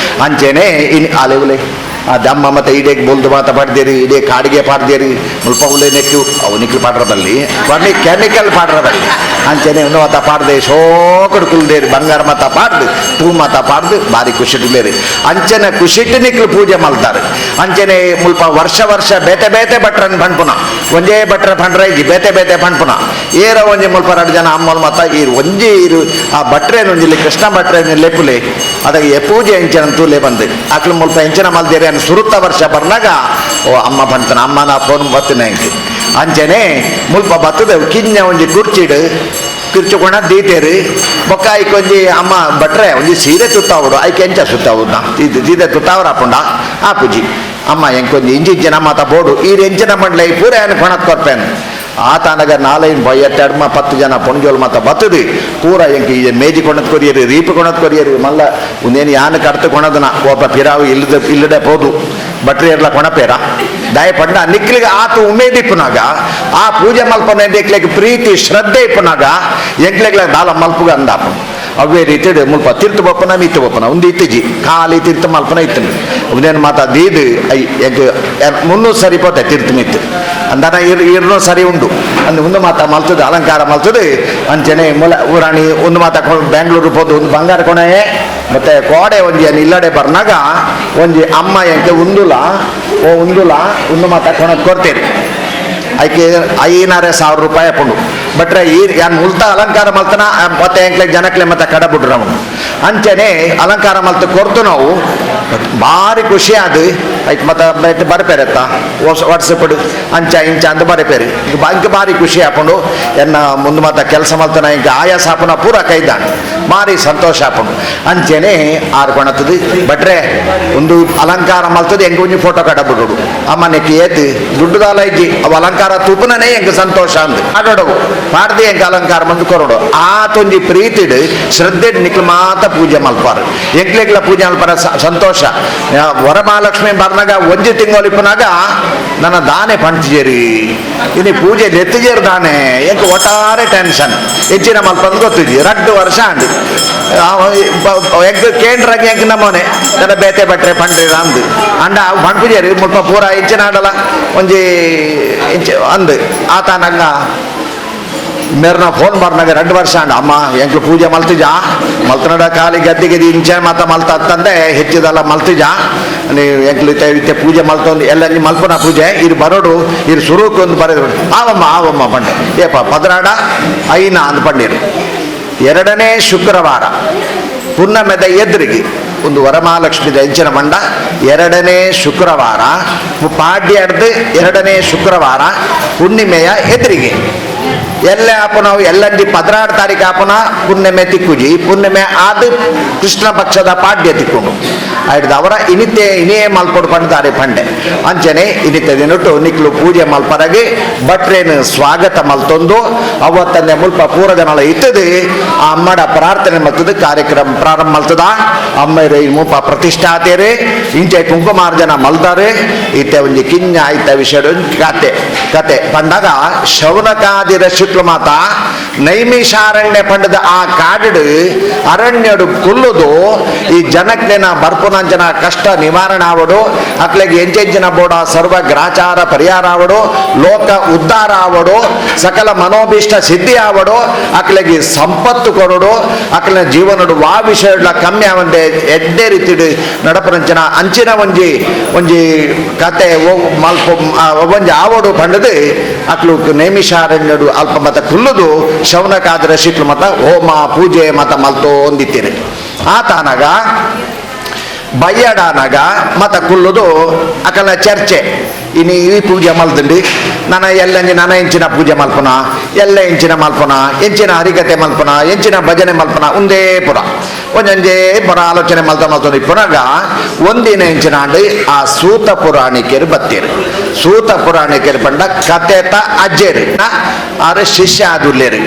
ಅಂಚೆನೆ ಇನ್ ಅಲೆವುಲೆ ಆ ದಮ್ಮ ಮತ್ತೆ ಇಡೇಕ್ ಬೋಲ್ದು ಮಾತ ಪಾಡ್ದೇರಿ ಇಡೇ ಕಾಡಿಗೆ ಪಾಡ್ದೇರಿ ಮುಲ್ಪ ಉಲೆ ನೆಕ್ಕು ಅವು ನಿಕ್ಲು ಪಾಡ್ರದಲ್ಲಿ ಬನ್ನಿ ಕೆಮಿಕಲ್ ಪಾಡ್ರದಲ್ಲಿ ಅಂಚೆನೆ ಒಂದು ಮಾತ ಪಾಡ್ದೆ ಶೋಕಡು ಕುಲ್ದೇರಿ ಬಂಗಾರ ಮಾತ ಪಾಡ್ದು ಪೂ ಮಾತ ಪಾಡ್ದು ಭಾರಿ ಖುಷಿಟ್ಲೇರಿ ಅಂಚನೆ ಖುಷಿಟ್ಟು ನಿಕ್ಲು ಪೂಜೆ ಮಲ್ತಾರೆ. ಅಂಚನೆ ಮುಲ್ಪ ವರ್ಷ ವರ್ಷ ಬೇತೆ ಬೇತೆ ಭಟ್ರನ್ ಪಣ್ಪುನ ಒಂಜೇ ಭಟ್ರ ಪಂಡ್ರ ಇಜ್ಜಿ ಬೇತೆ ಬೇತೆ ಪಣ್ಪುನ ಏರ ಒಂಜಿ ಮುಲ್ಪ ಎರಡು ಜನ ಅಮ್ಮಲ್ ಮಾತ ಈರು ಒಂಜಿ ಈರು ಆ ಭಟ್ರೇನು ಒಂಜಿ ಕೃಷ್ಣ ಭಟ್ರೇನು ಲೆಪ್ಪುಲೆ ಅದಕ್ಕೆ ಪೂಜೆ ಎಂಚನ ತೂಲೆ ಬಂದು ಅಕ್ಲು ಮುಲ್ಪ ಎಂಚನ ಮಲ್ದೇರಿ ಸುರುತ್ತ ವರ್ಷ ಬರ್ನಾಗ ಓ ಅಮ್ಮ ಪಂತನ ಅಮ್ಮನ ಫೋನ್ ಬತ್ತಿನ ಎಂಕ್ ಅಂಚನೆ ಮುಲ್ಪ ಬತ್ತದ ಕಿಂಜ ಒಂಜಿ ಕುರ್ಚಿಡು ಕಿರ್ಚುಕೊಣ ದೀತೇರು ಬೊಕ್ಕ ಐಕ್ ಒಂಜಿ ಅಮ್ಮ ಭಟ್ರೆ ಒಂಜಿ ಸೀರೆ ತುತ್ತಾವುಡು ಐಕ್ ಎಂಚ ಸುತ್ತಾವುದ ಇದು ಸೀರೆ ತುತ್ತಾವ್ರ ಆಪುಂಡ ಆ ಪೂಜಿ ಅಮ್ಮ ಎಂಕೊಂಜಿ ಇಂಜಿ ಇಂಚಿನ ಮಾತ ಬೋಡು ಈರು ಎಂಚಿನ ಮಂಡ್ಲೆ ಈ ಪೂರ ಏನು ಕೊಣತ್ ಕೊರ್ಪೇನು ಆತನಗ ನಾಲೈನ್ ಎಟ್ಟೆಡ್ಮ 10 ಜನ ಪೊಂಜೋಲ್ ಮಾತ ಬತ್ತದು ಪೂರ ಎಂಕ್ ಈ ಮೇಜಿ ಕೊಣತ್ ಕೊರಿಯರು ರೀಪು ಕೊಣತ್ ಕೊರಿಯರು ಮಲ್ಲ ಒಂದೇನು ಯಾನ್ ಕಡ್ತು ಕೊಣದನ ಒಬ್ಬ ಪಿರಾವು ಇಲ್ಲದ ಇಲ್ಲಡೆ ಪೋದು ಬಟ್ರಿ ಎರ್ಲ ಕೊಣಪೇರ ದಯ ಪಂಡ ನಿಕ್ಲಿಗೆ ಆತ ಉಮೇದ್ ಇಪ್ಪುನಾಗ ಆ ಪೂಜೆ ಮಲ್ಪನ ಎಂಕ್ಲೆಗ್ ಪ್ರೀತಿ ಶ್ರದ್ಧೆ ಇಪ್ಪುನಾಗ ಎಂಕ್ಲೆಗ್ಲ ದಾಲ ಮಲ್ಪುಗ ಅಂದಾಪ ಅವೇ ರೀತಿ ಮುಲ್ಪ ತಿರ್ತು ಬಪ್ಪನ ಮಿತ್ತು ಬಪ್ಪನ ಒಂದು ಇತ್ತಿಜಿ ಖಾಲಿ ತಿರ್ತು ಮಲ್ಪನ ಇತ್ತು ಒಂದೇನು ಮಾತ ದೀದು I ಎಂಕ್ ಮುನ್ನೂರು ಸರಿ ಪೋತೆ ತಿರ್ತು ಮಿತ್ತು ಅಂದಾನ ಇರ್ನೂ ಸರಿ ಉಂಡು ಅಂದು ಒಂದು ಮಾತ ಮಲ್ತದು ಅಲಂಕಾರ ಮಲ್ತದು ಅಂಚನೆ ಮುಲ ಊರಾಣಿ ಒಂದು ಮಾತ ಬೆಂಗಳೂರು ಪೋದು ಒಂದು ಬಂಗಾರ ಕೊಣೆ ಮತ್ತೆ ಕೋಡೆ ಒಂಜಿ ಇಲ್ಲಡೆ ಬರ್ನಾಗ ಒಂಜಿ ಅಮ್ಮ ಎಂಕೆ ಉಂದುಲ ಓ ಉಂದುಲ ಒಂದು ಮಾತ ಕೊಣತ್ ಕೊಡ್ತೀರಿ ಐಕೆ 5,000 ರೂಪಾಯಿ ಪುಂಡು ಬಟ್ರೆ ಈ ಯಾನ್ ಮುಲ್ತ ಅಲಂಕಾರ ಮಲ್ತನ ಮತ್ತೆ ಎಂಕ್ಲೆ ಜನಕ್ಲೆ ಮತ್ತೆ ಕಡ ಬಿಡ್ರ ಅವನು ಅಂಚನೆ ಅಲಂಕಾರ ಮಲ್ತ ಕೊರ್ತು ನಾವು ಭಾರಿ ಖುಷಿ ಅದು ಐಕ್ ಮತ್ತೆ ಬರಪೇರತ್ತ ವಾಟ್ಸಪ್ ಅಂಚ ಇಂಚ ಅಂತ ಬರಪೇರಿ ಇಂಕ ಭಾರಿ ಖುಷಿ ಆಪುಂಡು ಎನ್ನ ಮುಂದೆ ಮಾತ ಕೆಲಸ ಮಲ್ತನ ಇಂಕ ಆಯಾಸ ಆಪುನ ಪೂರ ಕೈದಾಂಡ್ ಭಾರಿ ಸಂತೋಷ ಆಪುಂಡು ಅಂಚೆನೆ ಆರು ಕೊಣತದು ಬಟ್ರೆ ಒಂದು ಅಲಂಕಾರ ಮಲ್ತದ ಎಂಕ ಒಂಜಿ ಫೋಟೋ ಕಡ ಬಿಡುಡು ಅಮ್ಮ ನೆಕ್ ಏತ್ ದುಡ್ಡುದಾಲ ಇಜ್ಜಿ ಅವು ಅಲಂಕಾರ ತೂಪುನನೇ ಎಂಕ ಸಂತೋಷ ಅಂದ್ ಆಡೋಡವು ಪಾಡ್ದು ಎಂಕ ಅಲಂಕಾರ ಮಂದು ಕೊರಡು ಆತೊಂಜಿ ಪ್ರೀತಿಡ್ ಶ್ರದ್ಧೆ ನಿಕ್ಲು ಮಾತ ಪೂಜೆ ಮಲ್ಪಾರು ಎಂಕ್ಲೆಗ್ಲ ಪೂಜೆ ಮಲ್ಪಾರ ಸಂತೋಷ. ವರಮಹಾಲಕ್ಷ್ಮಿ ಬರ್ನಾಗ ಒಂಜಿ ತಿಂಗಳಿಪ್ಪನಾಗ ನನ್ನ ದಾನೆ ಪಂಚೇರಿ ಇನ್ನು ಪೂಜೆ ನೆತ್ತಿಜೇರು ದಾನೆ ಎಂಕ ಒಟ್ಟಾರೆ ಟೆನ್ಷನ್ ಹೆಚ್ಚಿನ ಮಲ್ಪಂದು ಗೊತ್ತಿದ್ದಿ 2 ವರ್ಷ ಅಂದು ಎಂಕ್ ಕೇಂದ್ರಾಗ ಎಂಕ್ ನಮ್ಮನೆ ನನ್ನ ಬೇತೆ ಬಟ್ರೆ ಪಂಡ್ರಿ ಅಂದು ಅಂಡ ಅವು ಪಂಪುಜೇರಿ ಮುಲ್ಪ ಪೂರ ಹೆಚ್ಚಿನ ಆಡಲ್ಲ ಒಂಜಿ ಇಂಚ ಅಂದು ಆತ ನಂಗ ಮೇರ್ನ ಫೋನ್ ಬರ್ನಾಗ 2 ವರ್ಷ ಅಂಡ ಅಮ್ಮ ಎಂಕ್ಲು ಪೂಜೆ ಮಲ್ತಿಜಾ ಮಲ್ತನಡ ಖಾಲಿ ಗದ್ದಿಗೆ ಇಂಚೆ ಮಾತ ಮಲ್ತ ಅಂತಂದೆ ಹೆಚ್ಚಿದಲ್ಲ ಮಲ್ತಿಜಾ ನೀವು ಎಂಕ್ಲು ಇತ್ತೆ ಇತ್ತೆ ಪೂಜೆ ಮಲ್ತೊಂದು ಎಲ್ಲ ನೀವು ಮಲ್ಪನ ಪೂಜೆ ಇರು ಬರೋಡು ಇರು ಸುರುಕು ಒಂದು ಬರೆದು ಆವಮ್ಮ ಆವಮ್ಮ ಪಂಡೆ ಏಪ 16 ಐನ ಅಂದ್ ಪಂಡೀರು. 2ನೇ ಶುಕ್ರವಾರ ಪುನ್ನಮೆದ ಎದುರಿಗೆ ಒಂದು ವರಮಹಾಲಕ್ಷ್ಮಿದ ಹೆಂಚಿನ ಮಂಡ 2ನೇ ಶುಕ್ರವಾರ ಪಾಡ್ಯಡ್ದು 2ನೇ ಶುಕ್ರವಾರ ಹುಣ್ಣಿಮೆಯ ಎದುರಿಗೆ ಎಲ್ಲ ಆಪುನವು ಎಲ್ಲಂಜಿ 16 ತಾರೀಕು ಆಪುನ ಪುಣ್ಯಮೆ ತಿಕ್ಕುಜಿ ಪುಣ್ಯಮೆ ಆದ ಕೃಷ್ಣ ಪಕ್ಷದ ಪಾಡ್ಯ ತಿಕ್ಕೊಂಡು ಆಯ್ತು ಅವರ ಇನಿತೆ ಇನಿಯೇ ಮಲ್ಪೊಡು ಪಂಡ್ತಾರೆ ಪಂಡೆ ಅಂಚನೆ ಇನಿತೆ ದಿನಟ್ಟು ನಿಕ್ಲು ಪೂಜೆ ಮಲ್ಪರಾಗಿ ಭಟ್ರೇನು ಸ್ವಾಗತ ಮಲ್ತೊಂದು ಅವತ್ತನ್ನೇ ಮುಲ್ಪ ಪೂರ ಜನಲ ಇತ್ತದು ಆ ಅಮ್ಮಡ ಪ್ರಾರ್ಥನೆ ಮಲ್ತದ ಕಾರ್ಯಕ್ರಮ ಪ್ರಾರಂಭ ಮಲ್ತದ ಅಮ್ಮರು ಮುಲ್ಪ ಪ್ರತಿಷ್ಠಾತೇರು ಇಂಚೆ ಕುಂಕುಮಾರ್ಜನ ಮಲ್ತಾರೆ ಇತ್ತೆ ಒಂಜಿ ಕಿಂಜ ಆಯ್ತ ವಿಷಯ ಕತೆ ಕತೆ ಪಂಡಾಗ ಶೌನಕಾದಿರ ಶುಕ್ಲ ಮಾತ ನೈಮಿಷಾರಣ್ಯ ಪಂಡದ ಆ ಕಾಡು ಅರಣ್ಯಡು ಕುಲ್ಲುದು ಈ ಜನಕ್ಲೆನ ಬರ್ಪುನಂಚನ ಕಷ್ಟ ನಿವಾರಣೆ ಆವಡು ಅಕ್ಲೆಗೆ ಎಂಚೆಂಚಿನ ಬೋಡ ಸರ್ವ ಗ್ರಾಚಾರ ಪರಿಹಾರ ಆವಡು ಲೋಕ ಉದ್ಧಾರ ಆವಡು ಸಕಲ ಮನೋಭೀಷ್ಟ ಸಿದ್ಧಿ ಆವಡು ಅಕ್ಲೆಗೆ ಸಂಪತ್ತು ಕೊರಡು ಅಕ್ಲೆನ ಜೀವನಡು ವಾ ವಿಷಯಗಳ ಕಮ್ಮಿ ಆವಂದೆ ಎಡ್ಡೆ ರೀತಿಡು ನಡಪನಂಚನ ಅಂಚಿನ ಒಂಜಿ ಒಂಜಿ ಕತೆ ಮಲ್ಪ ಒಂಜಿ ಆವಡು ಪಂಡದು ಅಕ್ಲು ನೈಮಿಷಾರಣ್ಯಡು ಅಲ್ಪ ಮತ ಕುಲ್ಲುದು ಶೌನಕಾದ್ರ ಶಿಕ್ಲು ಮತ ಹೋಮ ಪೂಜೆ ಮತ ಮಲ್ತೋ ಒಂದಿತ್ತೀರಿ ಆತನಾಗ ಬಯ್ಯಡಾನಾಗ ಮತ ಕುಲ್ಲುದು ಅಕಲ ಚರ್ಚೆ ಇನ್ನು ಈ ಪೂಜೆ ಮಲ್ತುಂಡಿ ನನ್ನ ಎಲ್ಲಂಜಿ ನನ್ನ ಎಂಚಿನ ಪೂಜೆ ಮಲ್ಪನ ಎಲ್ಲ ಎಂಚಿನ ಮಲ್ಪನ ಎಂಚಿನ ಹರಿಕತೆ ಮಲ್ಪನ ಎಂಚಿನ ಭಜನೆ ಮಲ್ಪನ ಒಂದೇ ಪುರ ಒಂಜೊಂಜೇ ಪುರ ಆಲೋಚನೆ ಮಲ್ತ ಮಲ್ತೊಂದು ಪುನಗ ಒಂದಿನ ಎಂಚಿನ ಆಂಡ್ ಆ ಸೂತ ಪುರಾಣಿಕರು ಬತ್ತೀರು. ಸೂತ ಪುರಾಣಿಕರು ಪಂಡ ಕತೆತ ಅಜ್ಜೇರು ಆರು ಶಿಷ್ಯ ಆದುಲ್ಲೇರು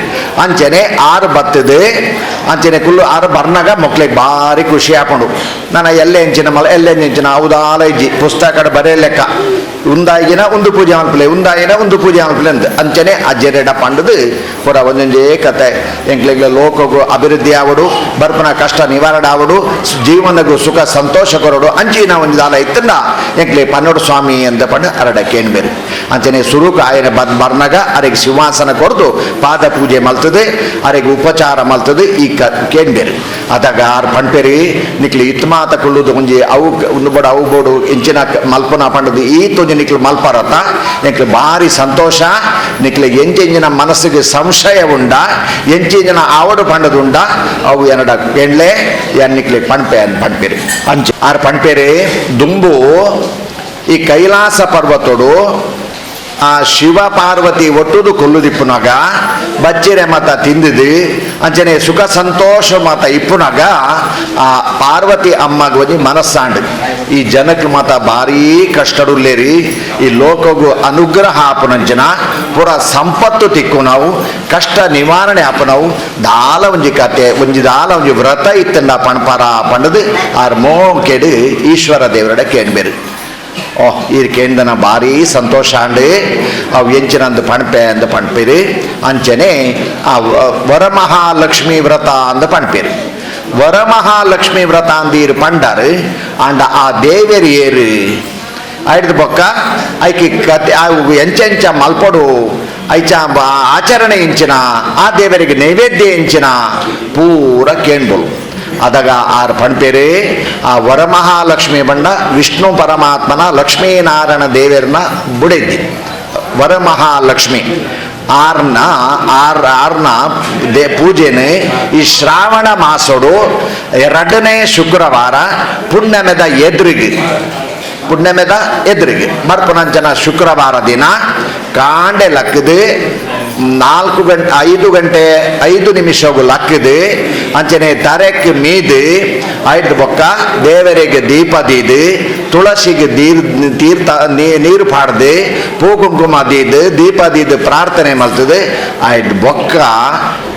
ಅಂಚನೆ ಆರು ಬತ್ತದು ಅಂಚನೆ ಕುಲ್ಲು ಆರು ಬರ್ನಾಗ ಮಕ್ಳಿಗೆ ಭಾರಿ ಖುಷಿ ಹಾಕೊಂಡು ನಾನು ಎಲ್ಲ ಎಂಚಿನ ಮಲ ಎಲ್ಲ ಎಂಚಿನ ಹೌದಾಲ ಇಜ್ಜಿ ಪುಸ್ತಕ ಬರೇ ಲೆಕ್ಕ ಉಂದಾಯಿನ ಒಂದು ಪೂಜೆ ಮಲ್ಪಲೆ ಉಂದಾಯಿನ ಒಂದು ಪೂಜೆ ಮಲ್ಪಲೆ ಅಂದ ಅಂಚನೆ ಅಜ್ಜೆರೆಡ ಪಂಡದು ಪೂರ ಒಂದೊಂದೇ ಕತೆ ಎಂಕ್ಲೆಗ್ಲ ಲೋಕಗೂ ಅಭಿವೃದ್ಧಿ ಆವಡು ಬರ್ಪನ ಕಷ್ಟ ನಿವಾರಣೆ ಆವಡು ಜೀವನಗೂ ಸುಖ ಸಂತೋಷ ಕೊರಡು ಅಂಚಿನ ಒಂದು ದಾಲ ಇತ್ತಂದ ಎಂಕ್ಲೆ ಪನ್ನೋಡು ಸ್ವಾಮಿ ಅಂತ ಪಂಡ ಅರಡ ಕೇಣ್ಬೇರು ಅಂಚನೆ ಸುರುಕು ಆಯನ ಬಂದ್ ಬರ್ನಾಗ ಅರೆಗೆ ಸಿಂಹಾಸನ ಕೊರದು ಪಾದ ಪೂಜೆ ಮಲ್ತದೆ ಅರೆಗೆ ಉಪಚಾರ ಮಲ್ತದೆ ಈ ಕೇಣ್ಬೇರು ಅದಾಗ ಆರು ಪಂಪೇರಿ ನಿಕ್ಲಿ ಇತ್ಮಾತ ಕುಳ್ಳುದು ಒಂಜಿ ಅವು ಒಂದು ಬೋಡು ಅವು ಬೋಡು ಇಂಚಿನ ಮಲ್ಪನ ಪಂಡದು ಈ ತೊಂಜಿ ನಿಕ್ಲು ಮಲ್ಪರತ ನಿಕ್ಲು ಭಾರಿ ಸಂತೋಷ ನಿಕ್ಲು ಎಂಚೆಂಜಿನ ಮನಸ್ಸಿಗೆ ಸಂಶಯ ಉಂಡ ಎಂಚೆಂಜಿನ ಆವಡು ಪಂಡದುಂಡ ಅವು ಎನ್ನಡ ಕೆಂಡ್ಲೆ ಎನ್ ನಿಕ್ಲಿ ಪಂಪೆ ಅನ್ ಪಂಪೇರಿ ಅಂಚೆ ಆರು ಪಂಪೇರಿ ದುಂಬು ಈ ಕೈಲಾಸ ಪರ್ವತೋಡು ಆ ಶಿವ ಪಾರ್ವತಿ ಒಟ್ಟುದು ಕೊಲ್ಲುದಿಪ್ಪುನಾಗ ಬಚ್ಚಿರೆ ಮತ ತಿಂದಿದ್ದು ಅಂಚನೆ ಸುಖ ಸಂತೋಷ ಮತ ಇಪ್ಪುನಾಗ ಆ ಪಾರ್ವತಿ ಅಮ್ಮಗ ಒಂಜಿ ಮನಸ್ಸಾಂಡ್ ಈ ಜನಕ್ಕೆ ಮಾತ ಭಾರೀ ಕಷ್ಟಡುಲ್ಲೇರಿ ಈ ಲೋಕಗೂ ಅನುಗ್ರಹ ಆಪುನಂಚಿನ ಪೂರ ಸಂಪತ್ತು ತಿಕ್ಕು ನಾವು ಕಷ್ಟ ನಿವಾರಣೆ ಆಪುನವು ದಾಲ ಒಂಜಿ ಕತೆ ಒಂಜಿ ದಾಲ ಒಂಜಿ ವ್ರತ ಇತ್ತಂಡ ಪಣಪಾರ ಪಂಡದು ಆರ್ ಮೋಕೆಡು ಈಶ್ವರ ದೇವರಡ ಕೇಣ್ಬೇರು. ಓಹ್ ಈ ಕೇಂದ್ರನ ಭಾರಿ ಸಂತೋಷ ಅಂಡು ಅವು ಎಂಚಿನಂದು ಪಣಪೆ ಅಂದು ಪಣಪಿರಿ ಅಂಚನೆ ಆ ವರಮಹಾಲಕ್ಷ್ಮಿ ವ್ರತ ಅಂದು ಪಣಪಿರಿ. ವರಮಹಾಲಕ್ಷ್ಮಿ ವ್ರತ ಅಂದೀರು ಪಂಡಾರು ಅಂಡ ಆ ದೇವೆರು ಏರು ಐದು ಬೊಕ್ಕ ಐಕಿ ಕತೆ ಅವು ಎಂಚೆಂಚ ಮಲ್ಪಡು ಐಚ ಆಚರಣೆ ಎಂಚಿನ ಆ ದೇವರಿಗೆ ನೈವೇದ್ಯ ಎಂಚಿನ ಪೂರ ಕೇಣ್ಬಲು. ಅದಾಗ ಆರು ಪಣ್ಪೇರಿ ಆ ವರಮಹಾಲಕ್ಷ್ಮಿ ಬಂಡ ವಿಷ್ಣು ಪರಮಾತ್ಮನ ಲಕ್ಷ್ಮೀನಾರಾಯಣ ದೇವರನ್ನ ಬುಡೆದ್ದಿ ವರಮಹಾಲಕ್ಷ್ಮಿ ಆರ್ನ ಆರ್ ಆರ್ನ they ಪೂಜೆನೆ ಈ ಶ್ರಾವಣ ಮಾಸೋಡು 2ನೇ ಶುಕ್ರವಾರ ಪುಣ್ಯಮೆದ ಎದುರಿಗೆ ಪುಣ್ಯಮೆದ ಎದುರಿಗೆ ಮರ್ಪುನಂಚನ ಶುಕ್ರವಾರ ದಿನ ಕಾಂಡೆ ಲಕ್ಕದು 4 ಗಂಟೆ 5 ಗಂಟೆ 5 ನಿಮಿಷಗೂ ಲಕ್ಕದು ಅಂಚನೆ ತರೆಕ್ ಮೀದು ಐದು ಬೊಕ್ಕ ದೇವರಿಗೆ ದೀಪ ದೀದು ತುಳಸಿಗೆ ತೀರ್ಥ ನೀರು ಪಾಡ್ದು ಪೂ ಕುಂಕುಮ ದೀದು ದೀಪ ದೀದು ಪ್ರಾರ್ಥನೆ ಮಲ್ತದೆ ಐದು ಬೊಕ್ಕ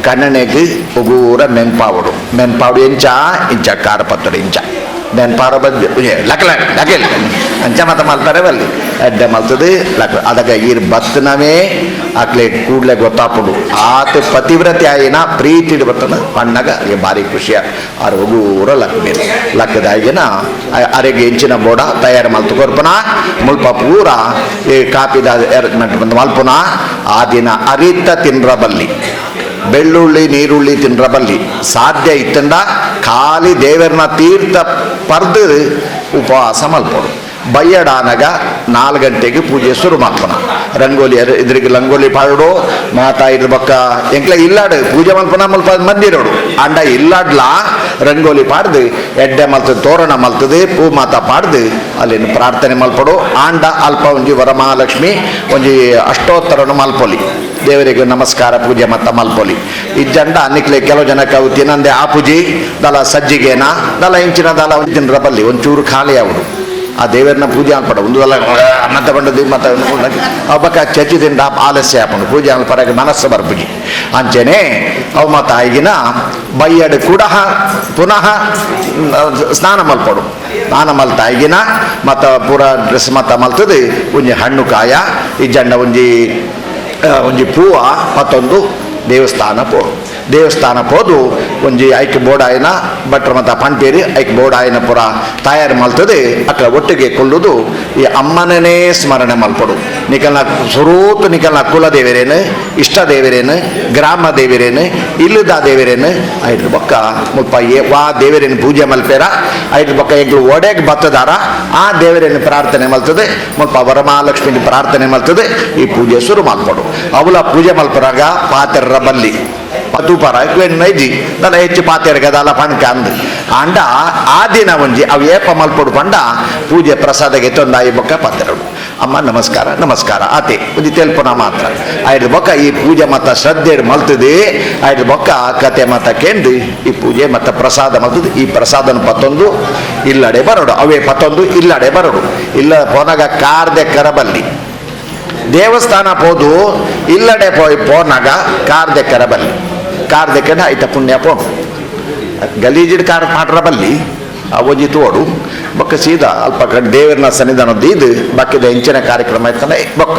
ಕಣ್ಣನೆಗೆ ಉಗೂರ ಮೆನ್ಪಾವಡು ಮೆನ್ಪಾವಡು ಎಂಚ ಇಂಚ ಕಾರಪತ್ತಡು ಇಂಚ ಮೆನ್ಪಾರ ಬಂದು ಲಕಲ ಲಕೆಲ್ ಅಂಚ ಮತ ಮಲ್ತಾರೆ ಬಲ್ಲಿ ಅಡ್ಡೆ ಮಲ್ತದೆ ಲಕ ಅದಾಗ ಈರ್ ಬತ್ತನವೇ ಅಕ್ಲೆ ಕೂಡಲೇ ಗೊತ್ತಾಪುಡು ಆತ ಪತಿವ್ರತೆ ಆಯಿನ ಪ್ರೀತಿ ಬರ್ತನ ಪಣ್ಣಗ ಅಲ್ಲಿಗೆ ಭಾರಿ ಖುಷಿಯ ಆರು ಒಗೂರ ಲಕ್ಕ ಲಕ್ಕದಾಗಿನ ಅರೆಗೆ ಎಂಚಿನ ಬೋಡ ತಯಾರು ಮಲ್ತು ಕೊರ್ಪನ ಮುಲ್ಪ ಪೂರ ಈ ಕಾಪಿದ ಬಂದು ಮಲ್ಪುನ ಆ ದಿನ ಅರಿತ ತಿನ್ರ ಬಲ್ಲಿ. ಬೆಳ್ಳುಳ್ಳಿ ನೀರುಳ್ಳಿ ತಿನ್ರ ಬಲ್ಲಿ ಸಾಧ್ಯ ಇತ್ತಂಡ ಖಾಲಿ ದೇವರನ್ನ ತೀರ್ಥ ಪರ್ದು ಉಪವಾಸ ಮಲ್ಪೋಡು. ಬಯ್ಯಡಾನಗ 4 ಗಂಟೆಗೆ ಪೂಜೆ ಶುರು ಮಾಡ್ಕೊಣ. ರಂಗೋಲಿ ಇದ್ರಿಗೆ ರಂಗೋಲಿ ಪಾಡು ಮಾತಾ ಇದ್ರ ಬಕ್ಕ ಎಂಕ್ಲ ಇಲ್ಲಾಡು ಪೂಜೆ ಮಲ್ಪನ ಮಲ್ಪ ಮಂದಿರೋಡು ಅಂಡ ಇಲ್ಲಾಡ್ಲಾ ರಂಗೋಲಿ ಪಾಡ್ದು ಎಡ್ಡೆ ಮಲ್ತದೆ ತೋರಣ ಮಲ್ತದೆ ಪೂ ಮಾತಾ ಪಾಡ್ದು ಅಲ್ಲಿ ಪ್ರಾರ್ಥನೆ ಮಲ್ಪಡು. ಆಂಡ ಅಲ್ಪ ಒಂಜಿ ವರಮಹಾಲಕ್ಷ್ಮಿ ಒಂಜಿ ಅಷ್ಟೋತ್ತರನು ಮಲ್ಪೊಲಿ, ದೇವರಿಗೆ ನಮಸ್ಕಾರ ಪೂಜೆ ಮತ್ತ ಮಲ್ಪೊಲಿ. ಇಜ್ಜಂಡ ನಿಕ್ಲೆ ಕೆಲವು ಜನಕ್ಕೆ ಅವು ತಿನ್ನಂದೆ ಆ ಪೂಜೆ ದಲ ಸಜ್ಜಿಗೆನ ದಲ ಇಂಚಿನ ದಲ ತಿನ್ರ ಬಲ್ಲಿ ಒಂಚೂರು ಖಾಲಿ ಅವರು ಆ ದೇವರನ್ನ ಪೂಜೆ ಅನ್ಪಡ ಒಂದು ದಲ ಮತ್ತೆ ಬಂಡದು ಮತ್ತೆ ಒಬ್ಬಕ್ಕ ಚಚ್ಚಿ ತಿಂಡ ಆಲಸ್ಯ ಹಾಕೊಂಡು ಪೂಜೆ ಅನ್ಪರಾಗ ಮನಸ್ಸು ಬರ್ಪುಜಿ. ಅಂಚೆನೆ ಅವು ಮತ್ತ ಈಗಿನ ಬಯ್ಯಡು ಕೂಡ ಪುನಃ ಸ್ನಾನ ಮಲ್ಪಡು. ಸ್ನಾನ ಮಲ್ತಾಯಿಗಿನ ಮತ್ತು ಪೂರ ಡ್ರೆಸ್ ಮತ್ತ ಮಲ್ತದೆ ಒಂಜಿ ಹಣ್ಣು ಕಾಯ ಈ ಜಂಡ ಒಂಜಿ ಒಂಜಿ ಪೂವ ಮತ್ತೊಂದು ದೇವಸ್ಥಾನ ಪೋಡು. ದೇವಸ್ಥಾನ ಪೋದು ಒಂಜಿ ಐಕ್ ಬೋಡಾಯಿನ ಭಟ್ರ ಮತ್ತ ಪಂಪೇರಿ ಐಕ್ ಬೋಡಾಯಿನ ಪುರ ತಯಾರು ಮಲ್ತದೆ ಅక్కడ ಒಟ್ಟಿಗೆ ಕೊಳ್ಳುದು ಈ ಅಮ್ಮನನೇ ಸ್ಮರಣೆ ಮಲ್ಪಡು. ನಿಕಲ್ನ ಸುರೂತು ನಿಕಲ್ನ ಕುಲದೇವರೇನು, ಇಷ್ಟ ದೇವರೇನು, ಗ್ರಾಮ ದೇವರೇನು, ಇಲ್ಲದ ದೇವರೇನು ಐದು ಬೊಕ್ಕ ಮುಲ್ಪ ಏ ವಾ ದೇವರೇನು ಪೂಜೆ ಮಲ್ಪೇರ ಐದು ಬೊಕ್ಕ ಎಂಗ್ಳು ಒಡೆಗೆ ಬತ್ತದಾರ ಆ ದೇವರೇನು ಪ್ರಾರ್ಥನೆ ಮಲ್ತದೆ ಮುಲ್ಪ ವರಮಹಾಲಕ್ಷ್ಮಿ ಪ್ರಾರ್ಥನೆ ಮಲ್ತದೆ ಈ ಪೂಜೆ ಶುರು ಮಲ್ಪಡು. ಅವಲ ಪೂಜೆ ಮಲ್ಪರಾಗ ಪಾತೆರ್ರ ಬಲ್ಲಿ ತೂಪಾರ ನೈಜಿ ದಲ ಹೆಚ್ಚು ಪಾತೆರ್ಗ ದಲ ಪಣ್ಕ ಅಂದ್ ಅಂಡ ಆ ದಿನ ಒಂಜಿ ಅವು ಏಪ ಮಲ್ಪಡು ಪಂಡ ಪೂಜೆ ಪ್ರಸಾದಗೆ ತೊಂದಾಯಿ ಬೊಕ್ಕ ಪಾತೆರಡು ಅಮ್ಮ ನಮಸ್ಕಾರ ನಮಸ್ಕಾರ ಆತೆ ಒಂಜಿ ತೆಲ್ಪುನ ಮಾತ್ರ. ಐದು ಬೊಕ್ಕ ಈ ಪೂಜೆ ಮತ್ತ ಶ್ರದ್ಧೆ ಮಲ್ತದೆ ಐದು ಬೊಕ್ಕ ಕತೆ ಮತ್ತ ಕೇಂದು ಈ ಪೂಜೆ ಮತ್ತ ಪ್ರಸಾದ ಮಲ್ತದೆ. ಈ ಪ್ರಸಾದನ ಪತ್ತೊಂದು ಇಲ್ಲಡೆ ಬರೋಡು, ಅವೇ ಪತ್ತೊಂದು ಇಲ್ಲಡೆ ಬರೋಡು. ಇಲ್ಲ ಪೋನಾಗ ಕಾರ್ದೆ ಕರಬಲ್ಲಿ ದೇವಸ್ಥಾನ ಪೋದು ಇಲ್ಲಡೆ ಪೋಯ್ ಪೋನಾಗ ಕಾರ್ ದೆಕ್ಕರ ಬಲ್ಲಿ ಕಾರ್ ದೆಕ್ಕನ ಐತ ಪುಣ್ಯ ಪೋಣು ಗಲೀಜಿಡ್ ಕಾರ್ ಪಾಟ್ರ ಬಲ್ಲಿ ಆ ಒಂಜಿ ತೋಡು ಬೊಕ್ಕ ಸೀದಾ ಅಲ್ಪ ಕಡೆ ದೇವರನ ಸನ್ನಿಧಾನ ದೀದು ಬಕ್ಕಿದ ಎಂಚಿನ ಕಾರ್ಯಕ್ರಮ ಇತ್ತಂದ್ರೆ ಬೊಕ್ಕ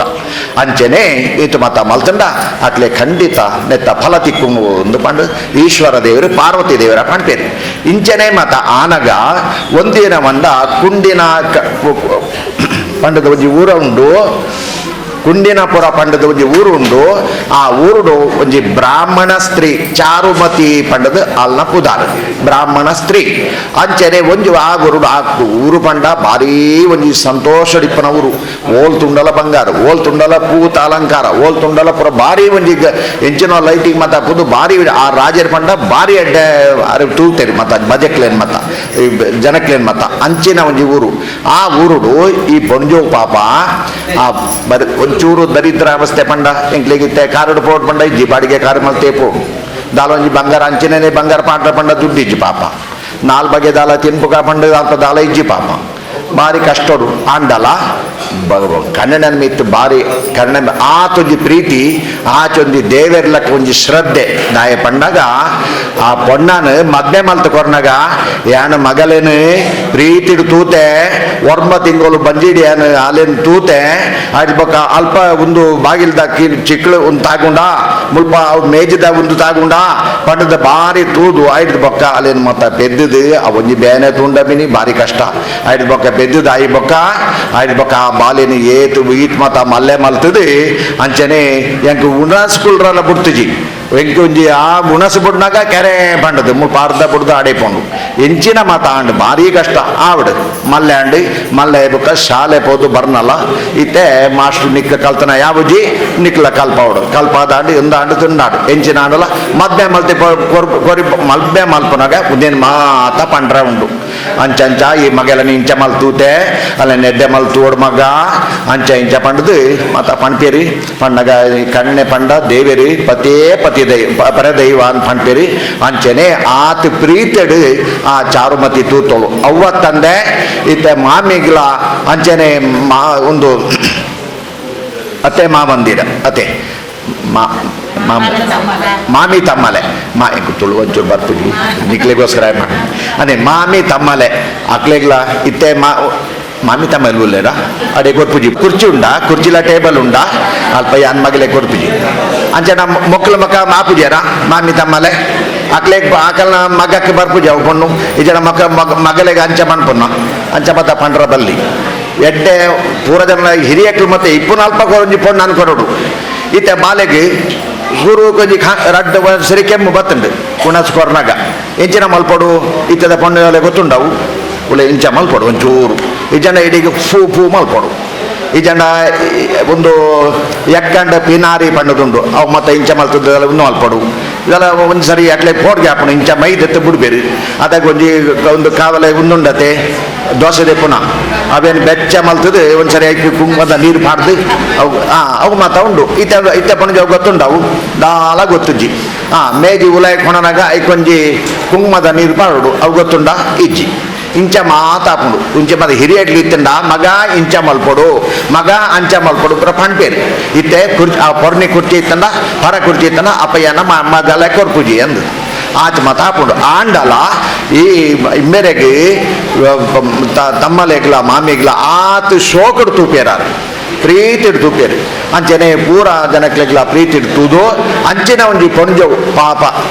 ಅಂಚೆನೆ ಈತು ಮತ ಮಲ್ತಂಡ ಅಟ್ಲೆ ಖಂಡಿತ ನೆತ್ತ ಫಲ ತಿಕ್ಕು ಒಂದು ಪಂಡು ಈಶ್ವರ ದೇವರು ಪಾರ್ವತಿ ದೇವರ ಪಂಪೇರು. ಇಂಚನೆ ಮತ ಆನಗ ಒಂದಿನ ಮಂಡ ಕುಂಡಿನ ಪಂಡದ ಒಂಜಿ ಊರ ಉಂಡು, ಕುಂಡಿನಪುರ ಪಂಡದ ಒಂಜಿ ಊರು ಉಂಡು. ಆ ಊರುಡು ಒಂಜಿ ಬ್ರಾಹ್ಮಣ ಸ್ತ್ರೀ ಚಾರುಮತಿ ಪಂಡದ ಅಲ್ನ ಪುದಾರ್ ಬ್ರಾಹ್ಮಣ ಸ್ತ್ರೀ ಅಂಚನೆ ಒಂಜಿ ಆ ಊರುಡು ಆ ಊರು ಪಂಡ ಭಾರೀ ಒಂಜಿ ಸಂತೋಷಡಿಪ್ಪನ ಊರು. ಓಲ್ ತುಂಡಲ ಬಂಗಾರ, ಓಲ್ ತುಂಡಲ ಪೂತ ಅಲಂಕಾರ, ಓಲ್ ತುಂಡಲ ಪುರ ಭಾರಿ ಒಂಜಿ ಎಂಚಿನ ಲೈಟಿಂಗ್ ಮತ್ತ ಪುದು ಭಾರಿ ಆ ರಾಜರ ಪಂಡ ಭಾರಿ ಅಡ್ಡೆ ಅರೆ ತೂತೇರಿ ಮತ್ತ ಮಜಕ್ಲೇನ್ ಮತ್ತ ಜನಕ್ಲೇನ್ ಮತ್ತ ಅಂಚಿನ ಒಂಜಿ ಊರು. ಆ ಊರುಡು ಈ ಪೊಂಜೋ ಪಾಪ ಆ ಬರಿ ಒಂಚೂರು ದರಿದ್ರ ಅವಸ್ಥೆ ಪಂಡ ಎಂಕ್ಲೆಗಿತ್ತೆ ಕಾರುಡು ಪೋಟ್ ಪಂಡ ಇಜ್ಜಿ ಬಾಡಿಗೆ ಕಾರು ಮಲ್ತೆ ಪೋಡು ದಾಲ ಒಂಜಿ ಬಂಗಾರ ಅಂಚಿನೇ ಬಂಗಾರ ಪಾಟ್ರ ಪಂಡ ದುಡ್ಡು ಇಜ್ಜಿ ಪಾಪ ನಾಲ್ ಬಗೆ ದಾಲ ತಿನ್ಪುಕ ಪಂಡ ಅಲ್ಪ ದಾಲ ಇಜ್ಜಿ ಪಾಪ ಭಾರಿ ಕಷ್ಟೋಡು. ಆಂಡಲ ಕನ್ನಡನ ಮಿತ್ತು ಭಾರಿ ಕನ್ನಡ ಆತೊಂಜಿ ಪ್ರೀತಿ ಆಚೊಂಜಿ ದೇವೆರ್ಲಕ್ಕ ಒಂಜಿ ಶ್ರದ್ಧೆ ದಾಯ ಪಂಡಾಗ ಆ ಪೊಣ್ಣನ ಮದ್ವೆ ಮಲ್ತ ಕೊರ್ನಾಗ ಯಾನ ಮಗಲೇನು ಪ್ರೀತಿಡು ತೂತೆ ಒರ್ಮ ತಿಂಗಳು ಬಂಜಿಡಿ ಯಾನು ಅಲ್ಲೇನು ತೂತೆ ಆಯ್ತು ಬೊಕ್ಕ ಅಲ್ಪ ಒಂದು ಬಾಗಿಲ್ದ ಚಿಕ್ಕಳು ಒಂದು ತಾಗುಂಡ ಮುಲ್ಪ ಮೇಜಿದ ಒಂದು ತಾಗುಂಡ ಪಂಡದ ಭಾರಿ ತೂದು ಆಯ್ತು ಬೊಕ್ಕ ಅಲ್ಲೇನು ಮತ್ತ ಪೆದ್ದದು ಆ ಒಂಜಿ ಬೇನೆ ತುಂಡ ಮಿನಿ ಭಾರಿ ಕಷ್ಟ ಆಯ್ತು ಬೊಕ್ಕ ಪೆದ್ದದು ಆಯಿ ಬೊಕ್ಕ ಆಯ್ತು ಬೊಕ್ಕ ಆ ಬಾಲಿನ ಏತು ಈತ್ ಮತ ಮಲ್ಲೆ ಮಲ್ತದೆ ಅಂಚನೆ ಎಂಕ್ ಉಣಸ್ಕುಲ್ರಲ್ಲ ಬುಡ್ತುಜಿ ಎಂಕ್ ಒಂಜಿ ಆ ಉಣಸು ಬುಡ್ನಾಗ ಕೆರೆ ಪಂಡದು ಮುಲ್ಪ ಅರ್ಧ ಬುಡ್ದು ಆಡೆ ಪೋಂಡು ಎಂಚಿನ ಮತ ಆಂಡ್ ಭಾರಿ ಕಷ್ಟ ಆವಡು ಮಲ್ಲೆ ಅಂಡಿ ಮಲ್ಲೆ ಬೊಕ್ಕ ಶಾಲೆ ಪೋದು ಬರ್ನಲ್ಲ ಇತ್ತೆ ಮಾಸ್ಟ್ರು ನಿಕ್ಕ ಕಲ್ತನ ಯಾವುಜಿ ನಿಕ್ಲ ಕಲ್ಪಾವಡು ಕಲ್ಪಾದಾಂಡು ಇಂದಾಂಡು ತಿಂದಾಡು ಎಂಚಿನ ಆಂಡಲ ಮದ್ಮೆ ಮಲ್ತಿ ಕೊರಿ ಮಲ್ಬೆ ಮಲ್ಪನಾಗ ಉದೇನು ಮಾತ ಪಂಡ್ರ ಉಂಡು ಅಂಚಂಚ ಈ ಮಗೆಲ ಇಂಚ ಮಲ್ತೂತೆ ಅಲ್ಲ ನೆಡ್ಡೆ ಮಲ್ತೋಡ್ ಮಗ ಅಂಚ ಇಂಚ ಪಂಡದು ಮತ ಪಣ್ಪೇರಿ ಪಣ್ಣಗ ಕಣ್ಣೆ ಪಂಡ ದೇವೇರಿ ಪತೇ ಪತಿ ದೈವ ಪರದೈವ ಅಂತ ಪಣ್ಪೇರಿ ಅಂಚನೆ ಆತ ಪ್ರೀತಿಡು ಆ ಚಾರುಮತಿ ತೂತೋಳು ಅವ್ವ ತಂದೆ ಇತ್ತ ಮಾಮಿಗ್ಲ ಅಂಚನೆ ಮಾ ಒಂದು ಅತ್ತೆ ಮಾವಂದಿರ ಅತ್ತೆ ಮಾ ಮಾಮಿ ತಮ್ಮಲೆ ಮಾ ತುಳು ಒಂಚೂರು ಬರ್ತಿದ್ವಿ ನಿಕ್ಲೆಗೋಸ್ಕರ ಮಾಡಿ ಅದೇ ಮಾಮಿ ತಮ್ಮಲೆ ಅಕ್ಲೆಗ್ಲ ಇತ್ತೆ ಮಾ ಮಾಮಿ ತಮ್ಮಲೆ ಉಲ್ಲೇಡ ಅಡೆ ಕೊರ್ಪುಜಿ ಕುರ್ಚಿ ಉಂಡಾ ಕುರ್ಚಿಲ ಟೇಬಲ್ ಉಂಡಾ ಅಲ್ಪ ಯಾನ್ ಮಗಲೆ ಕೊರ್ಪುಜಿ ಅಂಚೆ ನಮ್ಮ ಮೊಕ್ಕಲ ಮಕ್ಕ ಮಾಪುಜಾರ ಮಾಮಿ ತಮ್ಮಲೆ ಅಕ್ಲೆ ಆಕಲ್ನ ಮಗಕ್ಕೆ ಬರ್ಪುಜಿ ಅವು ಪೊಣ್ಣು ಈ ಜನ ಮಕ್ಕ ಮಗಲೆಗೆ ಅಂಚ ಪಣ್ಪುನ್ನ ಅಂಚ ಮತ್ತ ಪಂಡ್ರ ಬಲ್ಲಿ ಎಡ್ಡೆ ಪೂರ ಜನ ಹಿರಿಯಕ್ಲು ಮತ್ತೆ ಇಪ್ಪು ನಾಲ್ಪಕ್ಕೆ ಒಂಜಿ ಪೊಣ್ಣು ಅನ್ಕೊರಡು ಇತ್ತೆ ಬಾಲೆಗೆ ಸೂರು ಕೊಂಜಿ ರಡ್ಡ್ ಸರಿ ಕೆಮ್ಮು ಬತ್ತುಂಡು ಉಣಸ್ ಕೊರ್ನಾಗ ಎಂಚಿನ ಮಲ್ಪಡು ಇತ್ತದ ಪಣ್ಣು ಗೊತ್ತುಂಡವು ಉಳ್ಳೆ ಇಂಚ ಮಲ್ಪಡು ಒಂಚೂರು ಈ ಜನ ಇಡೀಗ ಫೂ ಫೂ ಮಲ್ಪಡು ಈ ಜನ ಒಂದು ಎಕ್ಕಂಡ ಪಿನಾರಿ ಪಣ್ಣದುಂಡು ಅವು ಮತ್ತೆ ಇಂಚ ಮಲ್ತದೆಲ್ಲ ಒಂದು ಮಲ್ಪಡು ಇದೆಲ್ಲ ಒಂದು ಸರಿ ಅಟ್ಲೆ ಫೋಡ್ಗೆ ಹಾಪುಣು ಇಂಚ ಮೈ ದೆತ್ತು ಬಿಡ್ಬೇರಿ ಅದಕ್ಕೆ ಒಂಜಿ ಒಂದು ಕಾವಲೆ ಉಂದುಂಡತೆ ದೋಸೆ ದೆಪ್ಪುನ ಅವೇನು ಬೆಚ್ಚ ಮಲ್ತದೆ ಒಂದು ಸರಿ ಐಕ್ ಕುಂಕುಮದ ನೀರು ಪಾಡ್ದು ಅವು ಅವು ಮಾತ ಉಂಡು ಇತ್ತ ಇತ್ತ ಪಣಜಿ ಅವು ಗೊತ್ತುಂಡವು ದಾಲ ಗೊತ್ತುಜ್ಜಿ ಮೇಜಿ ಉಲಾಯ ಕೊಣನಾಗ ಐಕೊಂಜಿ ಕುಂಕುಮದ ನೀರು ಪಾಡುಡು ಅವು ಗೊತ್ತುಂಡ ಇಜ್ಜಿ ಇಂಚ ಮಾತಾಪುಂಡು ಇಂಚ ಮಾತ ಹಿರಿಯಡ್ಲಿ ಇತ್ತಂಡ ಮಗ ಇಂಚ ಮಲ್ಪೊಡು ಮಗ ಅಂಚ ಮಲ್ಪೊಡು ಪೂರ ಪಣ್ಪೇರು ಇತ್ತೆ ಕುರ್ಚಿ ಆ ಪೊರ್ಣಿ ಕುರ್ಚಿ ಇತ್ತಂಡ ಪರ ಕುರ್ಚಿ ಇತ್ತಂಡ ಅಪ್ಪಯ್ಯನ ಮಗಲ ಕೊರ್ಪುಜಿ ಅಂದು ಆಚ ಮಾತಾಪುಂಡು ಆಂಡಲ ಈ ಮೇರೆಗೆ ತಮ್ಮಲೆಗ್ಲ ಮಾಮಿಗ್ಲ ಆತು ಶೋಕಡು ತೂಪೇರಾರು ಪ್ರೀತಿಡ್ ತೂಪೇರು ಅಂಚನೆ ಪೂರ ಜನಕ್ಲೆಗ್ಲ ಪ್ರೀತಿಡ್ ತೂದು ಅಂಚಿನ ಒಂಜಿ ಪೊಂಜವು ಪಾಪ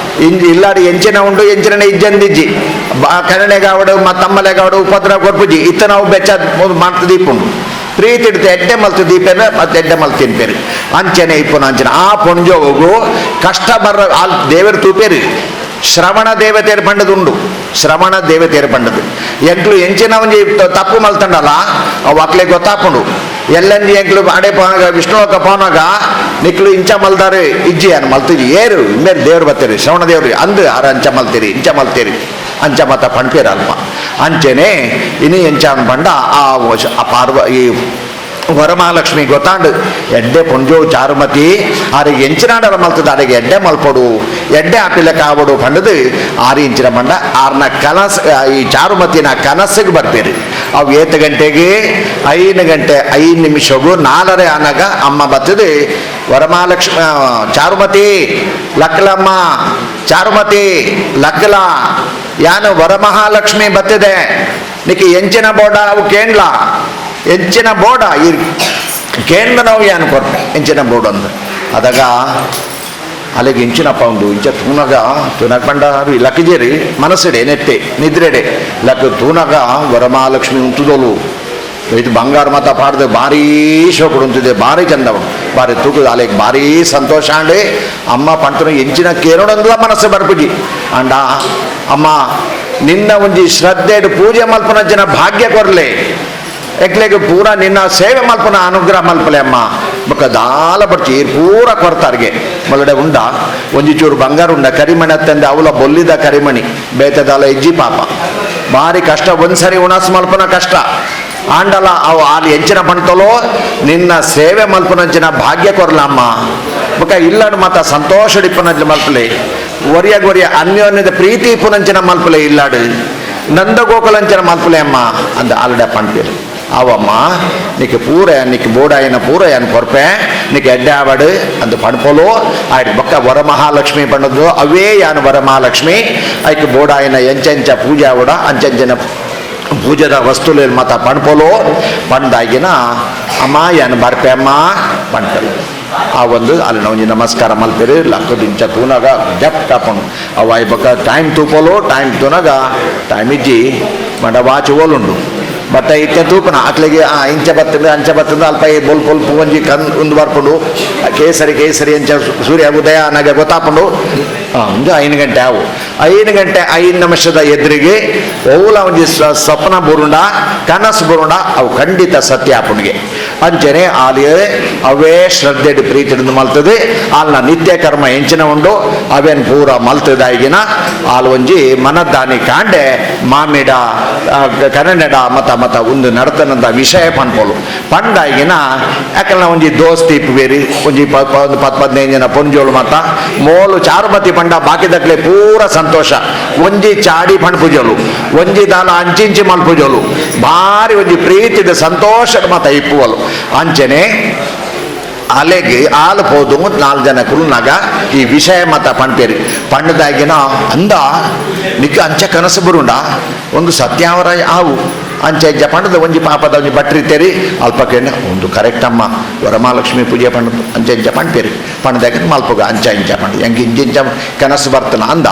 ಇಂಜಿ ಇಲ್ಲಾಡಿ ಎಂಚಿನ ಉಂಡು ಎಂಚಿನ ಇಜ್ಜಂದಿಜ್ಜಿ ಕನ್ನಡೆಗಾವಡು ತಮ್ಮಲೆಗಾವಡು ಉಪದ್ರ ಕೊರ್ಪುಜಿ ಇತ್ತ ನಾವು ಬೆಚ್ಚ ಮಾಡ್ತ ದೀಪುಂಡು ಪ್ರೀತಿಡ್ತು ಎಡ್ಡೆ ಮಲ್ತು ದೀಪೇನ ಮತ್ತೆ ಎಡ್ಡೆ ಮಲ್ತು ತಿನ್ಪೇರು ಅಂಚನೆ ಇಪ್ಪುನ ಅಂಚನೆ ಆ ಪೊಂಜೋಗು ಕಷ್ಟ ಬರ್ರ ಆಲ್ ದೇವರು ತೂಪೇರು ಶ್ರವಣ ದೇವತೆಯರು ಪಂಡದುಂಡು ಶ್ರವಣ ದೇವತೆಯರು ಪಂಡದು ಎಂಕ್ಲು ಎಂಚಿನ ಒಂಜಿ ತಪ್ಪು ಮಲ್ತಂಡಲ್ಲ ಅವು ಅಕ್ಲೆ ಗೊತ್ತಾಪುಂಡು ಎಲ್ಲಂಜಿ ಎಂಕ್ಲು ಅಡೆ ಪೋನಾಗ ವಿಷ್ಣುಲೋಕ ಪೋನಾಗ ನಿಕ್ಲು ಇಂಚ ಮಲ್ದಾರೆ ಇಜ್ಜಿ ಅನ್ ಮಲ್ತಿಜಿ ಏರು ಇಮ್ಮೇಲೆ ದೇವ್ರು ಬರ್ತೀರಿ ಶ್ರವಣ ದೇವ್ರು ಅಂದು ಆರ ಅಂಚ ಮಲ್ತೀರಿ ಇಂಚ ಮಲ್ತೀರಿ ಅಂಚ ಮತ ಪಣ್ಪೇರು ಅಲ್ಪ ಅಂಚೆನೆ ಇನಿ ಎಂಚ ಪಂಡ ಆ ಪಾರ್ವ ಈ ವರಮಹಾಲಕ್ಷ್ಮಿ ಗೊತ್ತಾಂಡು ಎಡ್ಡೆ ಪೊಂಜೋ ಚಾರುಮತಿ ಆರಿಗೆ ಎಂಚಿನಾಡಲ ಮಲ್ತದ ಆರಿಗೆ ಎಡ್ಡೆ ಮಲ್ಪೊಡು ಎಡ್ಡೆ ಆಪಿಲ ಕಾವಡು ಪಂಡದು 6 ಇಂಚಿನ ಬಂಡ ಆರ್ನ ಕನಸು ಈ ಚಾರುಮತಿನ ಕನಸಿಗೆ ಬರ್ತೀರಿ ಅವು 8 ಗಂಟೆಗೆ 5 ಗಂಟೆ 5 ನಿಮಿಷಗೂ 4:30 ಆನಾಗ ಅಮ್ಮ ಬರ್ತದೆ ವರಮಹಾಲಕ್ಷ್ಮಿ ಚಾರುಮತಿ ಲಕ್ಕಲಮ್ಮ ಚಾರುಮತಿ ಲಕ್ಕಲ ಯಾನು ವರಮಹಾಲಕ್ಷ್ಮಿ ಬತ್ತಿದೆ ನಿಕ್ಕೆ ಎಂಚಿನ ಬೋಡ ಅವು ಕೇಂಡ್ಲ ಎಂಚಿನ ಬೋಡ ಈ ಕೇಂದ್ರ ನಾವು ಏನು ಕೊಟ್ಟೆ ಎಂಚಿನ ಬೋರ್ಡ್ ಅಂದ ಅದಾಗ ಅಲ್ಲಿಗೆ ಎಂಚಿನಪ್ಪ ಉಂಡು ಇಂಚ ತೂನಗ ತೂನಗ ಪಂಡ ಲಕ್ಕಜೇರಿ ಮನಸ್ಸಿಡೆ ನೆಟ್ಟೆ ನಿದ್ರೆಡೆ ಲಕ್ಕ ತೂನಗ ವರಮಹಾಲಕ್ಷ್ಮಿ ಉಂತುದೋಲು ಇದು ಬಂಗಾರ ಮಾತ ಪಾಡ್ದು ಭಾರೀ ಶೋಕುಡು ಉಂತಿದೆ ಭಾರಿ ಚಂದ ಭಾರಿ ತೂಕುದು ಅಲ್ಲಿಗೆ ಭಾರೀ ಸಂತೋಷ ಅಂಡೆ ಅಮ್ಮ ಪಂಟನು ಎಂಚಿನ ಕೇರೋಣಂದಲ ಮನಸ್ಸು ಬರ್ಪುಜಿ ಅಂಡ ಅಮ್ಮ ನಿನ್ನ ಒಂಜಿ ಶ್ರದ್ಧೆಡು ಪೂಜೆ ಮಲ್ಪನ ಜನ ಭಾಗ್ಯ ಕೊರ್ಲೆ ಎಕ್ಲೆಗ್ ಪೂರ ನಿನ್ನ ಸೇವೆ ಮಲ್ಪನ ಅನುಗ್ರಹ ಮಲ್ಪಲೆ ಅಮ್ಮ ಬೊಕ್ಕ ದಾಲ ಬರ್ಚಿ ಪೂರ ಕೊರ್ತಾರ್ಗೆ ಮೊದಲಡೆ ಉಂಡ ಒಂಜಿ ಚೂರು ಬಂಗಾರ ಉಂಡ ಕರಿಮಣಿ ಅತ್ತಂದೆ ಅವಲ ಬೊಲ್ಲಿದ ಕರಿಮಣಿ ಬೇತದಾಲ ಇಜ್ಜಿ ಪಾಪ ಭಾರಿ ಕಷ್ಟ ಒಂದ್ಸರಿ ಉಣಸ್ ಮಲ್ಪನ ಕಷ್ಟ ಆಂಡಲ ಅವು ಅಲ್ಲಿ ಎಂಚಿನ ಪಣ್ತಲೋ ನಿನ್ನ ಸೇವೆ ಮಲ್ಪನಂಚಿನ ಭಾಗ್ಯ ಕೊರ್ಲಮ್ಮ ಬೊಕ್ಕ ಇಲ್ಲಡು ಮಾತ ಸಂತೋಷ ಇಪ್ಪನಂಚಿನ ಮಲ್ಪಲೆ ಒರಿಯ ಗೊರಿಯ ಅನ್ಯೋನ್ಯದ ಪ್ರೀತಿ ಇಪ್ಪನಂಚಿನ ಮಲ್ಪಲೆ ಇಲ್ಲಾಡು ನಂದಗೋಕುಲಂಚಿನ ಮಲ್ಪಲೆ ಅಮ್ಮ ಅಂದ ಆಲ್ಡೆ ಪಣ್ಪೇರು ಅವಮ್ಮ నీకు పూర నీకు బోడాయిన పూర అని కొరపే నీకు ఎడ్డే ఆవాడు అంత పణుపోలు ఆయన బొక్క వరమహాలక్ష్మి పండుగ అవే యాను వరమహాలక్ష్మి ఐకి బోడాయిన ఎంచెంచ పూజ కూడా అంచెంచిన పూజದ వస్తువులు మాత పణుపోలు పంಡಾಗಿನ ಅಮ್ಮ ಯಾನು ಬರ್ಪೆ ಅಮ್ಮ ಪಣ್ಪೆಲು ಆ ಒಂದು ಅಲ್ಲಿ ಒಂಜಿ ನಮಸ್ಕಾರ ಮಲ್ಪೇರು ಲಕ್ಕದ ಇಂಚ ತೂನಾಗ ಜಪ್ ಕಾಪಣು ಅವ ಈ ಬೊಕ್ಕ ಟೈಮ್ ತೂಪೋಲು ಟೈಮ್ ತೂನಾಗ ಟೈಮ್ ಇಜ್ಜಿ ಮಂಡ ವಾಚ್ ಓಲುಂಡು ಬಟ್ ಇತ್ತೆ ತೂಪನ ಅಕ್ಲಿಗೆ ಇಂಚ ಬತ್ತಂದು ಅಂಚ ಬತ್ತಂದು ಅಲ್ಪ ಬೊಲ್ ಪೊಲ್ಪ ಒಂಜಿ ಕಣ್ ಒಂದು ಬರ್ಪುಂಡು ಕೇಸರಿ ಕೇಸರಿ ಅಂಚ ಸೂರ್ಯ ಉದಯ ನನಗೆ ಗೊತ್ತಾಪುಂಡು ಒಂದು 5 ಗಂಟೆ ಅವು 5 ಗಂಟೆ 5 ನಿಮಿಷದ ಎದುರಿಗೆ ಓಲ ಒಂಜಿ ಸ್ವಪ್ನ ಬುರುಂಡ ಕನಸು ಬುರುಂಡ ಅವು ಖಂಡಿತ ಸತ್ಯ ಆಪುಣಿಗೆ ಅಂಚನೆ ಆಲಿ ಅವೇ ಶ್ರದ್ಧೆ ಪ್ರೀತಿ ಮಲ್ತದೆ ಆಲ್ನ ನಿತ್ಯ ಕರ್ಮ ಎಂಚಿನ ಉಂಡು ಅವೇನು ಪೂರ ಮಲ್ತದಾಗಿನ ಆಲ್ ಒಂಜಿ ಮನದಾನಿ ಕಾಂಡೆ ಮಾಮಿಡ ಕನ್ನಡ ಮತ ಮತ ಒಂದು ನಡತನಂತ ವಿಷಯ ಪನ್ಪೋಲು ಪಂಡಾಗಿನ ಯಾಕಂದ್ರೆ ಒಂಜಿ ದೋಸ್ತಿ ಬೇರಿ ಒಂಜಿ ಒಂದು 10 15 ಜನ ಪೊಂಜೋಳು ಮತ ಮೋಲು ಚಾರುಮತಿ ಪಂಡ ಬಾಕಿದಕ್ಲೆ ಪೂರ ಸಂತೋಷ ಒಂಜಿ ಚಾಡಿ ಪಣ್ಪುಜೋಲು ಒಂಜಿ ದಾಲ ಅಂಚಿಂಚಿ ಮಲ್ಪುಜೋಲು ಭಾರಿ ಒಂಜಿ ಪ್ರೀತಿದ ಸಂತೋಷದ ಮತ ಇಪ್ಪುವಲು ಅಂಚನೆ ಅಲೆಗೆ ಆಲು ಪೋದು 4 ಜನ ಕುಲ್ನಾಗ ಈ ವಿಷಯ ಮತ ಪಣ್ಪೇರಿ ಪಣ್ಣದಾಗಿನ ಅಂದ ನಿಕ್ಕ ಅಂಚ ಕನಸು ಬರುಂಡ ಒಂದು ಸತ್ಯಾವರ ಆವು ಅಂಚ ಇಂಚ ಪಂಡದ ಒಂಜಿ ಪಾಪದ ಒಂಜಿ ಬಟ್ರಿ ತೆರಿ ಅಲ್ಪ ಕೇಣ ಒಂದು ಕರೆಕ್ಟ್ ಅಮ್ಮ ವರಮಹಾಲಕ್ಷ್ಮಿ ಪೂಜೆ ಪಂಡದು ಅಂಚ ಇಂಚ ಪಂಡ್ಪೇರಿ ಪಂಡದಾಗ ಮಲ್ಪುಗ ಅಂಚ ಇಂಚ ಪಂಡ ಎಂಕ್ ಇಂಚ ಇಂಚ ಕನಸು ಬರ್ತನ ಅಂದ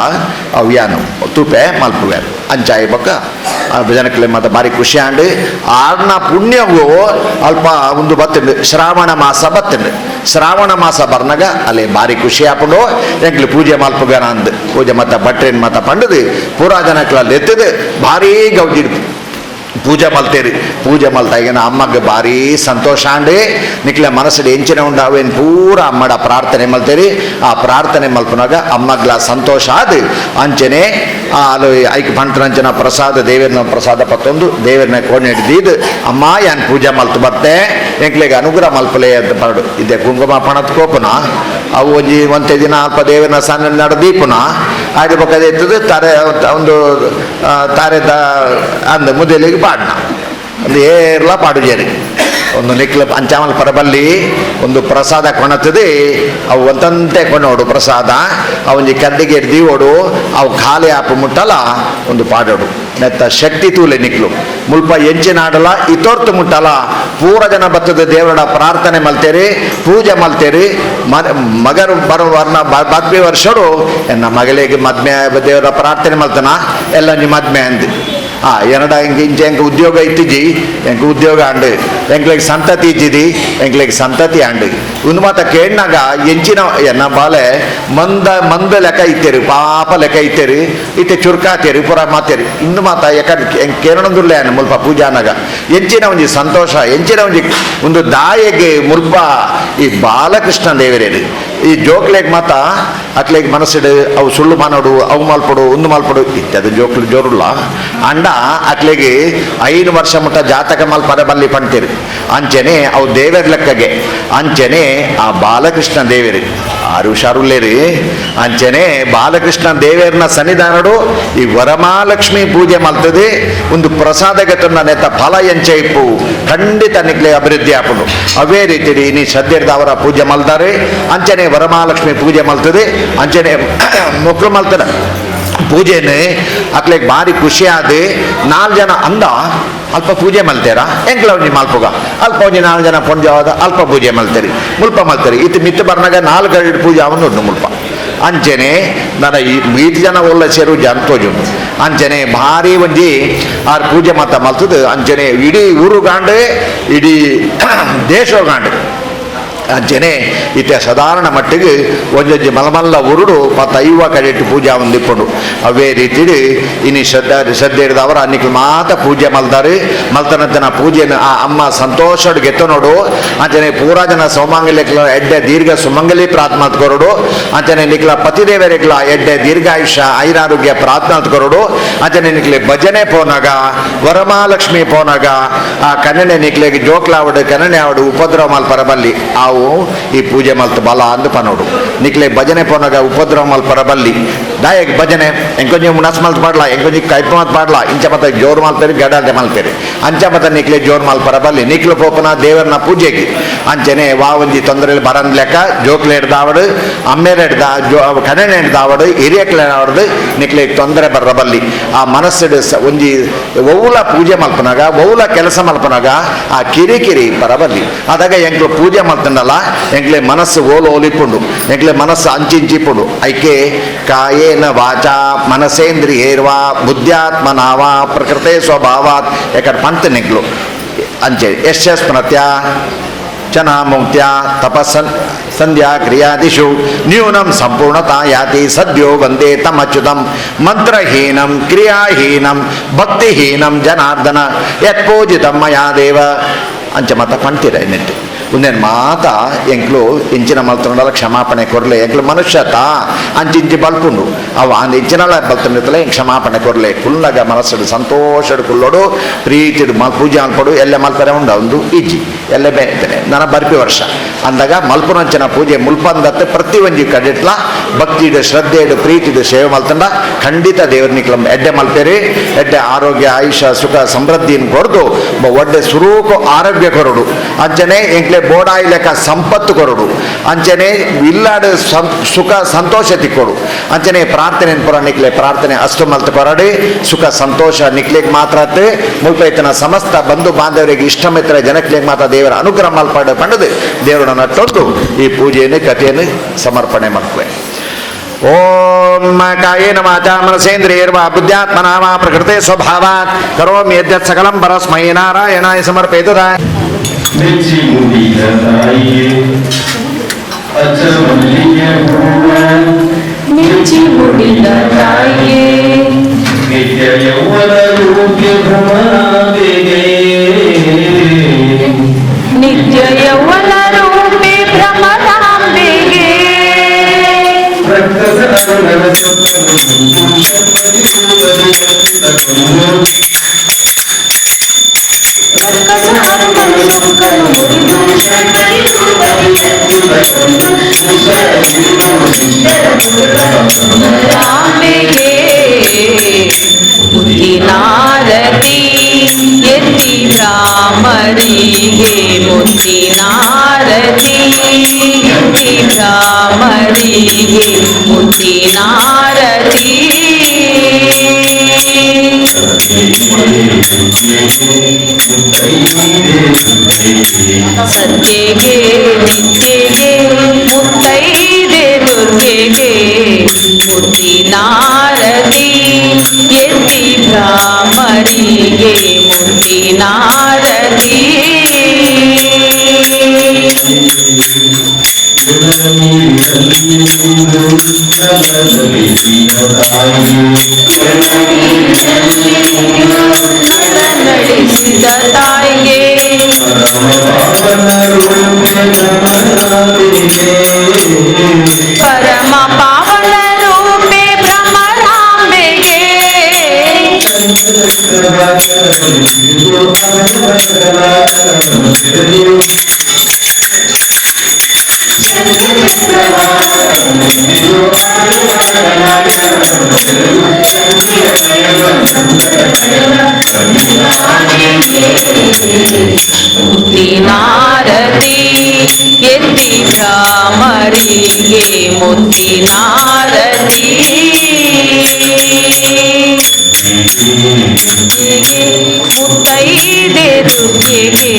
ಅವು ಯಾನು ತೂಪೆ ಮಲ್ಪುವೆ ಅಂಚಾಯಿ ಬೊಕ್ಕ ಜನಕ್ಲೆ ಮಾತ ಭಾರಿ ಖುಷಿ ಆಂಡ್ ಆರ್ನ ಪುಣ್ಯವು ಅಲ್ಪ ಒಂದು ಬತ್ತಂಡು ಶ್ರಾವಣ ಮಾಸ ಬತ್ತಂಡು ಶ್ರಾವಣ ಮಾಸ ಬರ್ನಾಗ ಅಲ್ಲಿ ಭಾರಿ ಖುಷಿ ಆಪುಂಡು ಎಂಕ್ಲು ಪೂಜೆ ಮಲ್ಪುಗನ ಅಂದ್ ಪೂಜೆ ಮತ್ತ ಬಟ್ರೇನ್ ಮತ್ತ ಪಂಡದು ಪೂರಾ ಜನಕ್ಲಲ್ಲಿ ಎತ್ತದು ಭಾರಿ ಗೌಜಿ ಪೂಜೆ ಮಲ್ತೇರಿ ಪೂಜೆ ಮಲ್ತಾ ಈಗ ಅಮ್ಮಗೆ ಭಾರಿ ಸಂತೋಷ ಆಂಡ್ ನಿಕ್ಲೆ ಮನಸ್ಸು ಎಂಚಿನ ಉಂಡಾವೇನು ಪೂರ ಅಮ್ಮಡ ಪ್ರಾರ್ಥನೆ ಮಲ್ತೇರಿ ಆ ಪ್ರಾರ್ಥನೆ ಮಲ್ಪನಾಗ ಅಮ್ಮಗ್ಲ ಸಂತೋಷ ಆದ ಅಂಚನೆ ಅಲ್ಲಿ ಐಕ್ ಪಂಟ್ರಂಚನ ಪ್ರಸಾದ ದೇವೇರ್ನ ಪ್ರಸಾದ ಪತ್ತೊಂದು ದೇವೇರ್ನ ಕೋಣೆ ಹಿಡ್ದಿದ್ದು ಅಮ್ಮ ಯಾನ್ ಪೂಜೆ ಮಲ್ತು ಬರ್ತೆ ಎಂಕ್ಲೆಗೆ ಅನುಗ್ರಹ ಮಲ್ಪಲೆ ಅಂತ ಪರಡು ಇದೆ ಕುಂಕುಮ ಪಣತ್ ಕೋಪನ ಅವು ಒಂಜಿ ಒಂತೆ ದಿನ ಅಲ್ಪ ದೇವೇರ್ನ ಸಣ್ಣ ನಡ ದೀಪನ ಆಡಿ ಬೊಕ್ಕ ಇತ್ತದು ತಾರೆ ಒಂದು ತಾರೆ ಅಂದ ಮುದೆಲಿಗೆ ಪಾಡ್ನ ಒಂದು ಏರ್ಲ ಪಾಡುಜೇರಿ ಒಂದು ನಿಕ್ಲ ಅಂಚಾಮಲ್ ಪರಬಲ್ಲಿ ಒಂದು ಪ್ರಸಾದ ಕೊಣತದೆ ಅವು ಒಂತಂತೆ ಕೊನೋಡು ಪ್ರಸಾದ ಅವೊಂಜಿ ಕದ್ದಿಗೆ ದೀವೋಡು ಅವು ಖಾಲಿ ಆಪು ಮುಟ್ಟಲ ಒಂದು ಪಾಡೋಡು ನೆತ್ತ ಶಕ್ತಿ ತೂಲೆ ನಿಕ್ಲು ಮುಲ್ಪ ಎಂಚಿನಾಡಲ ಇತೋರ್ತು ಮುಟ್ಟಲ ಪೂರ ಜನ ಬತ್ತದ ದೇವರ ಪ್ರಾರ್ಥನೆ ಮಲ್ತೇರಿ ಪೂಜೆ ಮಲ್ತೇರಿ ಮಗರು ಬರೋ ವರ್ಣ ಬದ್ಮೆ ವರ್ಷಡು ಎನ್ನ ಮಗಳಿಗೆ ಮದ್ಮೆ ದೇವರ ಪ್ರಾರ್ಥನೆ ಮಲ್ತನ ಎಲ್ಲ ನಿಮ್ಮ ಮದ್ಮೆ ಅಂದು ಆ ಎನ್ನಡ ಎಂಕ್ ಇಂಚ ಎಂಕ್ ಉದ್ಯೋಗ ಇತ್ತಿಜಿ ಎಂಕ್ ಉದ್ಯೋಗ ಅಂಡು ಎಂಕ್ಲೆಗ್ ಸಂತತಿ ಇಜ್ಜಿದಿ ಎಂಕ್ಲೆಗ್ ಸಂತತಿ ಅಂಡು ಒಂದು ಮಾತ ಕೇಳಿನಾಗ ಎಂಚಿನ ಎನ್ನ ಬಾಲೆ ಮಂದ ಮಂದ ಲೆಕ್ಕ ಇತ್ತೇರಿ ಪಾಪ ಲೆಕ್ಕ ಇತ್ತೇರಿ ಇತ್ತೆ ಚುರ್ಕಾತೇರಿ ಪೂರ ಮಾತೇರಿ ಇಂದು ಮಾತ ಯಾಕಂದ್ರೆ ಎಂಕ್ ಕೇರಣದುರ್ಲೆ ಮುಲ್ಪ ಪೂಜಾನಾಗ ಎಂಚಿನ ಒಂಜಿ ಸಂತೋಷ ಎಂಚಿನ ಒಂಜಿ ಒಂದು ದಾಯೆಗೆ ಮುಲ್ಪ ಈ ಬಾಲಕೃಷ್ಣ ದೇವರೇರು ಈ ಜೋಕ್ಲೆಗ್ ಮಾತ ಅಕ್ಲೆಗ್ ಮನಸ್ಸಿಡು ಅವು ಸುಳ್ಳು ಮಾನೋಡು ಅವು ಮಲ್ಪಡು ಒಂದು ಮಲ್ಪಡು ಇತ್ಯಾದಿ ಜೋಕ್ಲು ಜೋರುಲ್ಲ ಅಂಡ ಅಕ್ಲೆಗೆ 5 ವರ್ಷ ಮುಟ್ಟ ಜಾತಕ ಮಲ್ಪರ ಬಲ್ಲಿ ಪಂತೀರಿ ಅಂಚನೆ ಅವು ದೇವರ ಲೆಕ್ಕಗೆ ಅಂಚನೆ ಆ ಬಾಲಕೃಷ್ಣ ದೇವೇರಿ ಆರು ಹುಷಾರುಲ್ಲೇರಿ ಅಂಚನೆ ಬಾಲಕೃಷ್ಣ ದೇವೇರ್ನ ಸನ್ನಿಧಾನಡು ಈ ವರಮಹಾಲಕ್ಷ್ಮಿ ಪೂಜೆ ಮಲ್ತದೆ ಒಂದು ಪ್ರಸಾದಗತನ್ನ ನೆತ್ತ ಫಲ ಎಂಚ ಇಪ್ಪು ಖಂಡಿತ ನಿಕ್ಲೆ ಅಭಿವೃದ್ಧಿ ಆಪುಂಡು ಅವೇ ರೀತಿ ನೀ ಸದ್ಯದ ಅವರ ಪೂಜೆ ಮಲ್ತಾರೆ ಅಂಚನೆ ವರಮಹಾಲಕ್ಷ್ಮಿ ಪೂಜೆ ಮಲ್ತದೆ ಅಂಚನೆ ಮೊಕ್ಲು ಮಲ್ತದ ಪೂಜೆನೆ ಅಕ್ಲೆಗ್ ಭಾರಿ ಖುಷಿ ಆದ 4 ಜನ ಅಂದ ಅಲ್ಪ ಪೂಜೆ ಮಲ್ತೇರಾ ಎಂಕ್ಲ ಒಂಜಿ ಮಲ್ಪುಗ ಅಲ್ಪ ಒಂಜಿ 4 ಜನ ಪೊಂಜಾವದ ಅಲ್ಪ ಪೂಜೆ ಮಲ್ತೇರಿ ಮುಲ್ಪ ಮಲ್ತೇರಿ ಇತ್ತು ಮಿತ್ತು ಬರ್ನಾಗ 4 ಗಂಟೆ ಪೂಜೆ ಅವನು ಉಂಟು ಮುಲ್ಪ ಅಂಚನೆ ನನ್ನ ಈ ಮೀಟ್ ಜನ ಒಳ್ಳೆ ಸೇರು ಜನ ತೋಜುಂಡು ಅಂಚನೆ ಭಾರಿ ಒಂಜಿ ಆರ್ ಪೂಜೆ ಮಾತ ಮಲ್ತದು ಅಂಚನೆ ಇಡೀ ಊರು ಗಾಂಡೆ ಇಡೀ ದೇಶ ಗಾಂಡೆ ಅಂಚನೆ ಇತ್ತೆ ಸಾಧಾರಣ ಮಟ್ಟಿಗೆ ಒಂಜೊಂಜಿ ಮಲಮಲ್ಲ ಉರುಡು ಪತ್ತ ಐವ ಕಡೆಟ್ಟು ಪೂಜಾ ಒಂದಿಪ್ಪುಂಡು ಅವೇ ರೀತಿಡು ಇನಿ ಶ್ರದ್ಧಾ ಶ್ರದ್ಧೆ ಹಿಡಿದವರ ಅನ್ನಿಕ್ ಮಾತ ಪೂಜೆ ಮಲ್ತಾರೆ ಮಲ್ತನಂತನ ಪೂಜೆನ ಆ ಅಮ್ಮ ಸಂತೋಷಡ್ ಗೆತ್ತ ನೋಡು ಅಂಚನೆ ಪೂರಾ ಜನ ಸೌಮಾಂಗಲ್ಯಕ್ಲ ಎಡ್ಡೆ ದೀರ್ಘ ಸುಮಂಗಲಿ ಪ್ರಾರ್ಥನೆ ಕೊರಡು ಅಂಚನೆ ನಿಕ್ಲ ಪತಿದೇವರಿಗ್ಲ ಎಡ್ಡೆ ದೀರ್ಘಾಯುಷ್ಯ ಐರಾರೋಗ್ಯ ಪ್ರಾರ್ಥನೆ ಕೊರಡು ಅಂಚನೆ ನಿಕ್ಲೆ ಭಜನೆ ಪೋನಾಗ ವರಮಹಾಲಕ್ಷ್ಮಿ ಪೋನಾಗ ಆ ಕನ್ನಡ ನಿಕ್ಲೆಗೆ ಜೋಕ್ಲಾವಡು ಕನ್ನಡ ಆವಡು ಉಪದ್ರವ ಮಲ್ಪರ ಬಲ್ಲಿ ಆವು ಈ ಪೂಜೆ ಮಲ್ತು ಬಲ ಅಂದು ಪನೋಡು ನಿಕ್ಲೆ ಭಜನೆ ಪೋನಾಗ ಉಪದ್ರವ ಮಲ್ಪರ ಬಲ್ಲಿ ದಾಯಕ್ ಭಜನೆ ಎಂಕೊಂಜಿ ಮುನಸ್ ಮಲ್ತ್ ಪಾಡ್ಲ ಎಂಕೊಂಜಿ ಕೈಪ ಮತ್ ಪಾಡ್ಲ ಇಂಚ ಮತ್ತ ಜೋರು ಮಲ್ಪೇರಿ ಗಡಾಟೆ ಮಲ್ಪೇರಿ ಅಂಚ ಮತ್ತ ನಿಕ್ಲೆ ಜೋರು ಮಲ್ಪರ ಬಲ್ಲಿ ನಿಕ್ಲು ಪೋಪನ ದೇವರನ ಪೂಜೆಗೆ ಅಂಚನೆ ವಾ ಒಂಜಿ ತೊಂದರೆ ಬರಂದ್ ಲೆಕ್ಕ ಜೋಕ್ಲೆ ಹಿಡ್ದಾವಡು ಅಮ್ಮೇರೆ ಹಿಡ್ದ ಜೋ ಕನ್ನಡ ಹಿಡ್ದಾವಡು ಹಿರಿಯಕ್ಲೆ ಆವಡ್ದು ನಿಕ್ಲೆ ತೊಂದರೆ ಬರ್ರ ಬಲ್ಲಿ ಆ ಮನಸ್ಸು ಒಂಜಿ ಒವ್ಲ ಪೂಜೆ ಮಲ್ಪನಾಗ ಒವ್ಲ ಕೆಲಸ ಮಲ್ಪನಾಗ ಆ ಕಿರಿಕಿರಿ ಬರಬಲ್ಲಿ ಆದಾಗ ಎಂಕ್ಲು ಪೂಜೆ ಮಲ್ತಂಡಲ್ಲ ಎಂಕ್ಲೆ ಮನಸ್ಸು ಓಲು ಓಲಿಪುಂಡು ಎಂಕ್ಲೆ ಮನಸ್ಸು ಅಂಚಿಂಚಿಪುಂಡು ಐಕೆ ಕಾಯೇನ ವಾಚಾ ಮನಸೇಂದ್ರಿಯೇರ್ವಾ ಬುದ್ಧ್ಯಾತ್ಮನಾವಾ ಪ್ರಕೃತೆ ಸ್ವಭಾವಾತ್ ಯಾಕಂದ್ರೆ ಪಂತ ನಿಕ್ಲು ಅಂಚೆ ಯಶ ಸ್ಮೃತ್ಯ ಚನಾಮುಕ್ತ್ಯ ತಪಸ್ಸನ್ ಸಂಧ್ಯಾ ಕ್ರಿಯಾದಿಷು ನ್ಯೂನಂ ಸಂಪೂರ್ಣತಾ ಯಾತಿ ಸದ್ಯೋ ವಂದೇ ತಮಚ್ಯುತಂ ಮಂತ್ರಹೀನಂ ಕ್ರಿಯಾಹೀನಂ ಭಕ್ತಿಹೀನಂ ಜನಾರ್ದನ ಯತ್ಪೂಜಿತಂ ಮಯಾ ದೇವ ಅಂಚ ಮತ ಪಂತಿರ ಎನ್ನೆಟ್ಟು ಉಂದೇನು ಮಾತ ಎಂಕ್ಲು ಇಂಚಿನ ಮಲ್ತೊಂಡಲ ಕ್ಷಮಾಪಣೆ ಕೊರ್ಲೆ ಎಂಕ್ಲು ಮನುಷ್ಯತ ಅಂಚಿಂಚಿ ಬಲ್ಪುಂಡು ಅವ ಅಂದ ಇಂಚಿನಲ ಬಲ್ತುಂಡಿತ್ತಲ ಎಂಕ್ ಕ್ಷಮಾಪಣೆ ಕೊರ್ಲೆ ಕುಲ್ಲಗ ಮನಸ್ಸುಡು ಸಂತೋಷಡು ಕುಲ್ಲೋಡು ಪ್ರೀತಿಡು ಪೂಜೆ ಮಲ್ಪಡು ಎಲ್ಲ ಮಲ್ಪರೆ ಉಂಡ ಒಂದು ಇಜ್ಜಿ ಎಲ್ಲ ಬೇರೆ ನನ್ನ ಬರ್ಪಿ ವರ್ಷ ಅಂದಾಗ ಮಲ್ಪುನಂಚಿನ ಪೂಜೆ ಮುಲ್ಪಂದತ್ತೆ ಪ್ರತಿ ಒಂಜಿ ಕಡೆಟ್ಲ ಭಕ್ತಿಡು ಶ್ರದ್ಧೆಡು ಪ್ರೀತಿಡು ಸೇವೆ ಮಲ್ತಂಡ ಖಂಡಿತ ದೇವ್ರ ನಿಕ್ಲ ಎಡ್ಡೆ ಮಲ್ಪೇರಿ ಎಡ್ಡೆ ಆರೋಗ್ಯ ಆಯುಷ್ಯ ಸುಖ ಸಮೃದ್ಧಿಯನ್ನು ಕೊಡ್ದು ಒಡ್ಡೆ ಸುರೂಕು ಆರೋಗ್ಯ. ಆರೋಗ್ಯ ಕೊರಡು ಅಂಚನೆ ಎಂಕ್ಲೆ ಬೋಡಾಯಿ ಲೆಕ್ಕ ಸಂಪತ್ತು ಕೊರಡು ಅಂಚನೆ ಇಲ್ಲಾಡು ಸುಖ ಸಂತೋಷ ತಿಕ್ಕೊಡು ಅಂಚನೆ ಪ್ರಾರ್ಥನೆ ಪುರ ನಿಕ್ಲೆ ಪ್ರಾರ್ಥನೆ ಅಷ್ಟು ಮಲ್ತು ಕೊರಡಿ ಸುಖ ಸಂತೋಷ ನಿಕ್ಲೆಗ್ ಮಾತ್ರ ಮುಲ್ಪೈತನ ಸಮಸ್ತ ಬಂಧು ಬಾಂಧವರಿಗೆ ಇಷ್ಟ ಮಿತ್ರ ಜನಕ್ಲೆಗ್ ಮಾತ್ರ ದೇವರ ಅನುಗ್ರಹ ಮಲ್ಪಾಡು ಪಂಡದು ದೇವರ ನಟ್ಟೊಂದು ಈ ಪೂಜೆಯನ್ನು ಕಥೆಯನ್ನು ಸಮರ್ಪಣೆ ಮಾಡ್ತೇವೆ. ಓಂ ಕಾಯೇನ ವಾಚಾ ಮನಸೇಂದ್ರಿಯರ್ವಾ ಬುದ್ಧ್ಯಾತ್ಮನಾ ವಾ ಪ್ರಕೃತೆ ಸ್ವಭಾವಾತ್ ಕರೋಮಿ ಯದ್ಯತ್ ಸಕಲಂ ಪರಸ್ಮೈ ನಾರಾಯಣಾಯ ಸಮರ್ಪಯೇತದ. ಮೆಚ್ಚಿ ಮುಡಿದ ತಾಯಿಯೇ ಅಚ್ಚ ಮಲ್ಲಿಗೆ ಹೂವ ಮೆಚ್ಚಿ ಮುಡಿದ ತಾಯಿಯೇ ನಿತ್ಯ ಯೌವನ ರೂಪೆ ಭ್ರಮರಾಂಬಿಗೆ ನಿತ್ಯ ಯೌವನ ರೂಪೆ ಭ್ರಮರಾಂಬಿಗೆ ರಾಂಬೆಗೆ ಮುತ್ತಿನಾರತಿ ಎತ್ತಿ ಭ್ರಾಮರಿಗೆ ಮುತ್ತಿನಾರತಿ ಎತ್ತಿ ಭ್ರಾಮರಿಗೆ ಮುತ್ತಿನಾರತಿ ಸತ್ಯಗೆ ನಿತ್ಯಗೆ ಮುತ್ತೈದೆ ದುರ್ಗೆಗೆ ಮುತ್ತಿನಾರತಿ ಎತ್ತಿ ಭ್ರಾಮರಿಗೆ ಮುತ್ತಿನಾರತಿ ನಡೆಸಿದ ತಾಯಿಗೆ ಪರಮ ಪಾವನ ರೂಪೆ ಭ್ರಮರಾಂಬೆಗೆ ಮುತ್ತಿನಾರತಿ ಎತ್ತಿ ಭ್ರಾಮರಿಗೆ ಮುತ್ತಿನಾರತಿ ಮುತ್ತೈದೆ ದುರ್ಗೆಗೆ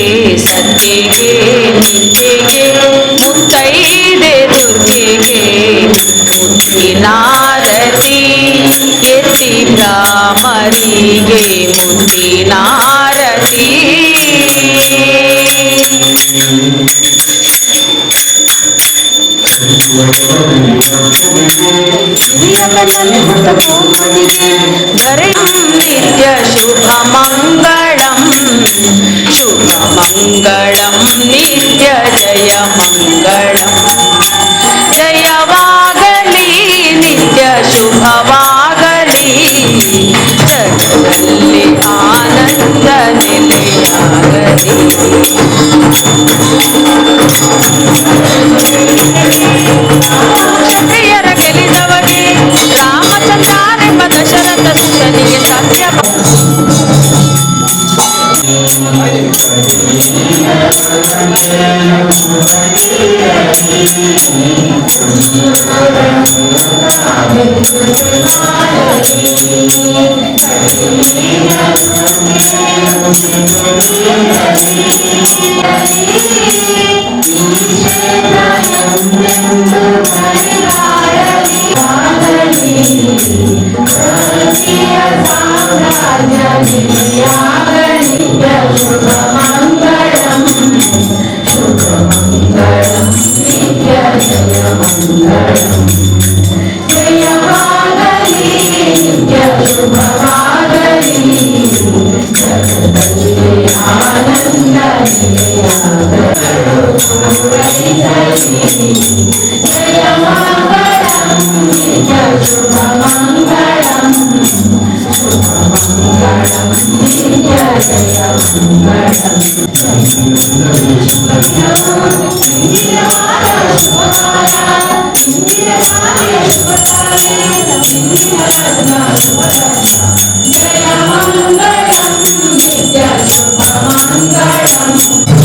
ಸತ್ಯಗೆ ನಿತ್ಯಗೆ ಮುತ್ತೈದೆ ದುರ್ಗೆಗೆ ಮುತ್ತಿನಾರತಿ ಎತ್ತಿ ಭ್ರಾಮರಿಗೆ ಮುತ್ತಿನಾರತಿ ನಿತ್ಯ ಶುಭ ಮಂಗಳಂ ಶುಭ ಮಂಗಳಂ ನಿತ್ಯ ಜಯ ಮಂಗಳಂ ಜಯವಾಗಲಿ ನಿತ್ಯ ಶುಭವಾಗಲಿ ಜಗದಲ್ಲಿ ಆನಂದ ನೆಲೆಯಾಗಲಿ. ಕ್ಷತ್ರಿಯರ ಗೆಲಿದವನೇ ರಾಮಚಂದ್ರನೆಂಬ ದಶರಥ ಸುತನಿಗೆ ಸತ್ಯ Jaya Mangalam, Nitya Shubha Mangalam.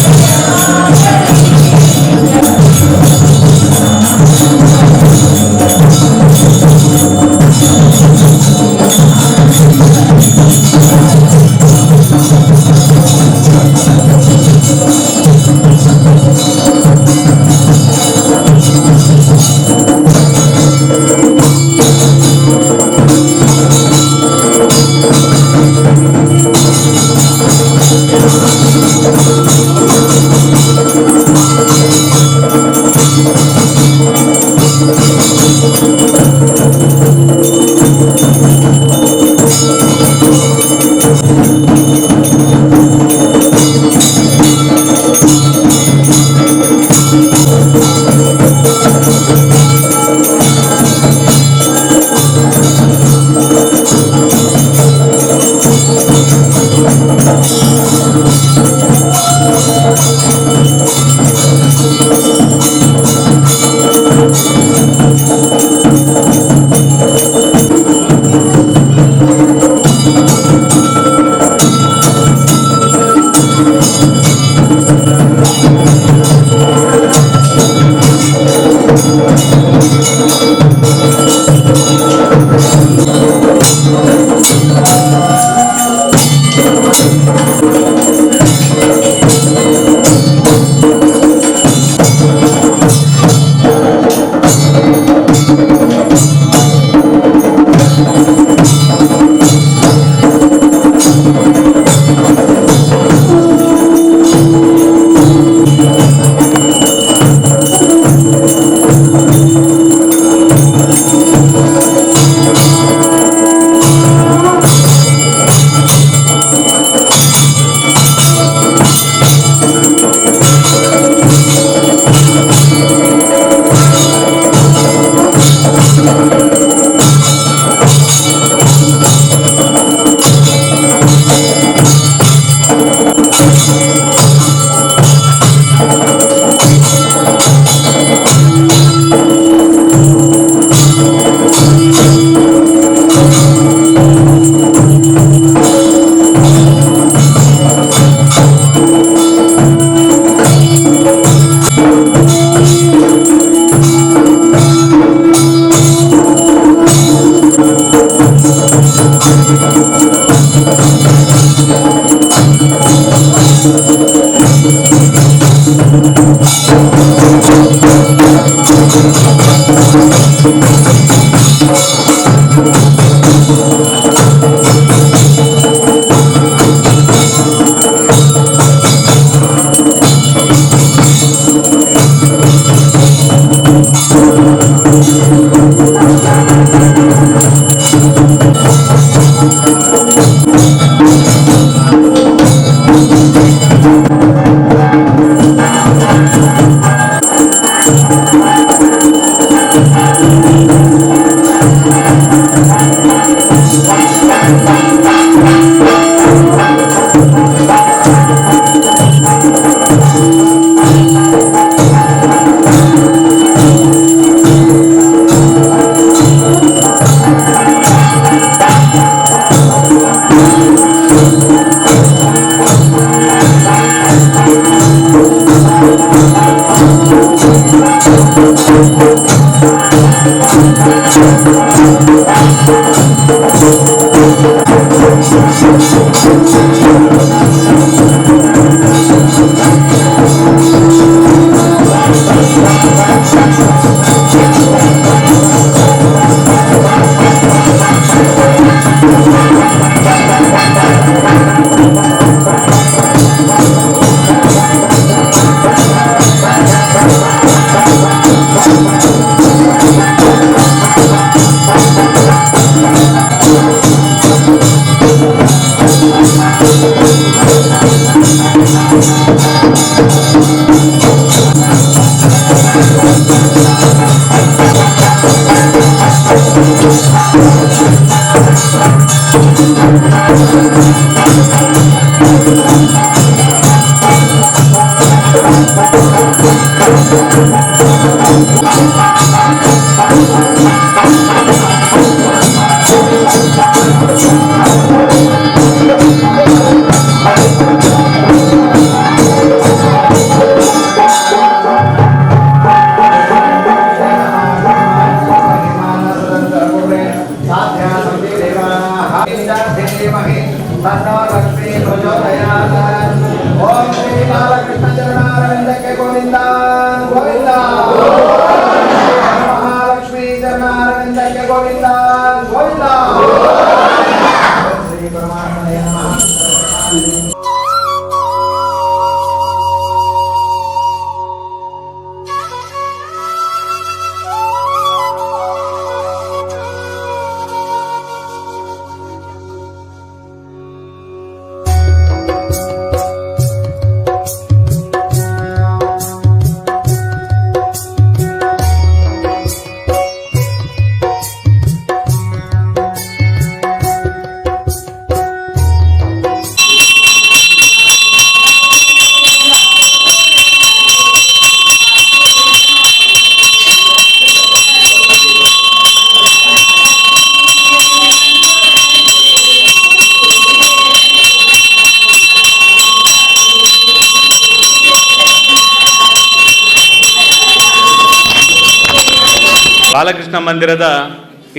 Balakrishna ಮಂದಿರದ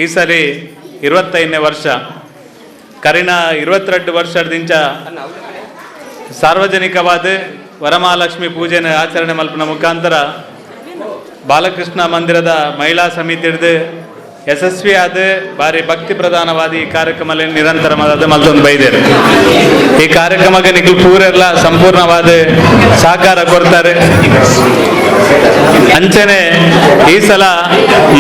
ಈ ಸರಿ 25ನೇ ವರ್ಷ ಕರಿನ 22 ವರ್ಷದಿಂಚ ಸಾರ್ವಜನಿಕವಾದ ವರಮಹಾಲಕ್ಷ್ಮಿ ಪೂಜೆನ ಆಚರಣೆ ಮಲ್ಪನ ಮುಖಾಂತರ ಬಾಲಕೃಷ್ಣ ಮಂದಿರದ ಮಹಿಳಾ ಸಮಿತಿ ಹಿಡಿದು ಯಶಸ್ವಿಯಾದ ಭಾರಿ ಭಕ್ತಿ ಪ್ರಧಾನವಾದ ಈ ಕಾರ್ಯಕ್ರಮದಲ್ಲಿ ನಿರಂತರವಾದ ಮಲ್ತೊಂದು ಬೈದೇರು. ಈ ಕಾರ್ಯಕ್ರಮಕ್ಕೆ ನಿಖಿಲ್ ಪೂರೆಲ್ಲ ಸಂಪೂರ್ಣವಾದ ಸಹಕಾರ ಕೊಡ್ತಾರೆ. ಅಂಚನೆ ಈ ಸಲ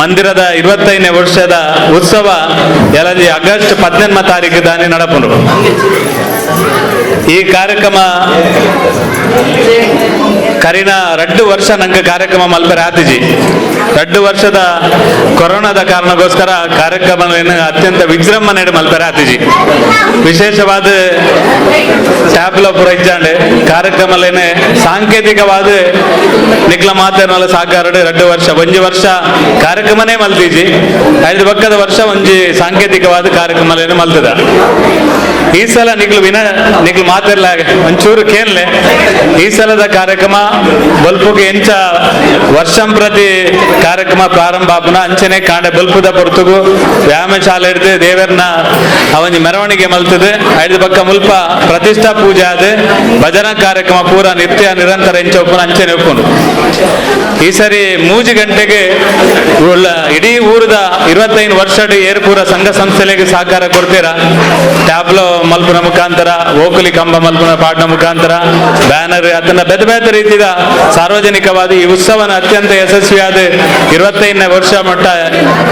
ಮಂದಿರದ 25ನೇ ವರ್ಷದ ಉತ್ಸವ ಎಲ್ಲದಿ ಆಗಸ್ಟ್ 18 ತಾರೀಕು ದಾನಿ ನಡಪುಂಡು. ಈ ಕಾರ್ಯಕ್ರಮ ಕರಿನ 2 ವರ್ಷ ನಂಗೆ ಕಾರ್ಯಕ್ರಮ ಮಲ್ಪರೆ ಆತಿಜಿ. 2 ವರ್ಷದ ಕೊರೋನಾದ ಕಾರಣಕ್ಕೋಸ್ಕರ ಕಾರ್ಯಕ್ರಮವನ್ನು ಅತ್ಯಂತ ವಿಜೃಂಭಣೆ ಮಲ್ಪರೆ ಆತಿಜಿ. ವಿಶೇಷವಾದ ಟ್ಯಾಬ್ಲ ಪುರ ಇಜ್ಜಾಂಡೆ ಕಾರ್ಯಕ್ರಮಲೇನೆ ಸಾಂಕೇತಿಕವಾದ ನಿಕ್ಲ ಮಾತೇನಲ್ಲ ಸಹಕಾರ 2 ವರ್ಷ ಒಂಜಿ ವರ್ಷ ಕಾರ್ಯಕ್ರಮನೇ ಮಲ್ತೀಜಿ, 5 ಪಕ್ಕದ ವರ್ಷ ಒಂಜಿ ಸಾಂಕೇತಿಕವಾದ ಕಾರ್ಯಕ್ರಮಲೇನೆ ಮಲ್ತದ. ಈ ಸಲ ನಿಕ್ಲು ವಿನ ನಿಕ್ಲು ಮಾತಿರ್ಲ ಒಂಚೂರು ಕೇನ್ಲೆ ಈ ಸಲದ ಕಾರ್ಯಕ್ರಮ ಬಲ್ಪುಗೆ ಎಂಚ ವರ್ಷಂ ಪ್ರತಿ ಕಾರ್ಯಕ್ರಮ ಪ್ರಾರಂಭ ಆಪುನ ಅಂಚನೆ ಕಾಂಡೆ ಬಲ್ಪುದ ಪೊರ್ತುಗು ವ್ಯಾಯಾಮ ಶಾಲೆ ಹಿಡಿದು ದೇವರನ್ನ ಅವನಿ ಮೆರವಣಿಗೆ ಮಲ್ತದೆ. 5 ಪಕ್ಕ ಮುಲ್ಪ ಪ್ರತಿಷ್ಠಾ ಪೂಜೆ ಆದ ಭಜನಾ ಕಾರ್ಯಕ್ರಮ ಪೂರ ನಿತ್ಯ ನಿರಂತರ ಎಂಚ ಒಪ್ಪುನ ಅಂಚನೆ ಒಪ್ಪುನು. ಈ ಸರಿ 3 ಗಂಟೆಗೆ ಇಡೀ ಊರದ 25 ವರ್ಷ ಏರ್ಪೂರ ಸಂಘ ಸಂಸ್ಥೆಗಳಿಗೆ ಸಹಕಾರ ಕೊಡ್ತೀರಾ. ಟ್ಯಾಬ್ಲೋ ಮಲ್ಪುನ ಮುಖಾಂತರ, ಓಕುಲಿ ಕಂಬ ಮಲ್ಪುನ ಪಾಟ್ನ ಮುಖಾಂತರ, ಬ್ಯಾನರ್ ಅದನ್ನ ಬೇರೆ ಬೇರೆ ರೀತಿಯ ಸಾರ್ವಜನಿಕವಾದ ಈ ಉತ್ಸವನ ಅತ್ಯಂತ ಯಶಸ್ವಿಯಾದ 25ನೇ ವರ್ಷ ಮಟ್ಟ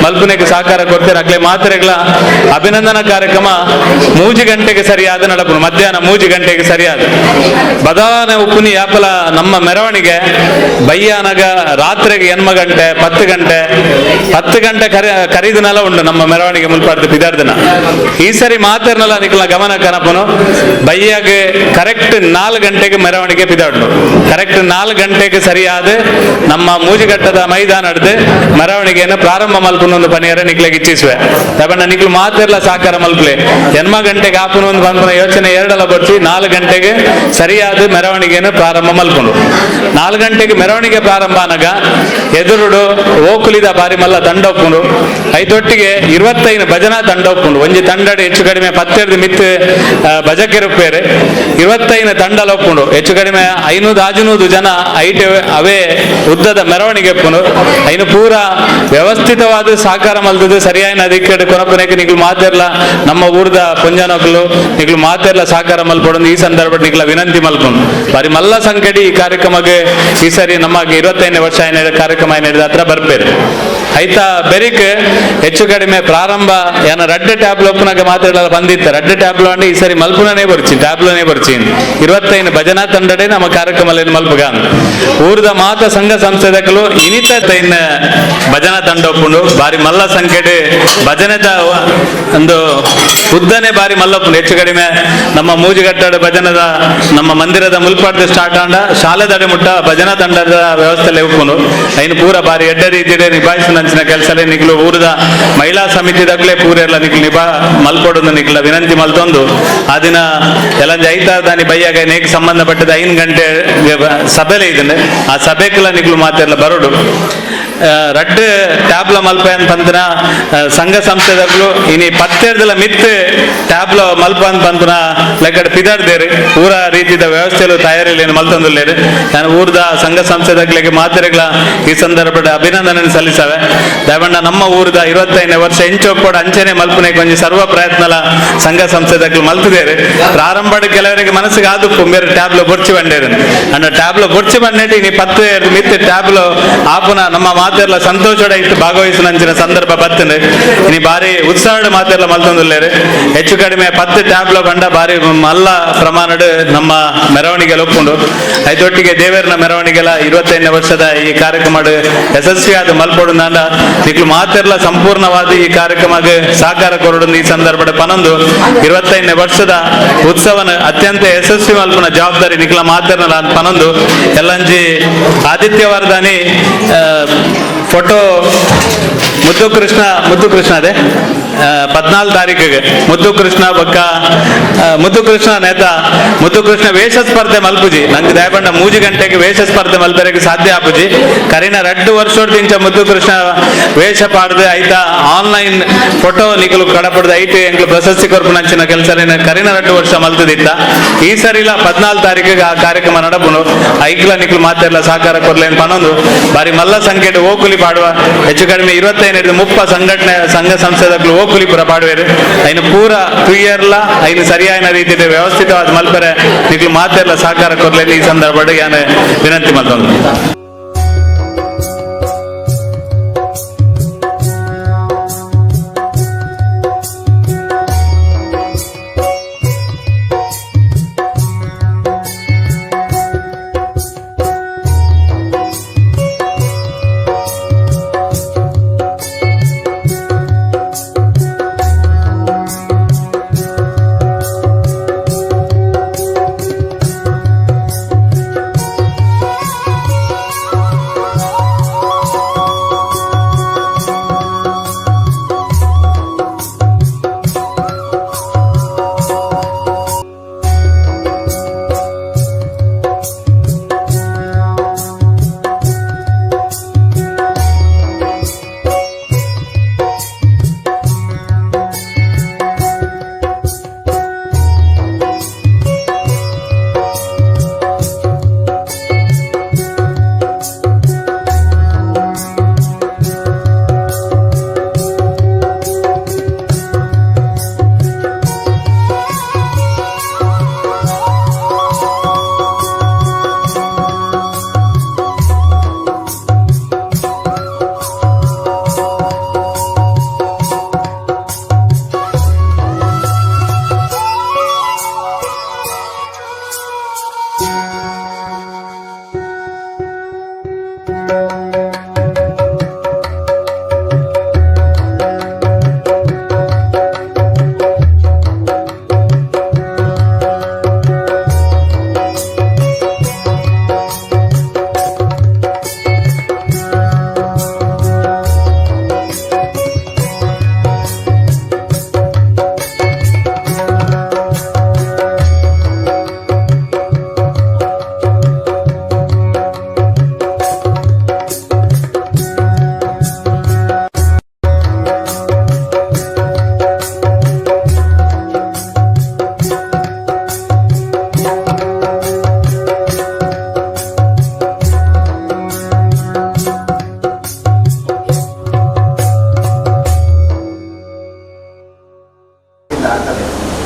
ಮಲ್ಪುನೆಗೆ ಸಹಕಾರ ಕೊಡ್ತೀರ. ಅಗ್ಲೆ ಮಾತ್ರೆಗಳ ಅಭಿನಂದನಾ ಕಾರ್ಯಕ್ರಮ 3 ಗಂಟೆಗೆ ಸರಿಯಾದ ನಡಪುನು, ಮಧ್ಯಾಹ್ನ 3 ಗಂಟೆಗೆ ಸರಿಯಾದ ಬದಾನೆ ಉಪ್ಪುನಿ ಯಾಪಲ ನಮ್ಮ ಮೆರವಣಿಗೆ ಬಯ್ಯಾನಗ ರಾತ್ರಿಗೆ 8 ಗಂಟೆ 10 ಗಂಟೆ 10 ಗಂಟೆ ಕರೀದನೆಲ್ಲ ಉಂಟು ನಮ್ಮ ಮೆರವಣಿಗೆ ಮುಲ್ಪಾಡ್ದು ಬಿದಾರ್ದನ. ಈ ಸರಿ ಮಾತರ್ನಲ್ಲ ನಿಕ್ಲ ಗಮನ ಕನಪನು ಬಯ್ಯಾಗೆ ಕರೆಕ್ಟ್ 4 ಗಂಟೆಗೆ ಮೆರವಣಿಗೆ ಬಿದಾಡ್ಲು. ಕರೆಕ್ಟ್ 4 ಗಂಟೆಗೆ ಸರಿಯಾದ ನಮ್ಮ ಮೂಜಿಘಟ್ಟದ ಮೈದಾನ ಹಿಡಿದು ಮೆರವಣಿಗೆಯನ್ನು ಪ್ರಾರಂಭ ಮಲ್ಪುನೊಂದು ಪನಿಯರ ನಿಕ್ಲೆಗೆ ಇಚ್ಛಿಸುವೆ. ತಬಣ್ಣ ನಿಕ್ಲು ಮಾತಿರ್ಲ ಸಹಕಾರ ಮಲ್ಪಲೆ 8 ಗಂಟೆಗೆ ಆಪುನೊಂದು ಬಂದ ಯೋಚನೆ ಎರಡಲ್ಲ ಬರ್ಸಿ 4 ಗಂಟೆಗೆ ಸರಿಯಾದ ಮೆರವಣಿಗೆಯನ್ನು ಪ್ರಾರಂಭ ಮಲ್ಪುನು. 4 ಗಂಟೆಗೆ ಮೆರವಣಿಗೆ ಪ್ರಾರಂಭ ಅನಗ ಎದುರುಡು ಓಕುಲಿದ ಬಾರಿ ಮಲ್ಲ ತಂಡೊಪ್ಪುಂಡು. ಐದೊಟ್ಟಿಗೆ 25 ಭಜನಾ ತಂಡೊಪ್ಪುಂಡು. ಒಂಜಿ ತಂಡಡು ಹೆಚ್ಚು ಕಡಿಮೆ 12 ಮಿತ್ ಭಜಕಿರುಪೇರು 25 ತಂಡಲೊಪ್ಪುಂಡು. ಹೆಚ್ಚು ಕಡಿಮೆ 500-600 ಜನ ಐಟ್ ಅವೇ ಉದ್ದದ ಮೆರವಣಿಗೆ ಒಪ್ಪುಂಡು. ಐನು ಪೂರ ವ್ಯವಸ್ಥಿತವಾದ ಸಹಕಾರ ಮಲ್ದದು ಸರಿಯಾದ ಅಧಿಕಡೆ ಕೊನಪನೆಗೆ ನಿಗ್ಲು ಮಾತಿರ್ಲ ನಮ್ಮ ಊರ್ದ ಪುಂಜನೊಕ್ಲು ನಿಗ್ಲು ಮಾತಿರ್ಲ ಸಹಕಾರ ಮಲ್ಪೊಡೊಂದು ಈ ಸಂದರ್ಭ ನಿಗ್ಲ ವಿನಂತಿ ಮಲ್ಪುಂಡು. ಬಾರಿ ಮಲ್ಲ ಸಂಕಡಿ ಈ ಕಾರ್ಯಕ್ರಮಕ್ಕೆ ಈ ಸರಿ ನಮ್ಮ 25ನೇ ವರ್ಷ ಏನಿದೆ ಕಾರ್ಯಕ್ರಮ ಏನಿದೆ ಹತ್ರ ಬರ್ಪೇರು. ಐತ ಬೆರಿಕ್ ಹೆಚ್ಚು ಕಡಿಮೆ ಪ್ರಾರಂಭ ಏನ ರಡ್ಡು ಟ್ಯಾಬ್ಲೋ ಒಪ್ಪುನಾಗ ಮಾತಾಡಲ್ಲ ಬಂದಿತ್ತ ರಡ್ಡು ಟ್ಯಾಬ್ಲೋ ಅಂಡ್ ಈ ಸರಿ ಮಲ್ಪುನನೇ ಬರ್ಚಿ ಟ್ಯಾಬ್ಲೋನೇ ಬರ್ಚಿ 25 ಭಜನಾ ತಂಡಡೆ ನಮ್ಮ ಕಾರ್ಯಕ್ರಮ ಮಲ್ಪುಗ ಊರದ ಮಾತ ಸಂಘ ಸಂಸ್ಥೆದಕ್ಕಲು ಇನಿತ ಇನ್ನ ಭಜನಾ ತಂಡ ಒಪ್ಪುಂಡು ಬಾರಿ ಮಲ್ಲ ಸಂಖ್ಯೆಡ್ ಭಜನೆದ ಒಂದು ಉದ್ದನೆ ಬಾರಿ ಮಲ್ಲಪ್ಪುಂಡು. ಹೆಚ್ಚು ಕಡಿಮೆ ನಮ್ಮ ಮೂಜಿಗಟ್ಟಡ ಭಜನದ ನಮ್ಮ ಮಂದಿರದ ಮುಲ್ಪಾಡ್ದ ಸ್ಟಾರ್ಟ್ ಆಂಡ ಶಾಲೆದಡೆ ಮುಟ್ಟ ಭಜನಾ ತಂಡದ ವ್ಯವಸ್ಥೆ ಉಪ್ಪುಂಡು. ಐನು ಪೂರ ಬಾರಿ ಎಡ್ಡ ರೀತಿಡೆ ನಿಭಾಯಿಸಿನ ಕೆಲಸ ನಿಕ್ಲು ಊರದ ಮಹಿಳಾ ಸಮಿತಿದಾಗಲೇ ಪೂರ ಎಲ್ಲ ನಿಕ್ಲು ನಿಭಾ ಮಲ್ಪೊಡೊಂದು ನಿಕ್ಲ ವಿನಂತಿ ಮಲ್ತೊಂದು ಆ ದಿನ ಎಲ್ಲಂಜ ಐತಾದಾನಿ ಬೈಯಾಗ ನೇಕ್ ಸಂಬಂಧಪಟ್ಟದ 5 ಗಂಟೆ ಸಭೆಲೆ ಇದನ್ನೇ ಆ ಸಭೆಕ್ಲ ನಿಕ್ಲು ಮಾತೆಲ್ಲ ಬರೋಡು. ರಡ್ಡು ಟ್ಯಾಬ್ಲ ಮಲ್ಪ ಅಂತಂತನ ಸಂಘ ಸಂಸ್ಥೆದಾಗಲು ಇನಿ ಪತ್ತೆರ್ದಲ ಮಿತ್ ಟ್ಯಾಬ್ಲ ಮಲ್ಪ ಅಂತಂತನ ಲೆಕ್ಕಡ ಪಿದಾಡ್ದೇರಿ ಪೂರ ರೀತಿದ ವ್ಯವಸ್ಥೆಲು ತಯಾರಿಲಿ ಮಲ್ತೊಂದುಲ್ಲೇರು. ನಾನು ಊರದ ಸಂಘ ಸಂಸ್ಥೆದಾಗ್ಲಿಗೆ ಮಾತೆರೆಗಳ ಈ ಸಂದರ್ಭದ ಅಭಿನಂದನೆ ಸಲ್ಲಿಸವೆ. ದಯಮಣ್ಣ ನಮ್ಮ ಊರದ 25ನೇ ವರ್ಷ ಇಂಚೊಪ್ಪೋಡ ಅಂಚನೆ ಮಲ್ಪನೆ ಕೊಂಚ ಸರ್ವ ಪ್ರಯತ್ನಲ ಸಂಘ ಸಂಸ್ಥೆದಾಗ್ಲು ಮಲ್ತದೇರು. ಪ್ರಾರಂಭ ಕೆಲವರಿಗೆ ಮನಸ್ಸಿಗೆ ಆದುಪ್ಪು ಬೇರೆ ಟ್ಯಾಬ್ಲ ಬೊರ್ಚಿ ಬಂಡೇರು ಅಂಡ ಟ್ಯಾಬ್ಲ ಬೊರ್ಚಿ ಬಂಡೇಟಿ ಇನಿ 10 ಮಿತ್ ಟ್ಯಾಬ್ಲ ಆಪುನ ನಮ್ಮ ಮಾತೆಲ್ಲ ಸಂತೋಷಡ ಇತ್ತು ಭಾಗವಹಿಸಿನ ಸಂದರ್ಭ ಬರ್ತದೆ. ಇನಿ ಬಾರಿ ಉತ್ಸಾಹದ ಮಾತೆಲ್ಲ ಮಲ್ತೊಂದುಲ್ಲೇರು. ಹೆಚ್ಚು ಕಡಿಮೆ 10 ಟ್ಯಾಬ್ಲ ಬಂಡ ಬಾರಿ ಮಲ್ಲ ಪ್ರಮಾಣದ ನಮ್ಮ ಮೆರವಣಿಗೆ ಒಪ್ಪುಂಡು. ಐದೊಟ್ಟಿಗೆ ದೇವರನ ಮೆರವಣಿಗೆಲ್ಲ 25ನೇ ವರ್ಷದ ಈ ಕಾರ್ಯಕ್ರಮ ಯಶಸ್ವಿಯಾದ ಮಲ್ಪೊಡುಂದಾಂಡ ನಿಕ್ಲು ಮಾತೆಲ್ಲ ಸಂಪೂರ್ಣವಾದ ಈ ಕಾರ್ಯಕ್ರಮಕ್ಕೆ ಸಹಕಾರ ಕೊರಡು ಈ ಸಂದರ್ಭದ ಪನೊಂದು 25ನೇ ವರ್ಷದ ಉತ್ಸವನ ಅತ್ಯಂತ ಯಶಸ್ವಿ ಮಲ್ಪುನ ಜವಾಬ್ದಾರಿ ನಿಕ್ಲ ಮಾತೆರ್ನಲ ಪನೊಂದು ಎಲ್ಲಂಜಿ ಆದಿತ್ಯವಾರದಾನಿ ಫೋಟೋ ಮುದ್ದು ಕೃಷ್ಣ ಅದೇ 14 ತಾರೀಕಿಗೆ ಮುದ್ದು ಕೃಷ್ಣ ಬಕ್ಕ ಮುದ್ದು ಕೃಷ್ಣ ನೇತ ಮುದ್ದು ಕೃಷ್ಣ ವೇಷ ಸ್ಪರ್ಧೆ ಮಲ್ಪುಜಿ. ನಂಗೆ ದಯಪಂಡ 3 ಗಂಟೆಗೆ ವೇಷ ಸ್ಪರ್ಧೆ ಮಲ್ಪರೆಗೆ ಸಾಧ್ಯ ಆಪುಜಿ. ಕರಿನ 2 ವರ್ಷದಿಂದ ಮುದ್ದು ಕೃಷ್ಣ ವೇಷ ಪಾಡ್ದು ಆಯ್ತಾ ಆನ್ಲೈನ್ ಫೋಟೋ ನಿಕಲು ಕಡಪಡ್ದು ಐಟು ಎಂಕ್ಲು ಪ್ರಶಸ್ತಿ ಕೊರ್ಪುನಂಚಿನ ಕೆಲಸ ಕರಿನ 2 ವರ್ಷ ಮಲ್ತದಿತ್ತ. ಈ ಸರಿಲ 14 ತಾರೀಕಿಗೆ ಆ ಕಾರ್ಯಕ್ರಮ ನಡಪುನು. ಐಕ್ಲ ನಿಕ್ಲು ಮಾತೆಲ್ಲ ಸಹಕಾರ ಕೊರ್ಲೇನ್ ಪನೊಂದು ಬಾರಿ ಮಲ್ಲ ಸಂಖ್ಯೆ ಓಕುಲಿ ಪಾಡುವ ಹೆಚ್ಚು ಕಡಿಮೆ 25-30 ಸಂಘಟನೆ ಸಂಘ ಸಂಸ್ಥೆದಾಗ್ಲು ಓಕುಲಿ ಪೂರ ಪಾಡುವೇರು. ಐನು ಪೂರ ತುಯ್ಯರ್ಲ ಐನು ಸರಿಯಾದ ರೀತಿಯ ವ್ಯವಸ್ಥಿತವಾದ ಮಲ್ಪರೆ ನಿಕ್ಲು ಮಾತೆಲ್ಲ ಸಹಕಾರ ಕೊರ್ಲೇನ್ ಈ ಸಂದರ್ಭ ಯಾನು ವಿನಂತಿ ಮಲ್ತೊಂದು.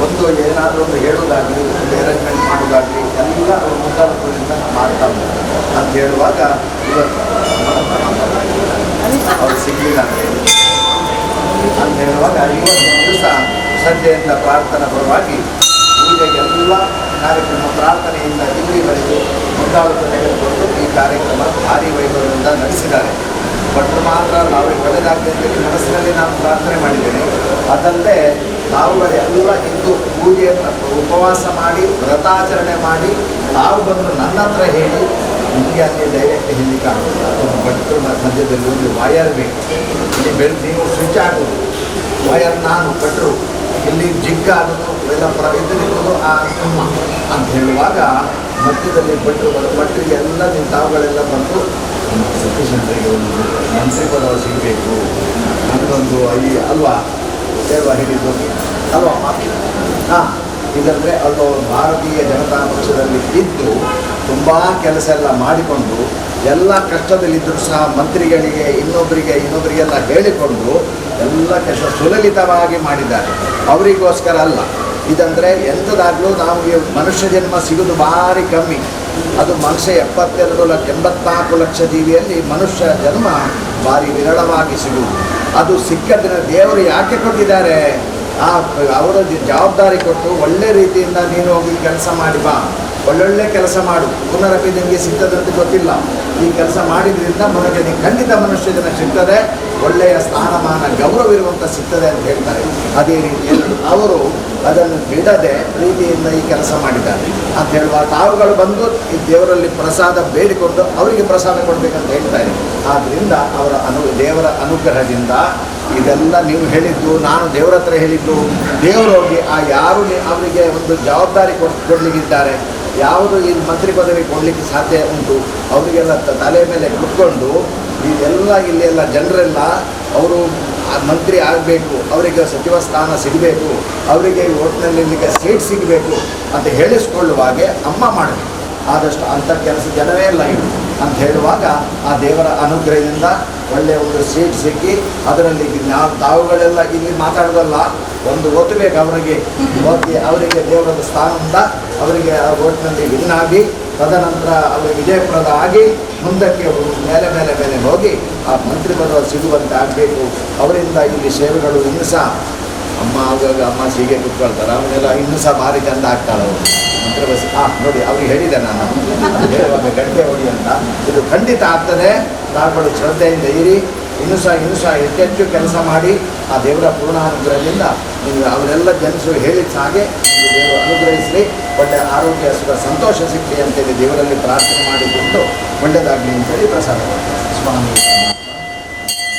ಒಂದು ಏನಾದರೂ ಒಂದು ಹೇಳೋದಾಗಲಿ, ಒಂದು ಅರೇಂಜ್ಮೆಂಟ್ ಮಾಡೋದಾಗಲಿ ಎಲ್ಲ ಮುಂದಾಳತ್ವದಿಂದ ಮಾಡ್ತಾ ಅಂತ ಹೇಳುವಾಗ ಇವತ್ತು ಅವರು ಸಿಗಲಿಲ್ಲ ಅಂತ ಹೇಳಿ ಅಂತ ಹೇಳುವಾಗ ಇವತ್ತಿನ ದಿವಸ ಶ್ರದ್ಧೆಯಿಂದ ಪ್ರಾರ್ಥನಾ ಪರವಾಗಿ ಪೂಜೆಗೆಲ್ಲ ಕಾರ್ಯಕ್ರಮ ಪ್ರಾರ್ಥನೆಯಿಂದ ಇಲ್ಲಿವರೆಗೂ ಮುಂದಾಳುತ್ತ ತೆಗೆದುಕೊಂಡು ಈ ಕಾರ್ಯಕ್ರಮ ಭಾರಿ ವೈಭವದಿಂದ ನಡೆಸಿದ್ದಾರೆ. ಭಟ್ರು ಮಾತ್ರ ಅವ್ರಿಗೆ ಒಳ್ಳೆಯದಾಗಲಿ ಅಂತೇಳಿ ಮನಸ್ಸಿನಲ್ಲಿ ನಾನು ಪ್ರಾರ್ಥನೆ ಮಾಡಿದ್ದೇನೆ. ಅದಲ್ಲದೆ ತಾವುಗಳೆಲ್ಲ ಇದ್ದು ಪೂಜೆಯನ್ನು ಉಪವಾಸ ಮಾಡಿ ವ್ರತಾಚರಣೆ ಮಾಡಿ ತಾವು ಬಂದು ನನ್ನ ಹತ್ರ ಹೇಳಿ ನಿಮಗೆ ಅಲ್ಲಿ ಡೈರೆಕ್ಟ್ ಹೇಳಲಿಕ್ಕೆ ಆಗೋದಿಲ್ಲ. ಒಂದು ಭಟ್ರು ಮಧ್ಯದಲ್ಲಿ ಒಂದು ವಯರ್ ಬೇಕು. ಇಲ್ಲಿ ಬೆಳೆ ನೀವು ಸ್ವಿಚ್ ಆಗೋದು ವಯರ್, ನಾನು ಭಟ್ರು ಇಲ್ಲಿ ಜಿಗ್ಗ ಆಗೋದು ಎಲ್ಲ ಎದುರಿರೋದು ಆ ಅಮ್ಮ ಅಂತ ಹೇಳುವಾಗ ಮಧ್ಯದಲ್ಲಿ ಭಟ್ರು ಭಟ್ರಿಗೆ ಎಲ್ಲ ನಿಮ್ಮ ತಾವುಗಳೆಲ್ಲ ಬಂದು ನಮ್ಮ ಸತೀಶ್ ಒಂದು ಮಂತ್ರಿ ಪದವಿ ಸಿಗಬೇಕು, ನನಗೊಂದು ಅಲ್ವಾ ಹೇಳುವ ಹೇಳಿದ್ದು ಅಲ್ವಾ? ಹಾಂ, ಇದಂದರೆ ಅದು ಭಾರತೀಯ ಜನತಾ ಪಕ್ಷದಲ್ಲಿ ಇದ್ದು ತುಂಬ ಕೆಲಸ ಎಲ್ಲ ಮಾಡಿಕೊಂಡು ಎಲ್ಲ ಕಷ್ಟದಲ್ಲಿದ್ದರೂ ಸಹ ಮಂತ್ರಿಗಳಿಗೆ ಇನ್ನೊಬ್ಬರಿಗೆಲ್ಲ ಹೇಳಿಕೊಂಡು ಎಲ್ಲ ಕೆಲಸ ಸುಲಲಿತವಾಗಿ ಮಾಡಿದ್ದಾರೆ. ಅವರಿಗೋಸ್ಕರ ಅಲ್ಲ, ಇದಂದರೆ ಎಂಥದಾಗಲೂ ನಮಗೆ ಮನುಷ್ಯ ಜನ್ಮ ಸಿಗೋದು ಭಾರಿ ಕಮ್ಮಿ. ಅದು ಮನುಷ್ಯ 72 ಲಕ್ಷ 84 ಲಕ್ಷ ಜೀವಿಯಲ್ಲಿ ಮನುಷ್ಯ ಜನ್ಮ ಭಾರಿ ವಿರಳವಾಗಿ ಸಿಗುವುದು. ಅದು ಸಿಕ್ಕ ದಿನ ದೇವರು ಯಾಕೆ ಕೊಟ್ಟಿದ್ದಾರೆ? ಆ ಅವರ ಜವಾಬ್ದಾರಿ ಕೊಟ್ಟು ಒಳ್ಳೆ ರೀತಿಯಿಂದ ನೀನು ಹೋಗಿ ಕೆಲಸ ಮಾಡಿ ಬಾ, ಒಳ್ಳೊಳ್ಳೆ ಕೆಲಸ ಮಾಡು, ಪುನರಪಿ ನಿಮಗೆ ಸಿಗ್ತದಂತ ಗೊತ್ತಿಲ್ಲ. ಈ ಕೆಲಸ ಮಾಡಿದ್ರಿಂದ ಮನುಷ್ಯನಿಗೆ ಖಂಡಿತ ಮನುಷ್ಯ ಜನ ಸಿಗ್ತದೆ, ಒಳ್ಳೆಯ ಸ್ಥಾನಮಾನ ಗೌರವ ಇರುವಂಥ ಸಿಗ್ತದೆ ಅಂತ ಹೇಳ್ತಾರೆ. ಅದೇ ರೀತಿಯಲ್ಲಿ ಅವರು ಅದನ್ನು ಬಿಡದೆ ಪ್ರೀತಿಯಿಂದ ಈ ಕೆಲಸ ಮಾಡಿದ್ದಾರೆ ಅಂತ ಹೇಳುವ ತಾವುಗಳು ಬಂದು ಈ ದೇವರಲ್ಲಿ ಪ್ರಸಾದ ಬೇಡಿಕೊಂಡು ಅವರಿಗೆ ಪ್ರಸಾದ ಕೊಡಬೇಕಂತ ಹೇಳ್ತಾರೆ. ಆದ್ದರಿಂದ ಅವರ ದೇವರ ಅನುಗ್ರಹದಿಂದ ಇದೆಲ್ಲ ನೀವು ಹೇಳಿದ್ದು, ನಾನು ದೇವರ ಹತ್ರ ಹೇಳಿದ್ದು, ದೇವರೋಗಿ ಆ ಯಾರು ಅವರಿಗೆ ಒಂದು ಜವಾಬ್ದಾರಿ ಕೊಡಲಿಕ್ಕಿದ್ದಾರೆ, ಯಾವುದು ಈ ಮಂತ್ರಿ ಪದವಿ ಕೊಡಲಿಕ್ಕೆ ಸಾಧ್ಯ ಉಂಟು, ಅವರಿಗೆಲ್ಲ ತಲೆ ಮೇಲೆ ಕುತ್ಕೊಂಡು ಇದೆಲ್ಲ ಇಲ್ಲೆಲ್ಲ ಜನರೆಲ್ಲ ಅವರು ಮಂತ್ರಿ ಆಗಬೇಕು, ಅವರಿಗೆ ಸಚಿವ ಸ್ಥಾನ ಸಿಗಬೇಕು, ಅವರಿಗೆ ಓಟ್ನಲ್ಲಿ ಇಲ್ಲಿಗೆ ಸೀಟ್ ಸಿಗಬೇಕು ಅಂತ ಹೇಳಿಸ್ಕೊಳ್ಳುವಾಗೆ ಅಮ್ಮ ಮಾಡಬೇಕು. ಆದಷ್ಟು ಅಂಥ ಕೆಲಸ ಜನವೇ ಇಲ್ಲ ಇದು ಅಂತ ಹೇಳುವಾಗ ಆ ದೇವರ ಅನುಗ್ರಹದಿಂದ ಒಳ್ಳೆಯ ಒಂದು ಸೀಟ್ ಸಿಕ್ಕಿ ಅದರಲ್ಲಿ ನಾವು ತಾವುಗಳೆಲ್ಲ ಇಲ್ಲಿ ಮಾತಾಡೋದಲ್ಲ, ಒಂದು ಒತ್ತು ಬೇಕು ಅವರಿಗೆ, ಓಕೆ ಅವರಿಗೆ ದೇವರ ಸ್ಥಾನದಿಂದ ಅವರಿಗೆ ಆ ಓಟ್ನಲ್ಲಿ ವಿನ್ ಆಗಿ ತದನಂತರ ಅವರಿಗೆ ವಿಜಯಪ್ರದ ಆಗಿ ಮುಂದಕ್ಕೆ ಮೇಲೆ ಮೇಲೆ ಮೇಲೆ ಹೋಗಿ ಆ ಮಂತ್ರಿ ಪದವಿ ಸಿಗುವಂತೆ ಆಗಬೇಕು. ಅವರಿಂದ ಇಲ್ಲಿ ಸೇವೆಗಳು ಇನ್ನೂ ಸಹ ಅಮ್ಮ ಆಗಾಗ ಅಮ್ಮ ಸೀಗೆ ಕುತ್ಕೊಳ್ತಾರೆ, ಅವನ್ನೆಲ್ಲ ಇನ್ನೂ ಸಹ ಭಾರಿ ಚಂದ ಆಗ್ತಾಳೆ ಅವರು ಮಂತ್ರಿ ಬಸ್. ನೋಡಿ ಅವ್ರಿಗೆ ಹೇಳಿದೆ ನಾನು, ಅದು ಹೇಳುವಾಗ ಗಂಟೆ ಹೊಡಿ ಅಂತ. ಇದು ಖಂಡಿತ ಆಗ್ತದೆ. ತಾವುಗಳು ಶ್ರದ್ಧೆಯಿಂದ ಇರಿ, ಇನ್ನೂ ಸಹ ಹೆಚ್ಚೆಚ್ಚು ಕೆಲಸ ಮಾಡಿ ಆ ದೇವರ ಪೂರ್ಣಾನುಗ್ರಹದಿಂದ ನೀವು ಅವರೆಲ್ಲ ಜನಸು ಹೇಳಿದ ಹಾಗೆ ದೇವರು ಅನುಗ್ರಹಿಸಲಿ, ಒಳ್ಳೆಯ ಆರೋಗ್ಯ ಸುಖ ಸಂತೋಷ ಸಿಗಲಿ ಅಂತೇಳಿ ದೇವರಲ್ಲಿ ಪ್ರಾರ್ಥನೆ ಮಾಡಿಕೊಂಡು ಒಳ್ಳೆಯದಾಗಲಿ ಅಂತೇಳಿ ಪ್ರಸಾದ ಕೊಡ್ತಾರೆ ಸ್ವಾಮಿ.